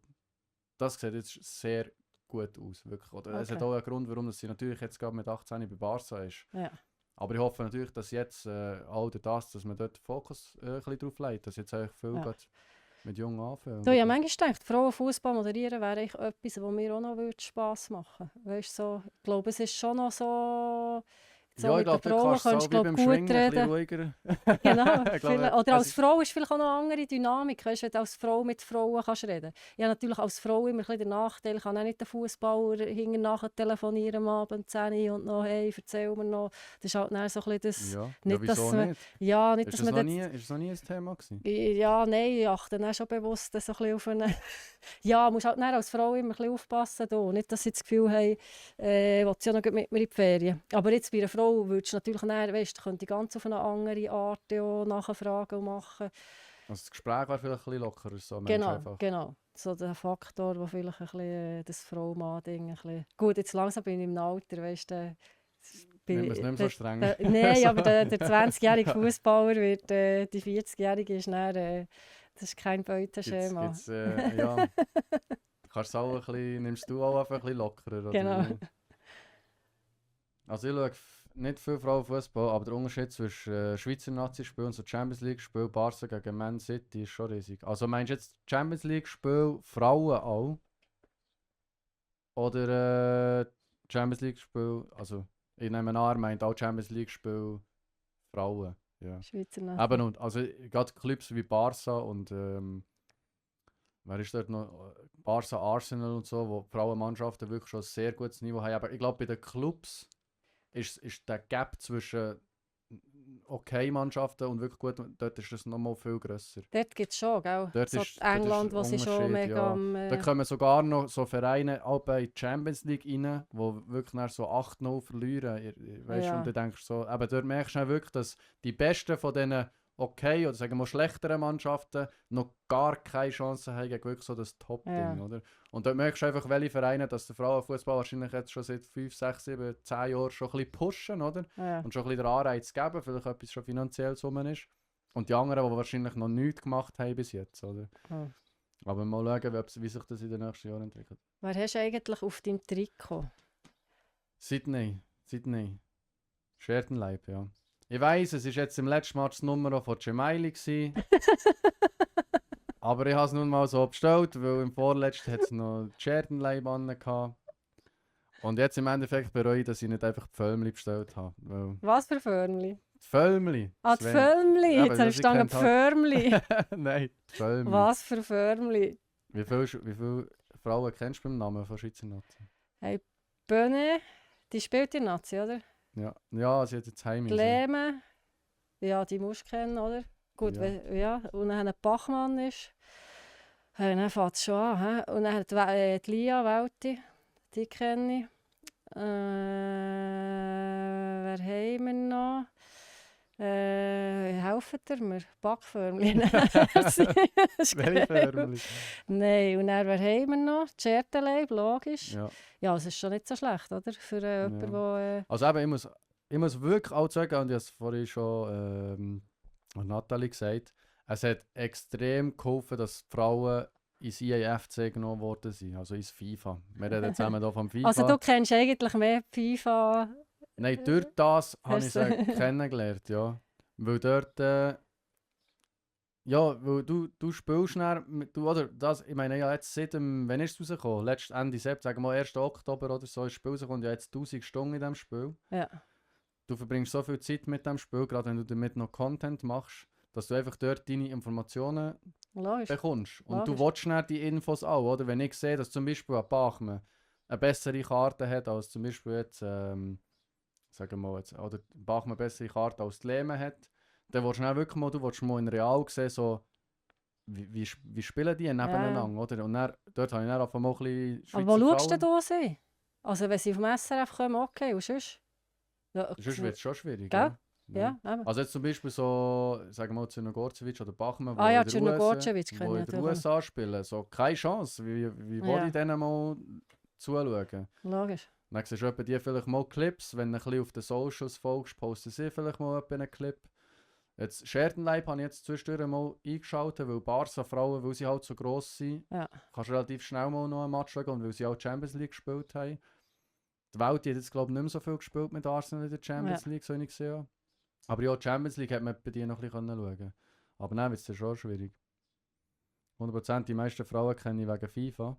das sieht jetzt sehr gut aus, wirklich. Oder es hat Okay. auch einen Grund, warum sie natürlich jetzt gerade mit 18 bei Barca ist. Ja. Aber ich hoffe natürlich, dass jetzt auch durch das, dass man dort den Fokus ein bisschen drauf legt, dass jetzt eigentlich viel Ja. gerade mit Jungen anfangen. Du, ich habe manchmal gedacht, Frauenfußball moderieren wäre eigentlich etwas, was mir auch noch Spass machen würde. Weißt, so, ich glaube, es ist schon noch so... So ja, ich mit den glaube, da Frauen kannst du kannst auch du wie glaub, beim gut Schwingen ein bisschen reden. ruhiger. Genau. Ich glaube, Oder es als ist- Frau ist vielleicht auch noch eine andere Dynamik, weißt, wenn du als Frau mit Frauen kannst reden. Ich habe natürlich als Frau immer ein bisschen den Nachteil, ich kann auch nicht den Fußballer hinten nachher telefonieren am Abend 10 Uhr und noch «Hey, erzähl mir noch». Das ist halt dann so ein bisschen das... Ja, Nicht, wieso dass man- nicht? Ja, nicht, Ist dass das, man noch das... nie, ist das noch nie ein Thema gewesen? Ja, nein, ich achte dann schon bewusst so ein bisschen auf eine... Ja, musst halt dann als Frau immer ein bisschen aufpassen. Da. Nicht, dass sie das Gefühl haben, will sie ja noch mit mir in die Ferien. Aber jetzt bei einer Frau würdest du natürlich dann, weißt, du könnte ganz auf eine andere Art ja, nachfragen und machen. Also das Gespräch wäre vielleicht ein bisschen lockerer, so Mensch einfach. Genau. So der Faktor, der vielleicht ein bisschen das Frau-Mann-Ding ein bisschen... Gut, jetzt langsam bin ich im Alter, weißt du. Nehmen wir es nicht mehr so streng. Nein, aber der 20-jährige Fußballer wird, die 40-jährige ist dann... das ist kein Beuteschema. Ja. Kannst auch ein bisschen, nimmst du auch einfach ein bisschen lockerer, oder? Genau. Also ich schaue nicht viel Frauenfußball, aber der Unterschied zwischen Schweizer Nazi-Spiel und so Champions League-Spiel Barca gegen Man City ist schon riesig. Also meinst du jetzt Champions League-Spiel Frauen auch? Oder Champions League-Spiel, also ich nehme an, er meint auch Champions League-Spiel Frauen. Ja. Schweizer Nazi. Eben, und also gerade Clubs wie Barca und wer ist dort noch? Barca, Arsenal und so, wo die Frauenmannschaften wirklich schon ein sehr gutes Niveau haben. Aber ich glaube, bei den Clubs ist der Gap zwischen okay Mannschaften und wirklich gut, dort ist das nochmal viel grösser. Dort gibt es schon, gell? Dort So ist- England, wo dort ist sie schon Unterschied, mega ja. am... Da kommen sogar noch so Vereine auch bei die Champions League rein, wo wirklich nach so 8-0 verlieren. Weißt, Ja. Und du denkst so, aber dort merkst du auch wirklich, dass die besten von diesen okay oder sagen wir schlechteren Mannschaften noch gar keine Chance haben gegen wirklich so das Top-Ding, Ja. oder? Und dort merkst du einfach, welche Vereine, dass der Frauenfußball wahrscheinlich jetzt schon seit 5, 6, 7, 10 Jahren schon ein bisschen pushen, oder? ja. Und schon ein bisschen den Anreiz geben, vielleicht etwas schon finanziell zusammen ist. Und die anderen, die wahrscheinlich noch nichts gemacht haben bis jetzt, oder? Hm. Aber mal schauen, wie sich das in den nächsten Jahren entwickelt. Wer hast du eigentlich auf deinem Trikot? Sydney. Scherdenleib, ja. Ich weiss, es war jetzt im letzten Match das Nummer von Gemaili gsi. Aber ich habe es nun mal so bestellt, weil im vorletzten hat es noch Scherdenleib an. Und jetzt im Endeffekt bereue ich, dass ich nicht einfach die Völmli bestellt habe. Weil Was für Förmli? die Völmli. Ah, die Völmli. Eben, Jetzt habe ich sie verstanden, kennt die halt... Förmli. Nein, die Völmli. Was für Förmli? Wie viele Frauen kennst du beim Namen von Schweizer Nazi? Hey, Böne, die spielt in Nazi, oder? Ja, ja, sie hat jetzt heim. Die Lehme, ja, die musst du kennen, oder? Gut, Ja. ja. Und dann ein Bachmann ist. Hey, dann fängt es schon an. He? Und dann die Lia Welti, die kenne ich. Wer haben wir noch? Helfen ihr mir? Backförmchen? Welche Völmli? Nein, und dann, wer haben wir noch? Tschertenleib, logisch. Ja. Ja, es ist schon nicht so schlecht, oder? Für jemanden, der... Also eben, ich muss wirklich auch sagen, und ich habe es vorhin schon an Nathalie gesagt, es hat extrem geholfen, dass die Frauen ins IAFC genommen worden sind, also ins FIFA. Wir reden zusammen hier vom FIFA. Also du kennst eigentlich mehr FIFA... Nein, durch das habe ich Hast sie du- kennengelernt, ja. Weil dort... ja, weil du spielst oder das, ich meine ja jetzt seit dem, wann ist es rausgekommen? Ende September, sagen wir mal 1. Oktober oder so, ist das Spiel rausgekommen, ja jetzt 1000 Stunden in diesem Spiel. Ja, Du verbringst so viel Zeit mit dem Spiel, gerade wenn du damit noch Content machst, dass du einfach dort deine Informationen logisch. bekommst. Und du Logisch. willst dann die Infos auch, oder? Wenn ich sehe, dass zum Beispiel ein Bachmann eine bessere Karte hat als zum Beispiel jetzt, sagen wir mal jetzt, oder Bachmann eine bessere Karte als die Lehme hat, dann willst du dann wirklich mal, du willst mal in Real sehen, so, wie spielen die nebeneinander, oder? Und dann, dort habe ich dann einfach mal ein bisschen Aber wo Schweizer schaust du Frauen. da sie? Also wenn sie vom SRF kommen, okay, und sonst? Ja, Sonst wird es schon schwierig, Gell? ja. ja, eben. Also jetzt zum Beispiel so, sagen wir mal Zernogorcevic oder Bachmann, Ah ja, in der Czernogorcevic wo kenne ich in den natürlich. USA spielen, so keine Chance. Wie will Ja. ich denen mal zuschauen? Logisch. Dann siehst du etwa die vielleicht mal Clips, wenn du ein bisschen auf den Socials folgst, posten sie vielleicht mal etwa einen Clip. Jetzt Scherdenleib habe ich jetzt zwischendurch mal eingeschaltet, weil Barca-Frauen, weil sie halt so gross sind, Ja. kannst du relativ schnell mal noch einen Match schauen, und weil sie auch Champions League gespielt haben. Die Welt die hat jetzt glaube ich nicht mehr so viel gespielt mit Arsenal in der Champions League, so wie ich gesehen habe. Aber ja, die Champions League hat man bei dir noch ein bisschen schauen. Aber dann wird es schon schwierig. 100% die meisten Frauen kenne ich wegen FIFA.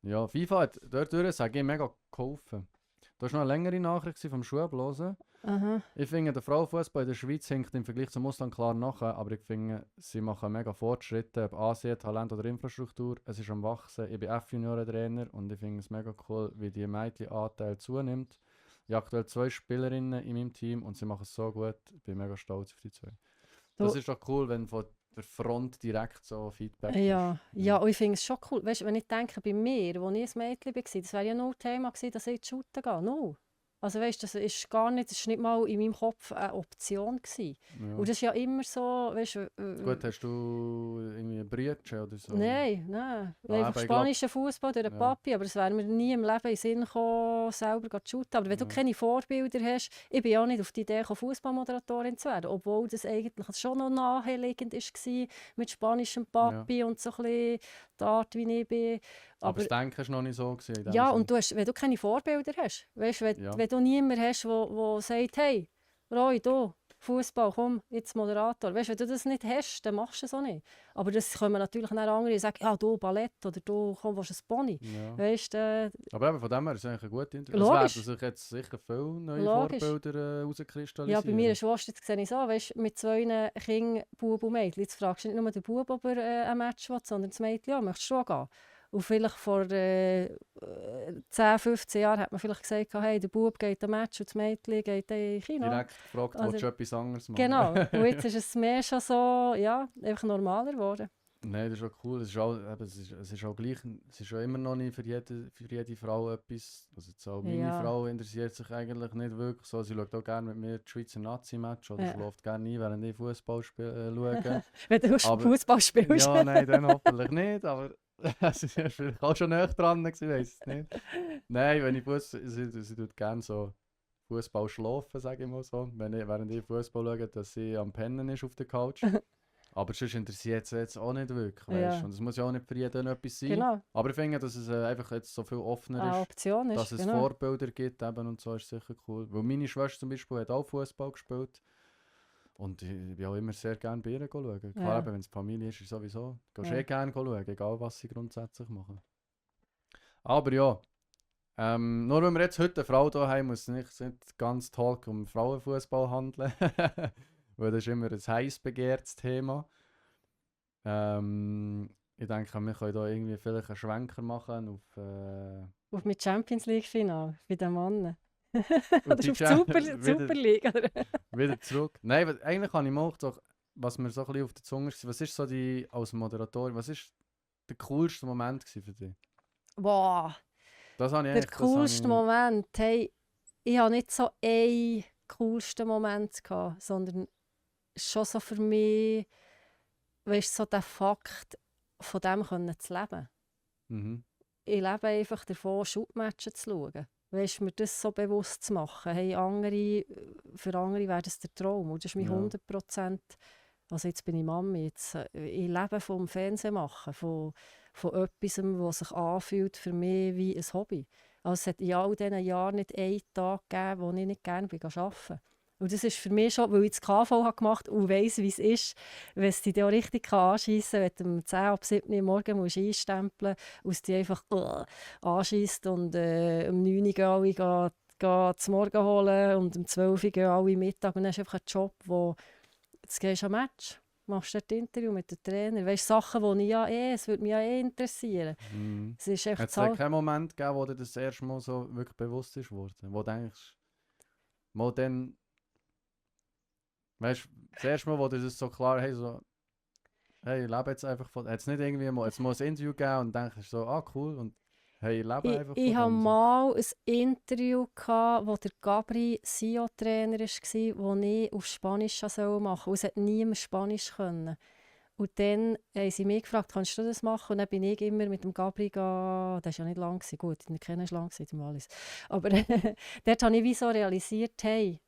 Ja, FIFA hat dort, sage ich, mega geholfen. Da war noch eine längere Nachricht vom Schulblosen. Aha. Ich finde, der Frauenfußball in der Schweiz hinkt im Vergleich zum Ausland klar nachher, aber ich finde, sie machen mega Fortschritte, ob Ansehen, Talent oder Infrastruktur. Es ist am Wachsen. Ich bin F-Junioren-Trainer und ich finde es mega cool, wie die Mädchenanteil zunimmt. Ich habe aktuell 2 Spielerinnen in meinem Team und sie machen es so gut. Ich bin mega stolz auf die 2. Das ist doch cool, wenn von der Front direkt so Feedback Ja, ist. ja, und ich finde es schon cool. Weißt, wenn ich denke, bei mir, als ich ein Mädchen war, das wäre ja nur Thema gewesen, dass ich in die Shooten gehe. No. Also weißt, das ist gar nicht, das ist nicht mal in meinem Kopf eine Option gewesen. Ja. Und das ist ja immer so, weißt, Gut, hast du irgendwie ein Brütchen oder so? Nein. Ah, Einfach aber ich spanischen Fußball durch den Ja. Papi, aber es wäre mir nie im Leben in den Sinn gekommen, selber zu shooten. Aber wenn du Ja. keine Vorbilder hast, ich bin ja nicht auf die Idee gekommen, Fußballmoderatorin zu werden, obwohl das eigentlich schon noch naheliegend war mit spanischem Papi und so ein bisschen die Art, wie ich bin. Aber das Denken war noch nicht so gewesen in dem Ja, Sinn. und wenn du keine Vorbilder hast, weißt, Ja. wenn du niemanden hast, der sagt, hey, Roy, du, Fußball, komm, jetzt Moderator. Weißt, wenn du das nicht hast, dann machst du es auch nicht. Aber das kommen natürlich dann andere, die sagen, ja, du Ballett oder du komm, willst ein Pony. Ja. Weißt, Aber eben von dem her ist es eigentlich eine gute Interview. Logisch. Es werden sich jetzt sicher viele neue Logisch. Vorbilder ja, herauskristallisieren. bei mir Schwester sehe ich so, weißt, mit 2 Kindern, Bub und Mädchen. Jetzt fragst du nicht nur den Bub, ob er ein Match will, sondern das Mädchen, ja, möchtest du schon gehen? Und vielleicht vor 10, 15 Jahren hat man vielleicht gesagt, hey, der Bub geht ein Match und das Mädchen geht in Kino. Direkt gefragt, Also- willst du etwas anderes machen? Genau, und jetzt ist es mehr schon so, ja, einfach normaler geworden. Nein, das ist auch cool. Es ist auch, eben, es ist auch gleich, es ist auch immer noch nicht für jede Frau etwas. Also jetzt auch meine Ja. Frau interessiert sich eigentlich nicht wirklich so. Sie schaut auch gerne mit mir die Schweizer Nazi-Match oder Ja. schläft gerne ein, während ich Fußball schaue. Wenn du Aber- Fußball spielst. Ja, nein, dann hoffentlich nicht, aber sie ist vielleicht auch schon näher dran gewesen, weiss es nicht. Nein, wenn ich sie tut gerne so Fußball schlafen, sage ich mal so. Während ich Fußball schaue, dass sie am Pennen ist auf der Couch. Aber sonst interessiert es jetzt auch nicht wirklich, weißt? Ja. Und es muss ja auch nicht für jeden etwas sein. Genau, Aber ich finde, dass es einfach jetzt so viel offener eine ist, Option ist. dass es genau. Vorbilder gibt eben und so, ist sicher cool. Weil meine Schwester zum Beispiel hat auch Fußball gespielt. Und ich bin auch immer sehr gerne bei ihr schauen. Klar, Ja. eben, wenn es Familie ist, ist sowieso. Gehst Ja. gerne schauen, egal was sie grundsätzlich machen. Aber ja, Nur wenn wir jetzt heute eine Frau hier haben, muss es nicht ganz Talk um Frauenfußball handeln. Weil das ist immer ein heiß begehrtes Thema. Ich denke, wir können da irgendwie vielleicht einen Schwenker machen Auf mit Champions League-Final bei den Männern. auf Oder die auf die Super League. Oder? wieder zurück. Nein, eigentlich habe ich mal doch, was mir so ein bisschen auf der Zunge ist, was ist so als Moderator, was ist der coolste Moment gewesen für dich? Wow, Das habe ich der eigentlich, coolste Moment. Hey, ich hatte nicht so einen coolsten Moment gehabt, sondern schon so für mich, weißt, so der Fakt, von dem können zu leben. Mhm. Ich lebe einfach davon, Shootmatches zu schauen. Weißt, mir das so bewusst zu machen. Hey, für andere wäre das der Traum. Und das ist mir Ja. 100%. Also jetzt bin ich Mami. Ich lebe vom Fernsehen machen, von etwas, was sich anfühlt für mich wie ein Hobby. Also es hat in all diesen Jahren nicht einen Tag gegeben, wo ich nicht gerne arbeiten bin. Und das ist für mich schon, weil ich das KV habe gemacht und weiss, wie es ist, wenn es dich auch richtig anschiessen kann, wenn du um 10 ab 7 Uhr morgens musst einstempeln musst und es dich einfach anschiesst und um 9 Uhr gehen alle zum Morgen holen und um 12 Uhr gehen alle Mittag und dann hast du einfach einen Job, wo jetzt gehst du am Match, machst dort Interview mit dem Trainer, weißt Sachen, die es würde mich ja interessieren. Mhm. Es ist echt Hat es da keinen Moment gegeben, wo dir das erste Mal so wirklich bewusst ist worden? Wo du denkst, mal dann, weißt du, das erste Mal, wo dir das so klar, hey, ich lebe jetzt einfach von, hat es nicht irgendwie mal, jetzt mal ein Interview gegeben und denkst so, cool, und hey, ich lebe einfach Ich von hatte dem. mal ein Interview, wo der Gabri CEO-Trainer war, wo ich auf Spanisch machen sollte. Und es hat niemand Spanisch können. Und dann haben sie mich gefragt, kannst du das machen? Und dann bin ich immer mit dem Gabri gegangen. Das war ja nicht lang, gut, ich kenne es lang im Wallis. Aber dort habe ich wie so realisiert, hey,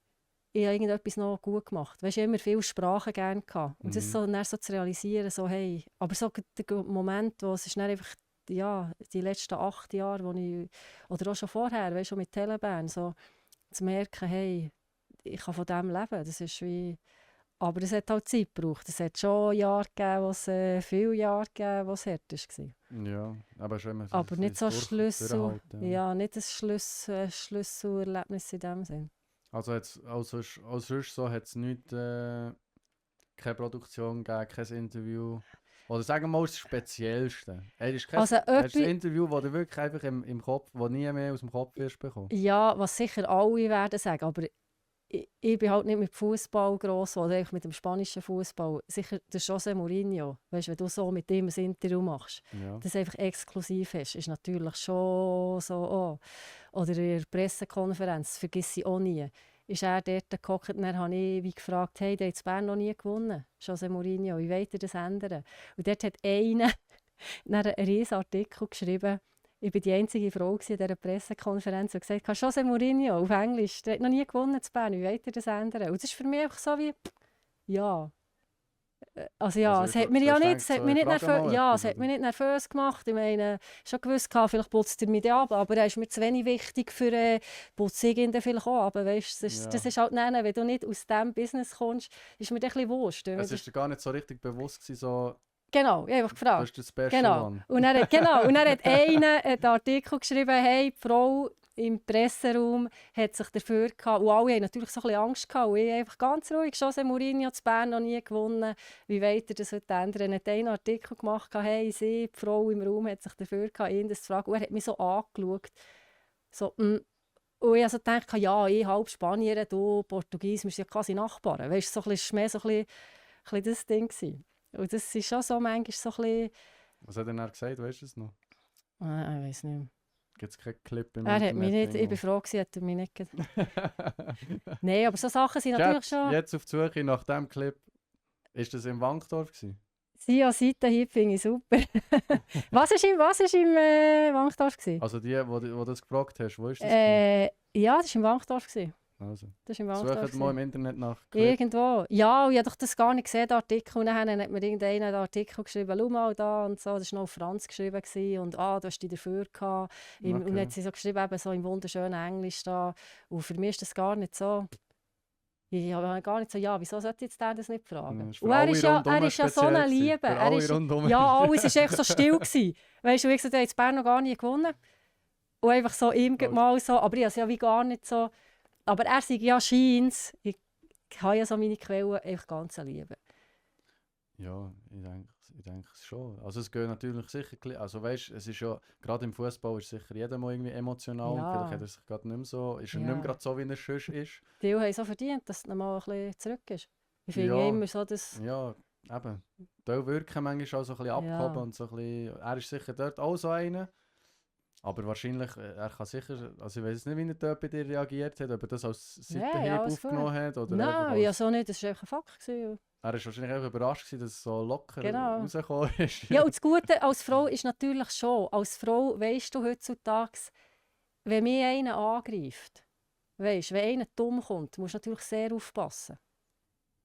ich habe irgendetwas noch gut gemacht. Weißt, ich habe immer viele Sprachen gerne gehabt. Und das so, dann so zu realisieren, so, hey, aber so der Moment, wo es ist dann einfach, ja, die letzten 8 Jahre, wo ich, oder auch schon vorher, weißt, schon mit Telebahn, so zu merken, hey, ich kann von dem leben. Das ist wie, aber es hat halt Zeit gebraucht. Es hat schon Jahre gegeben, viele Jahre gegeben, wo es hart war. Ja, aber schon immer Aber nicht so Schlüssel, durchhalten. ja, nicht ein Schlüsselerlebnis in dem Sinn. Also als sonst so hat es nicht, keine Produktion gegeben, kein Interview. Oder sagen wir mal das Speziellste. Hast Also du ein etwas, Interview, das du wirklich einfach im Kopf, wo nie mehr aus dem Kopf wirst bekommen? ja, was sicher alle werden sagen, aber ich bin halt nicht mit Fußball gross oder eigentlich mit dem spanischen Fußball. Sicher der José Mourinho, weißt, wenn du so mit ihm ein Interview machst, Ja. das einfach exklusiv hast, ist natürlich schon so. Oh. Oder in der Pressekonferenz, vergiss ich auch nie, ist er dort gehockt und dann habe ich wie gefragt, hey, der hat in Bern noch nie gewonnen, José Mourinho, wie wollt ihr das ändern? Und dort hat einer dann einen riesen Artikel geschrieben. Ich war die einzige Frau in dieser Pressekonferenz und gesagt, José Mourinho auf Englisch, der hat noch nie gewonnen in Bern, wie wollt ihr das ändern? Und das ist für mich einfach so wie, ja. Also ja, Also es hat mir ja nicht, es hat mich nicht nervös gemacht. Ich meine, schon gewusst, vielleicht putzt er mich dann ab, aber er ist mir zu wenig wichtig für putzt ich ihn dann vielleicht auch ab. Weißt, das ist halt, nein, wenn du nicht aus diesem Business kommst, ist mir das ein bisschen wurscht. Es ist dir gar nicht so richtig bewusst gewesen, so, genau, ich habe einfach gefragt. das ist der Special Genau. One. Und dann hat einer einen Artikel geschrieben, hey, die Frau im Presseraum hat sich dafür gehabt. Und alle haben natürlich so ein bisschen Angst gehabt. Und ich einfach ganz ruhig, José Mourinho zu Bern noch nie gewonnen. Wie weit er das heute ändern? Er hat einen Artikel gemacht, hey, die Frau im Raum hat sich dafür gehabt, ihn das zu fragen. Und er hat mich so angeschaut. So, Und ich also dachte, ja, ich halb Spanier, du Portugies, wir sind ja quasi Nachbarn. Weißt du, es war mehr so ein bisschen das Ding gewesen. Und das ist schon so manchmal so ein bisschen... Was hat er dann gesagt, weißt du es noch? Ich weiß nicht mehr. Gibt es keinen Clip im Er hat Internet? mich nicht, ich war froh, hat er mich nicht... Nein, aber so Sachen sind natürlich schon... Jetzt auf die Suche nach diesem Clip. Ist das im Wankdorf gewesen? Sie Seitenhieb finde ich super. was ist im Wankdorf gewesen? Also die, wo du das gefragt hast, wo ist das? Ja, das war im Wankdorf gewesen. Also, Das ist im Wankdorf sucht mal im Internet nach Clip. Irgendwo. Ja, und ich habe doch das gar nicht gesehen, den Artikel. Und dann hat mir irgendeiner einen Artikel geschrieben, schau mal da und so. Das war noch auf Franz geschrieben. Und du hast dich dafür gehabt. Okay. Und dann hat sie so geschrieben, eben so im wunderschönen Englisch da. Und für mich ist das gar nicht so... Ich habe gar nicht so, ja, wieso sollte jetzt der das nicht fragen? Ja, und er ist ja so eine Liebe. Ja, alles war echt so still gewesen. Weißt du, wie gesagt, er hat in Bern noch gar nie gewonnen. Und einfach so ihm geht mal so, aber ich habe es ja wie gar nicht so. Aber er sagt ja scheint's. Ich habe ja so meine Quellen einfach ganz lieben. Ja, ich denke es schon. Also es geht natürlich sicher, also weißt, es ist ja, gerade im Fußball ist sicher jeder mal irgendwie emotional. Ja. Vielleicht hat er sich gerade nicht mehr so, ist er Ja. nicht mehr gerade so, wie er sonst ist. Die haben so verdient, dass es noch mal ein bisschen zurück ist. Ich finde Ja. immer so, dass... Ja, eben. Da wirken manchmal auch so ein bisschen Ja. abgehoben und so ein bisschen, er ist sicher dort auch so einer. Aber wahrscheinlich, er kann sicher, also ich weiß nicht, wie er dort bei dir reagiert hat, ob er das als Seitenhieb alles aufgenommen hat oder Nein, einfach ja als, so nicht, das war einfach ein Fakt gewesen. er ist wahrscheinlich auch überrascht gewesen, dass es so locker Genau. rausgekommen ist. Ja, und das Gute als Frau ist natürlich schon, als Frau weisst du heutzutage, wenn mich einer angreift, weisst, wenn einer dumm kommt, musst du natürlich sehr aufpassen.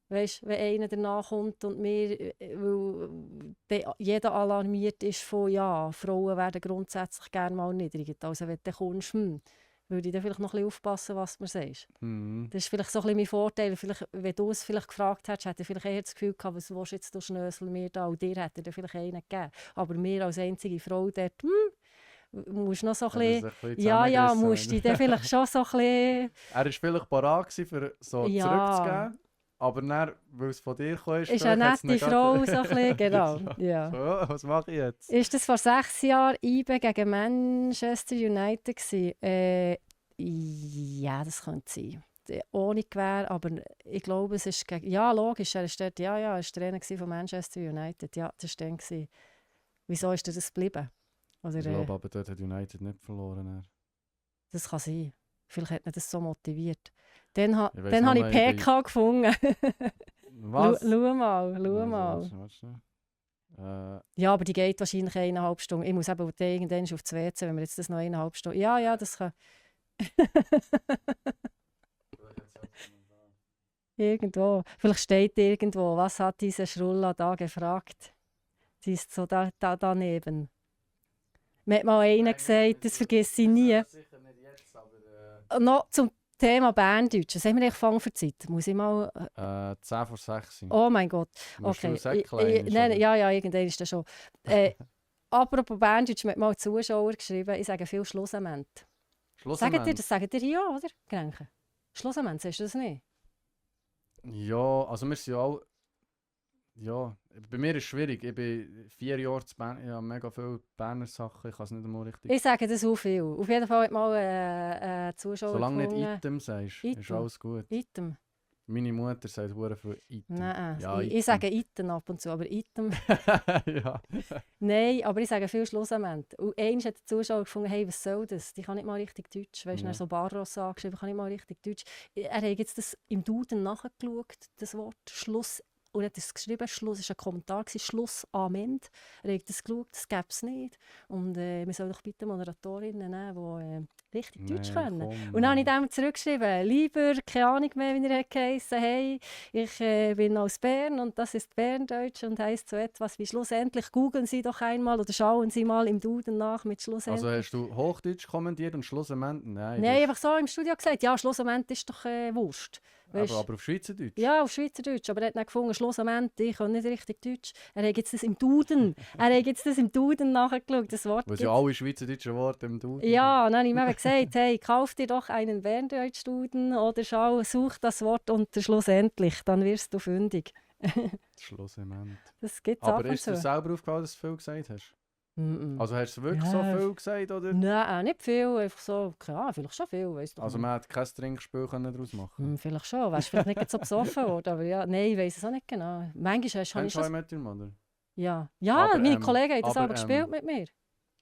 Weisst, wenn einer danach kommt und mir, weil jeder alarmiert ist von, ja, Frauen werden grundsätzlich gerne mal niedrig. Also wenn du dann kommst, würde ich dann vielleicht noch ein bisschen aufpassen, was du mir sagst. Mhm. Das ist vielleicht so ein bisschen mein Vorteil. Vielleicht, wenn du es vielleicht gefragt hättest, hätte ich vielleicht eher das Gefühl gehabt, was willst du jetzt, du Schnösel, mir da, und dir hätte er dann vielleicht einen gegeben. Aber mir als einzige Frau dort, musst noch so ein Ja, das ist bisschen... ein bisschen Ja, zusammengerissen, musst oder? du dann vielleicht schon so ein bisschen... Er war vielleicht parat gewesen, für so Ja. zurückzugeben, aber dann, weil es von dir kam, Ist vielleicht eine hat's ihn nette gerade- Frau, so ein bisschen, genau. So, Ja. so, was mache ich jetzt? Ist das vor 6 Jahren IBE gegen Manchester United gewesen? Ja, das könnte sein. Ohne Gewehr, aber ich glaube, es ist gegen... Ja, logisch, er ist dort, er war Trainer von Manchester United. Ja, das war dann gewesen. Wieso ist das geblieben? Oder, Ich glaube aber, dort hat United nicht verloren. Er. das kann sein. Vielleicht hat ihn das so motiviert. Dann Ich weiss habe nur ich noch, ich PK gefunden. Was? Schau mal, schau Also, mal. warte schnell. Ja, aber die geht wahrscheinlich 1,5 Stunden. Ich muss eben irgendwann auf das WC, wenn wir jetzt das noch 1,5 Stunden... Ja, das kann... Irgendwo. Vielleicht steht irgendwo, was hat diese Schrulla da gefragt? Sie ist so daneben. Mir hat mal einer gesagt, das vergesse ich nie. Sicher nicht jetzt, aber... Noch zum Thema Berndeutsch. Was haben wir eigentlich gefangen für Zeit? Muss ich mal... 10 vor 6. Oh mein Gott. Musst du Okay. Säcklein, Nein, oder? ja, irgendwann ist das schon. Apropos Berndeutsch, mir hat mal Zuschauer geschrieben, ich sage viel Schlussament. Sagt ihr, das sagt ihr ja, oder? Grenchen. Schlussament, sagst du das nicht? Ja, also wir sind ja auch... Ja, bei mir ist es schwierig. Ich bin 4 Jahre zu Bern, ich habe mega viele Berner Sachen, ich kann es nicht einmal richtig... Ich sage das auch viel. Auf jeden Fall hat mal Zuschauer Solange nicht gefunden. Item sagst, ist Item. alles gut. Item. Meine Mutter sagt hure viel Item. Nein, Ja, ich Item. sage Item ab und zu, aber Item... Ja. Nein, aber ich sage viel Schlussament. Und einmal hat der Zuschauer gefunden, hey, was soll das? Die kann nicht mal richtig Deutsch. Weißt du, Ja. so Barros angeschrieben, kann nicht mal richtig Deutsch. Er hat jetzt das im Duden nachgeschaut, das Wort Schluss. Und er hat es geschrieben, Schluss war ein Kommentar, Schlussament. Er hat das geschaut, das gäbe es nicht. Und wir sollen doch bitte Moderatorinnen nehmen, die richtig Deutsch können. Und dann habe ich dem zurückgeschrieben, lieber, keine Ahnung mehr, wie er geheißen, hey, ich bin aus Bern und das ist Berndeutsch und heisst so etwas wie schlussendlich, googeln Sie doch einmal oder schauen Sie mal im Duden nach mit schlussendlich. Also hast du Hochdeutsch kommentiert und Schlussament? Nein. Nein, einfach so im Studio gesagt, ja, Schlussament ist doch Wurst. Weisst? Aber auf Schweizerdeutsch? Ja, auf Schweizerdeutsch, aber er hat dann gefunden, Schlussament, ich kann nicht richtig Deutsch. Er hat jetzt das im Duden, nachgeschaut, das Wort Was gibt's. ja alle schweizerdeutschen Worte im Duden Ja, dann habe ich ihm eben gesagt, hey, kauf dir doch einen Berndeutsch-Duden oder such das Wort unter schlussendlich, dann wirst du fündig. Schlussament. Das gibt es Aber ab und ist dir zu. selber aufgefallen, dass du viel gesagt hast? Mm-mm. Also hast du wirklich Ja. so viel gesagt, oder? Nein, nicht viel, einfach so, klar, vielleicht schon viel, weißt du. Also man hat kein Trinkspiel daraus machen. Vielleicht schon, wärst vielleicht nicht so besoffen worden, aber ja, nein, ich weiss es auch nicht genau. Manchmal habe ich Kennst du schon... How I Met Your Mother? Ja, Aber meine Kollegen haben das aber aber gespielt mit mir.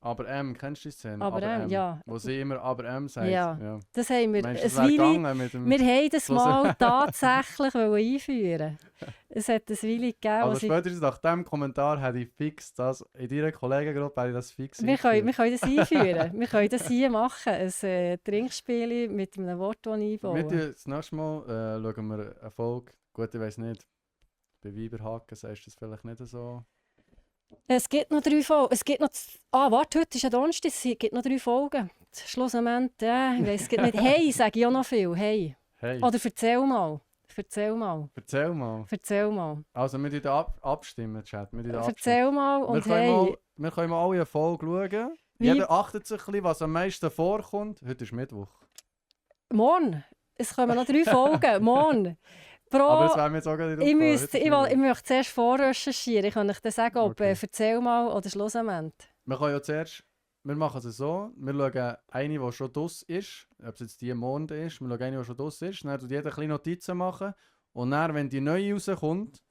Aber kennst du die Szene? Aber ja. Wo sie immer aber sagt. Ja. Das haben wir. Meinst du, das Ein wäre Weile- gegangen mit dem... Wir haben das Schluss- mal tatsächlich einführen. Es hat ein Weile gegeben, Also wo sie... spätestens nach diesem Kommentar hätte ich fix das... In deiner Kollegengruppe hätte ich das fix Wir können eingeführt. das einführen. Wir können das hier machen. Ein Trinkspiel mit einem Wort, das einbauen. Das nächste Mal schauen wir eine Folge. Gut, ich weiss nicht. Bei Weiberhaken sagst du das vielleicht nicht so. Es gibt noch 3 Folgen. Es gibt noch... warte, heute ist ja Donnerstag. Es gibt noch 3 Folgen. Schlussendlich, ja, ich weiss es gibt nicht. Hey, sage ich auch noch viel. Hey. Hey, Oder erzähl mal. Erzähl mal. erzähl mal. Erzähl mal. Also wir abstimmen, Chat. Wir Erzähl mal und hey. Wir können mal alle eine Folge schauen. Jeder achtet sich ein bisschen, was am meisten vorkommt. Heute ist Mittwoch. Morgen. Es kommen noch 3 Folgen. Morgen. Aber das wäre mir jetzt auch gar nicht Ich möchte zuerst vorrecherchieren. Ich kann euch dann sagen, ob erzähl mal oder schluss am Ende. Wir können ja zuerst, wir machen es so, wir schauen eine, die schon draus ist, ob es jetzt die Mond ist, wir schauen eine, die schon draus ist, dann tut jeder ein bisschen Notizen machen und dann, wenn die neue rauskommt,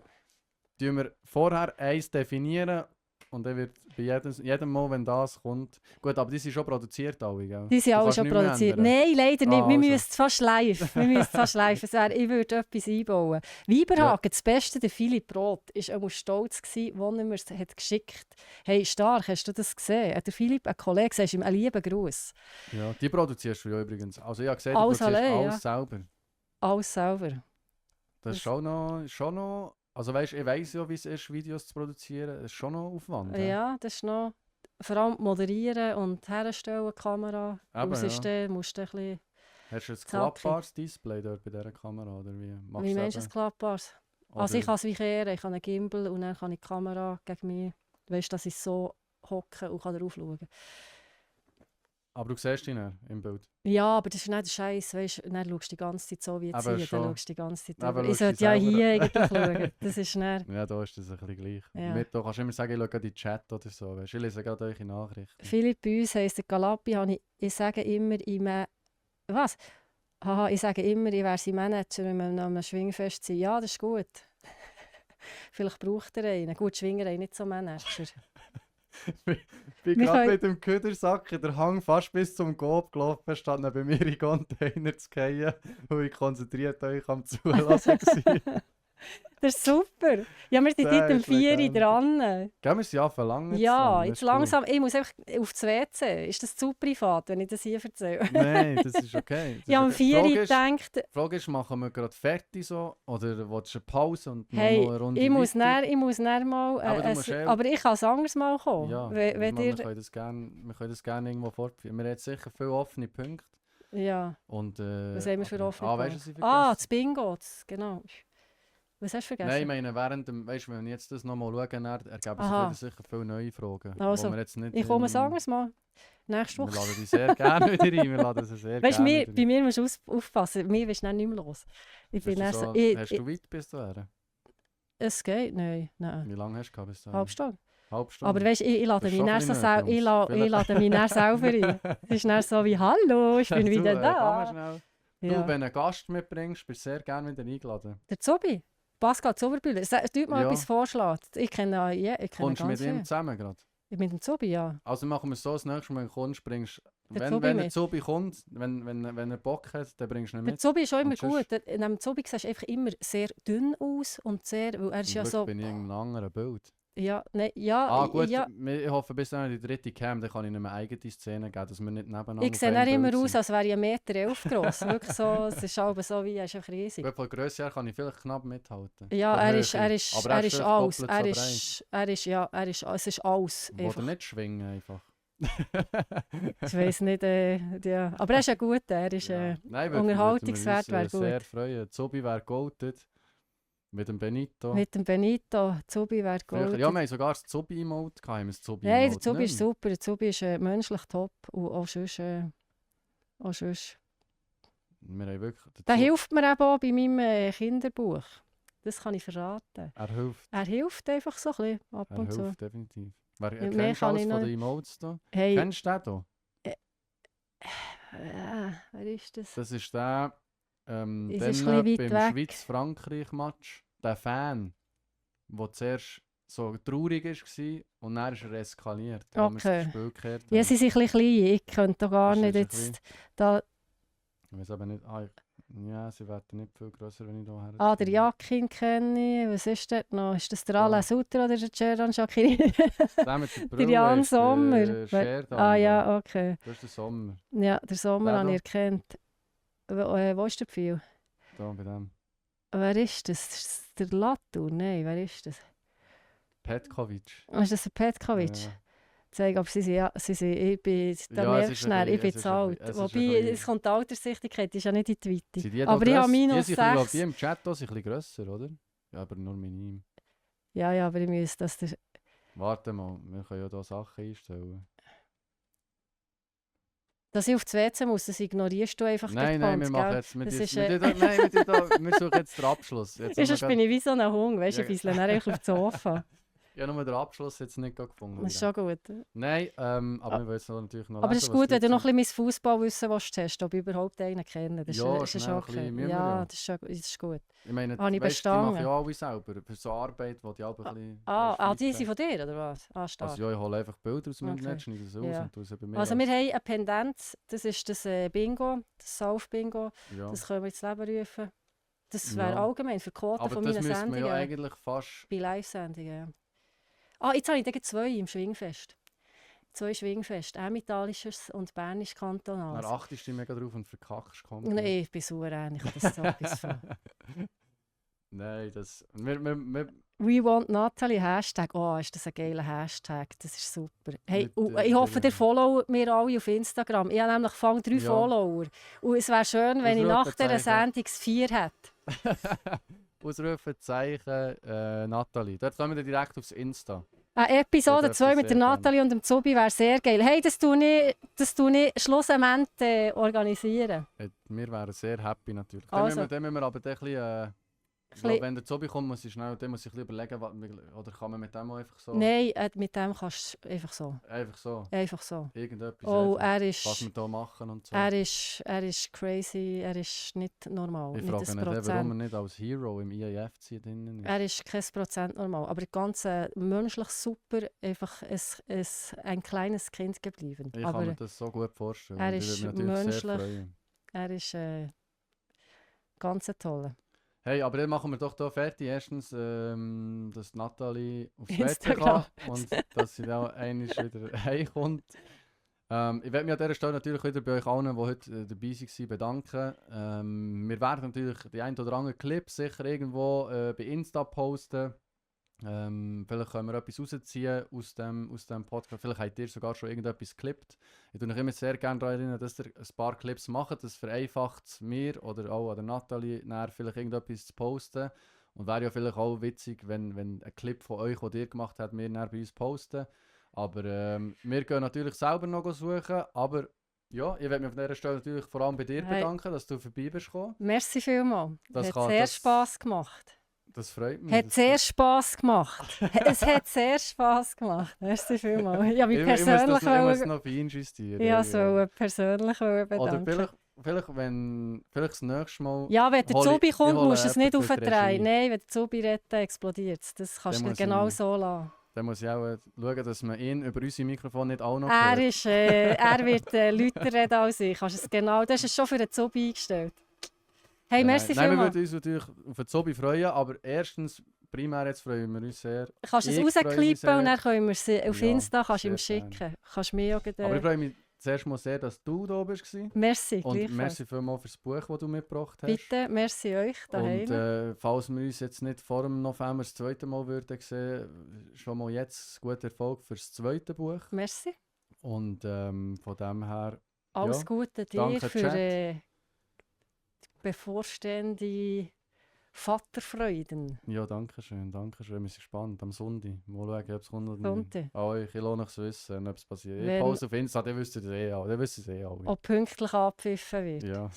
tun wir vorher eins definieren und dann wird bei jedem Mal, wenn das kommt, gut, aber die sind schon produziert alle, gell? Die sind alle schon produziert. Nein, leider nicht. Wir müssen es fast live. Ich würde etwas einbauen. Weiberhagen, das Beste, der Philipp Roth, war auch stolz, als er mir es geschickt hat. Hey, stark, hast du das gesehen? Der Philipp, ein Kollege, sagst ihm einen lieben Gruß. Ja, die produzierst du ja übrigens. Also ich habe gesehen, du produzierst allein, alles selber. Alles selber. Das ist schon noch... Also weißt, ich weiss ja, wie es ist, Videos zu produzieren. Das ist schon noch Aufwand. Ja, das ist noch... Vor allem moderieren und herstellen, Kamera. Aber ja. Musst du ein bisschen... Hast du ein klappbares Display dort bei dieser Kamera? Oder wie meinst du ein klappbares? Also ich kann es wie kehren. Ich habe einen Gimbal und dann kann ich die Kamera gegen mich... Weißt du, dass ich so hocke und kann darauf schauen. Aber du siehst ihn dann im Bild? Ja, aber das ist nicht der Scheiß. Weißt du, dann schaust du die ganze Zeit so, wie jetzt hier. Dann schaust du die ganze Zeit aber ich sollte ja hier eigentlich schauen. Das ist dann... Ja, da ist das ein bisschen gleich. Ja. Da kannst du immer sagen, ich schaue gerade in den Chat oder so. Weißt? Ich lese gerade eure Nachrichten. Philipp, bei uns heisst der Galapi, ich sage immer, was? Haha, ich sage immer, ich wäre sein Manager, wenn wir an einem Schwingfest sind. Ja, das ist gut. Vielleicht braucht er einen. Gut, Schwinger ist nicht so Manager. Ich bin gerade mit dem Ködersack in der Hang fast bis zum Gob gelaufen, statt neben mir in den Container zu fallen, weil ich konzentriert euch am Zulassen war. Das ist super. Ja, wir sind dort um 4 Uhr dran. Gehen wir sie ja verlangen? Ja, jetzt langsam. Cool. Ich muss einfach aufs WC. Ist das zu privat, wenn ich das hier erzähle? Nein, das ist okay. Ich habe um 4 Uhr gedacht... Die Frage ist, machen wir gerade fertig so? Oder willst du eine Pause und noch mal eine Runde ich muss näher mal... aber ich kann es anders mal kommen. Ja, wir können das gerne irgendwo fortführen. Wir haben jetzt sicher viele offene Punkte. Ja. Und, was haben wir für offene Punkte? Das Bingo, genau. Was hast du vergessen? Nein, ich meine, wenn ich jetzt das nochmal schaue, dann ergeben sich sicher viele neue Fragen. Also, wir jetzt nicht ich komme sagen wir es mal. Nächste Woche. Wir laden dich sehr gerne wieder rein. Weißt du, bei mir musst du aufpassen. Mir ist nicht mehr los. Hast du weit bis dahin? Es geht, nein. Wie lange hast du bis dahin? Halbe Stunde. Halbstunde. Aber weißt du, ich lade mich nicht selber ein. Es ist nicht so wie «Hallo, ich bin wieder da». Du, wenn du einen Gast mitbringst, bist du sehr gerne wieder eingeladen. Der Zobi. Pascal Zuberbühler. Tut mal etwas vorschlägt. Ich kenne Kommst du mit ihm zusammen gerade? Mit dem Zobi, ja. Also machen wir es so, das nächste Mal, wenn du kommst, bringst wenn der Zobi kommt, wenn er Bock hat, dann bringst du ihn mit. Der Zobi ist auch immer gut. Neben Zobi siehst du einfach immer sehr dünn aus und sehr... Weil er ist ja so... bin ich in einem anderen Bild. Ja, ja. Gut, ja. Ich hoffe, bis dann die dritte Cam, dann kann ich nicht mehr eigene Szene geben, dass wir nicht nebeneinander Ich sehe immer aus, als wäre ich 1,11 Meter groß. Wirklich so, es ist aber so wie, er ist einfach riesig. Von der Grösse her kann ich vielleicht knapp mithalten. Ja, er ist alles. Es ist alles. Oder nicht schwingen einfach. Ich weiß nicht, ja. Aber er ist ja gut, er ist Unterhaltungswert, wäre gut. Sehr freuen. Zobi wäre goldet. Mit dem Benito. Zobi wäre gut. Ja, wir haben sogar das Zobi-Emote gehabt. Nein, der Zobi ist super. Der Zobi ist menschlich top. Und auch sonst. Wir haben wirklich... Der hilft mir eben auch bei meinem Kinderbuch. Das kann ich verraten. Er hilft einfach so ein bisschen ab und zu. Er hilft definitiv. Kennst du alles von den Emotes da? Hey. Kennst du den hier? Wer ist das? Das ist der... beim Schweiz-Frankreich-Match, der Fan, der zuerst so traurig war und dann ist er eskaliert. Okay. Ja, sie sind ein bisschen klein, ich könnte gar nicht jetzt... Da... Ich weiß aber nicht... ja, sie werden nicht viel grösser, wenn ich hier her... Der Jakin kenne ich. Was ist das noch? Ist das der Alain Sutter oder der Gerard Jacquin? Der Jan Sommer. Ja, okay. Das ist der Sommer. Ja, der Sommer habe ich erkannt. Wo ist der Pfeil? Da, bei dem. Wer ist das? Ist das der Latu? Nein, wer ist das? Petkovic. Ist das der Petkovic? Ja. Zeig, aber ich bin, da merkst du ich bin zu alt. Wobei, es kommt die Alterssichtigkeit, ist ja nicht in die Weite. Aber ich habe -6. Die im Chat sind ein bisschen grösser, oder? Ja, aber nur minim. Ja, aber ich muss das... Warte mal, wir können ja hier Sachen einstellen. Dass ich auf das WC muss, das ignorierst du einfach Nein, ganz, wir machen gell? jetzt... Das ist, wir suchen jetzt den Abschluss. Jetzt haben wir sonst bin ich wie so ein Hund, weißt du, Ja. ein bisschen einfach auf das Sofa. Ich habe nur den Abschluss jetzt nicht gefunden. Das ist schon gut. Nein, aber wir wollen es natürlich noch Aber es lesen, ist was gut, wenn die du noch Leute ein bisschen mein Fußballwissen testen, ob ich überhaupt einen kenne. Das Ja, ist schnell schon ein bisschen okay. müssen wir Ja, ja. das ist gut. sagen. Ich meine, Habe ich weisst, die machen bestanden. ja alle selber. Für so Arbeit, die die auch ein bisschen... Die weisst, sind von dir, oder was? Stark. Also ja, ich hole einfach Bilder aus dem Okay. Internet, schneide es aus Ja. und tue es bei mir Also wir haben eine Pendenz, das ist das Bingo, das Sauf-Bingo. ja. Das können wir ins Leben rufen. Das wäre Ja. allgemein für Quoten Aber von das meinen müsste man Sendungen. ja eigentlich fast... Bei Live-Sendungen, ja. Jetzt habe ich gleich 2 im Schwingfest. 2 Schwingfest, Emmentalisches und Bernisch Dann Kantonales. achtest du dich mega drauf und verkackst komplett. Nein, ich bin souverän, ich habe das so etwas von. Nein, das... Wir, We want Natalie Hashtag. Oh, ist das ein geiler Hashtag. Das ist super. Hey, Mit, und ich hoffe, der- ihr followt mir alle auf Instagram. Ich habe nämlich 3 Ja. Follower. Und es wäre schön, wenn ich nach dieser Ausrufezeichen. Sendung 4 hätte. Ausrufezeichen Nathalie. Dort kommen wir direkt aufs Insta. Eine Episode dürft 2 ihr mit der sehr gerne. Natalie und dem Zubi wäre sehr geil. Hey, das tue ich schlussendlich organisieren. Wir wären sehr happy natürlich. Also. Dann müssen wir aber ein bisschen... Ich Bisschen- glaube, wenn der Zobi kommt, muss ich schnell, dann muss ich ein bisschen überlegen, oder kann man mit dem auch einfach so... Nein, mit dem kannst du einfach so. Einfach so. Einfach so. Irgendetwas. Oh, einfach, er was wir ist, hier machen und so. er ist crazy, er ist nicht normal, Ich nicht frage ein mich, warum er Prozent. nicht als Hero im IAFC drin ist. Er ist kein Prozent normal, aber ganz menschlich super, einfach ein kleines Kind geblieben. Ich kann Aber mir das so gut vorstellen. er und ich ist würde mich natürlich sehr menschlich. freuen. er ist ganz ein toller. Hey, aber dann machen wir doch hier fertig. Erstens, dass Nathalie aufs WC Instagram. kann und dass sie dann einmal wieder heimkommt. Ich werde mich an dieser Stelle natürlich wieder bei euch allen, die heute dabei waren, bedanken. Wir werden natürlich die ein oder anderen Clips sicher irgendwo bei Insta posten. Vielleicht können wir etwas rausziehen aus dem Podcast. Vielleicht habt ihr sogar schon irgendetwas geklippt. Ich tue mich immer sehr gerne daran erinnern, dass ihr ein paar Clips macht. Das vereinfacht es mir oder auch an der Nathalie, nachher vielleicht irgendetwas zu posten. Und wäre ja vielleicht auch witzig, wenn ein Clip von euch, den ihr gemacht habt, wir nachher bei uns posten. Aber wir gehen natürlich selber noch suchen. Aber ja, ich werde mich auf dieser Stelle natürlich vor allem bei dir Hey. bedanken, dass du vorbei bist gekommen. Merci vielmals. Das Hat kann- sehr das- Spass gemacht. Das freut mich. Hat Das- sehr Spass gemacht. Es hat sehr Spass gemacht. Merci vielmals. Ich habe mich Ich muss persönlich das noch wollen- fein justieren. ja, so persönlich bedanken. Oder vielleicht das nächste Mal. Ja, wenn der hole ich- Zubi ich kommt, hole musst du es nicht jemanden für die aufdrehen. Regie. Nein, wenn der Zubi redet, dann explodiert es. Das kannst Dann du muss genau ich- so lassen. Dann muss ich auch schauen, dass man ihn über unsere Mikrofon nicht auch noch Er, hört. er wird lauter reden als ich. Kannst du es genau, das ist schon für den Zubi eingestellt. Hey, Ja, merci nein, wir vielmals. würden uns natürlich auf den Zobi freuen, aber erstens, primär jetzt freuen wir uns sehr. Kannst du es Ich freue mich rausklippen sehr. und dann können wir es auf Ja, Insta kannst du ihm sehr schicken. Kannst du mir auch Aber ich freue mich zuerst mal sehr, dass du da bist. Merci, Und gleichfalls. merci vielmals für das Buch, das du mitgebracht hast. Bitte, merci euch daheim. Und falls wir uns jetzt nicht vor dem November das zweite Mal würden sehen, schon mal jetzt guten Erfolg für das zweite Buch. Merci. Und von dem her, Alles Ja, Gute dir danke, für Chat. die bevorstehende Vaterfreuden. ja, danke schön. Wir sind gespannt. Am Sonntag. Mal schauen, ob es kommt oder nicht. Sonntag. Oh, ich will noch wissen, ob es passiert. Ich Wenn- poste auf Insta, dann wisst ihr es eh alle. Dann wissen es eh alle. Ob pünktlich abgepfiffen wird. Ja.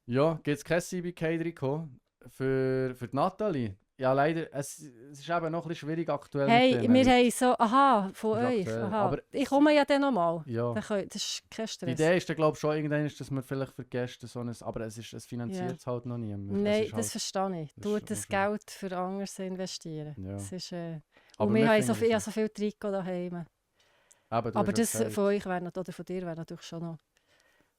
Ja, gibt es kein CBK-Trikot für die Nathalie? Ja, leider. Es ist eben noch ein bisschen schwierig aktuell. Hey, mit dem, wir weil- haben so, aha, von Das ist euch. aktuell. Aha. Aber- Ich komme ja dann nochmal. Ja. Das ist kein Die Stress. Idee ist, glaube ich, schon irgendwann, dass wir vielleicht für Gäste so ein... Aber es finanziert es halt noch niemand. Nein, Es ist das verstehe ich. das Du ist das schon schön. Geld für anderes investieren. Ja. Das ist, Aber und wir haben finden ich habe es- so viel Trikot daheim. Eben, du Aber hast ja das gesagt, von euch wäre oder von dir wäre natürlich schon noch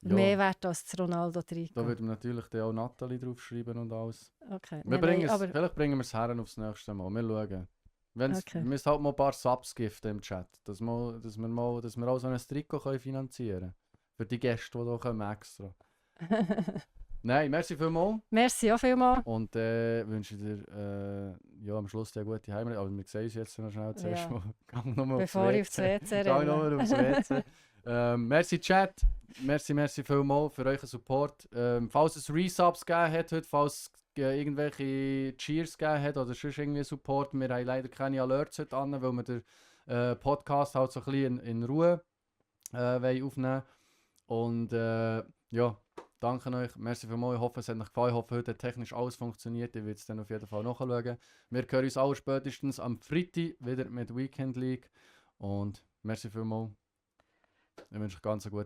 ja, mehr wert als das Da Ronaldo-Trikot. würden wir natürlich dann auch Nathalie draufschreiben und alles. Okay. Wir Nein, bringen es, aber vielleicht bringen wir es her aufs nächste Mal. Wir schauen. Okay. Wir müssen halt mal ein paar Subs giften im Chat, dass wir auch so ein Trikot können finanzieren können. Für die Gäste, die hier kommen extra. Nein, merci vielmals. merci auch vielmals. Und wünsche dir ja, am Schluss eine gute Heimreise. Aber wir sehen uns jetzt noch schnell zuerst Ja. mal. Gang nochmal Bevor ich aufs WC Gang renne. nochmal aufs WC. Merci Chat. Merci vielmals für euren Support. Falls es Resubs gegeben hat heute, falls es irgendwelche Cheers gegeben hat oder sonst irgendwie Support, wir haben leider keine Alerts heute an, weil wir den Podcast halt so ein bisschen in Ruhe wollen aufnehmen. Und ja, danke euch. Merci vielmals. Ich hoffe, es hat euch gefallen. Ich hoffe, heute hat technisch alles funktioniert. Ich werde es dann auf jeden Fall nachschauen. Wir hören uns alle spätestens am Freitag wieder mit Weekend League. Und merci vielmals. Ich wünsche euch ganz eine gute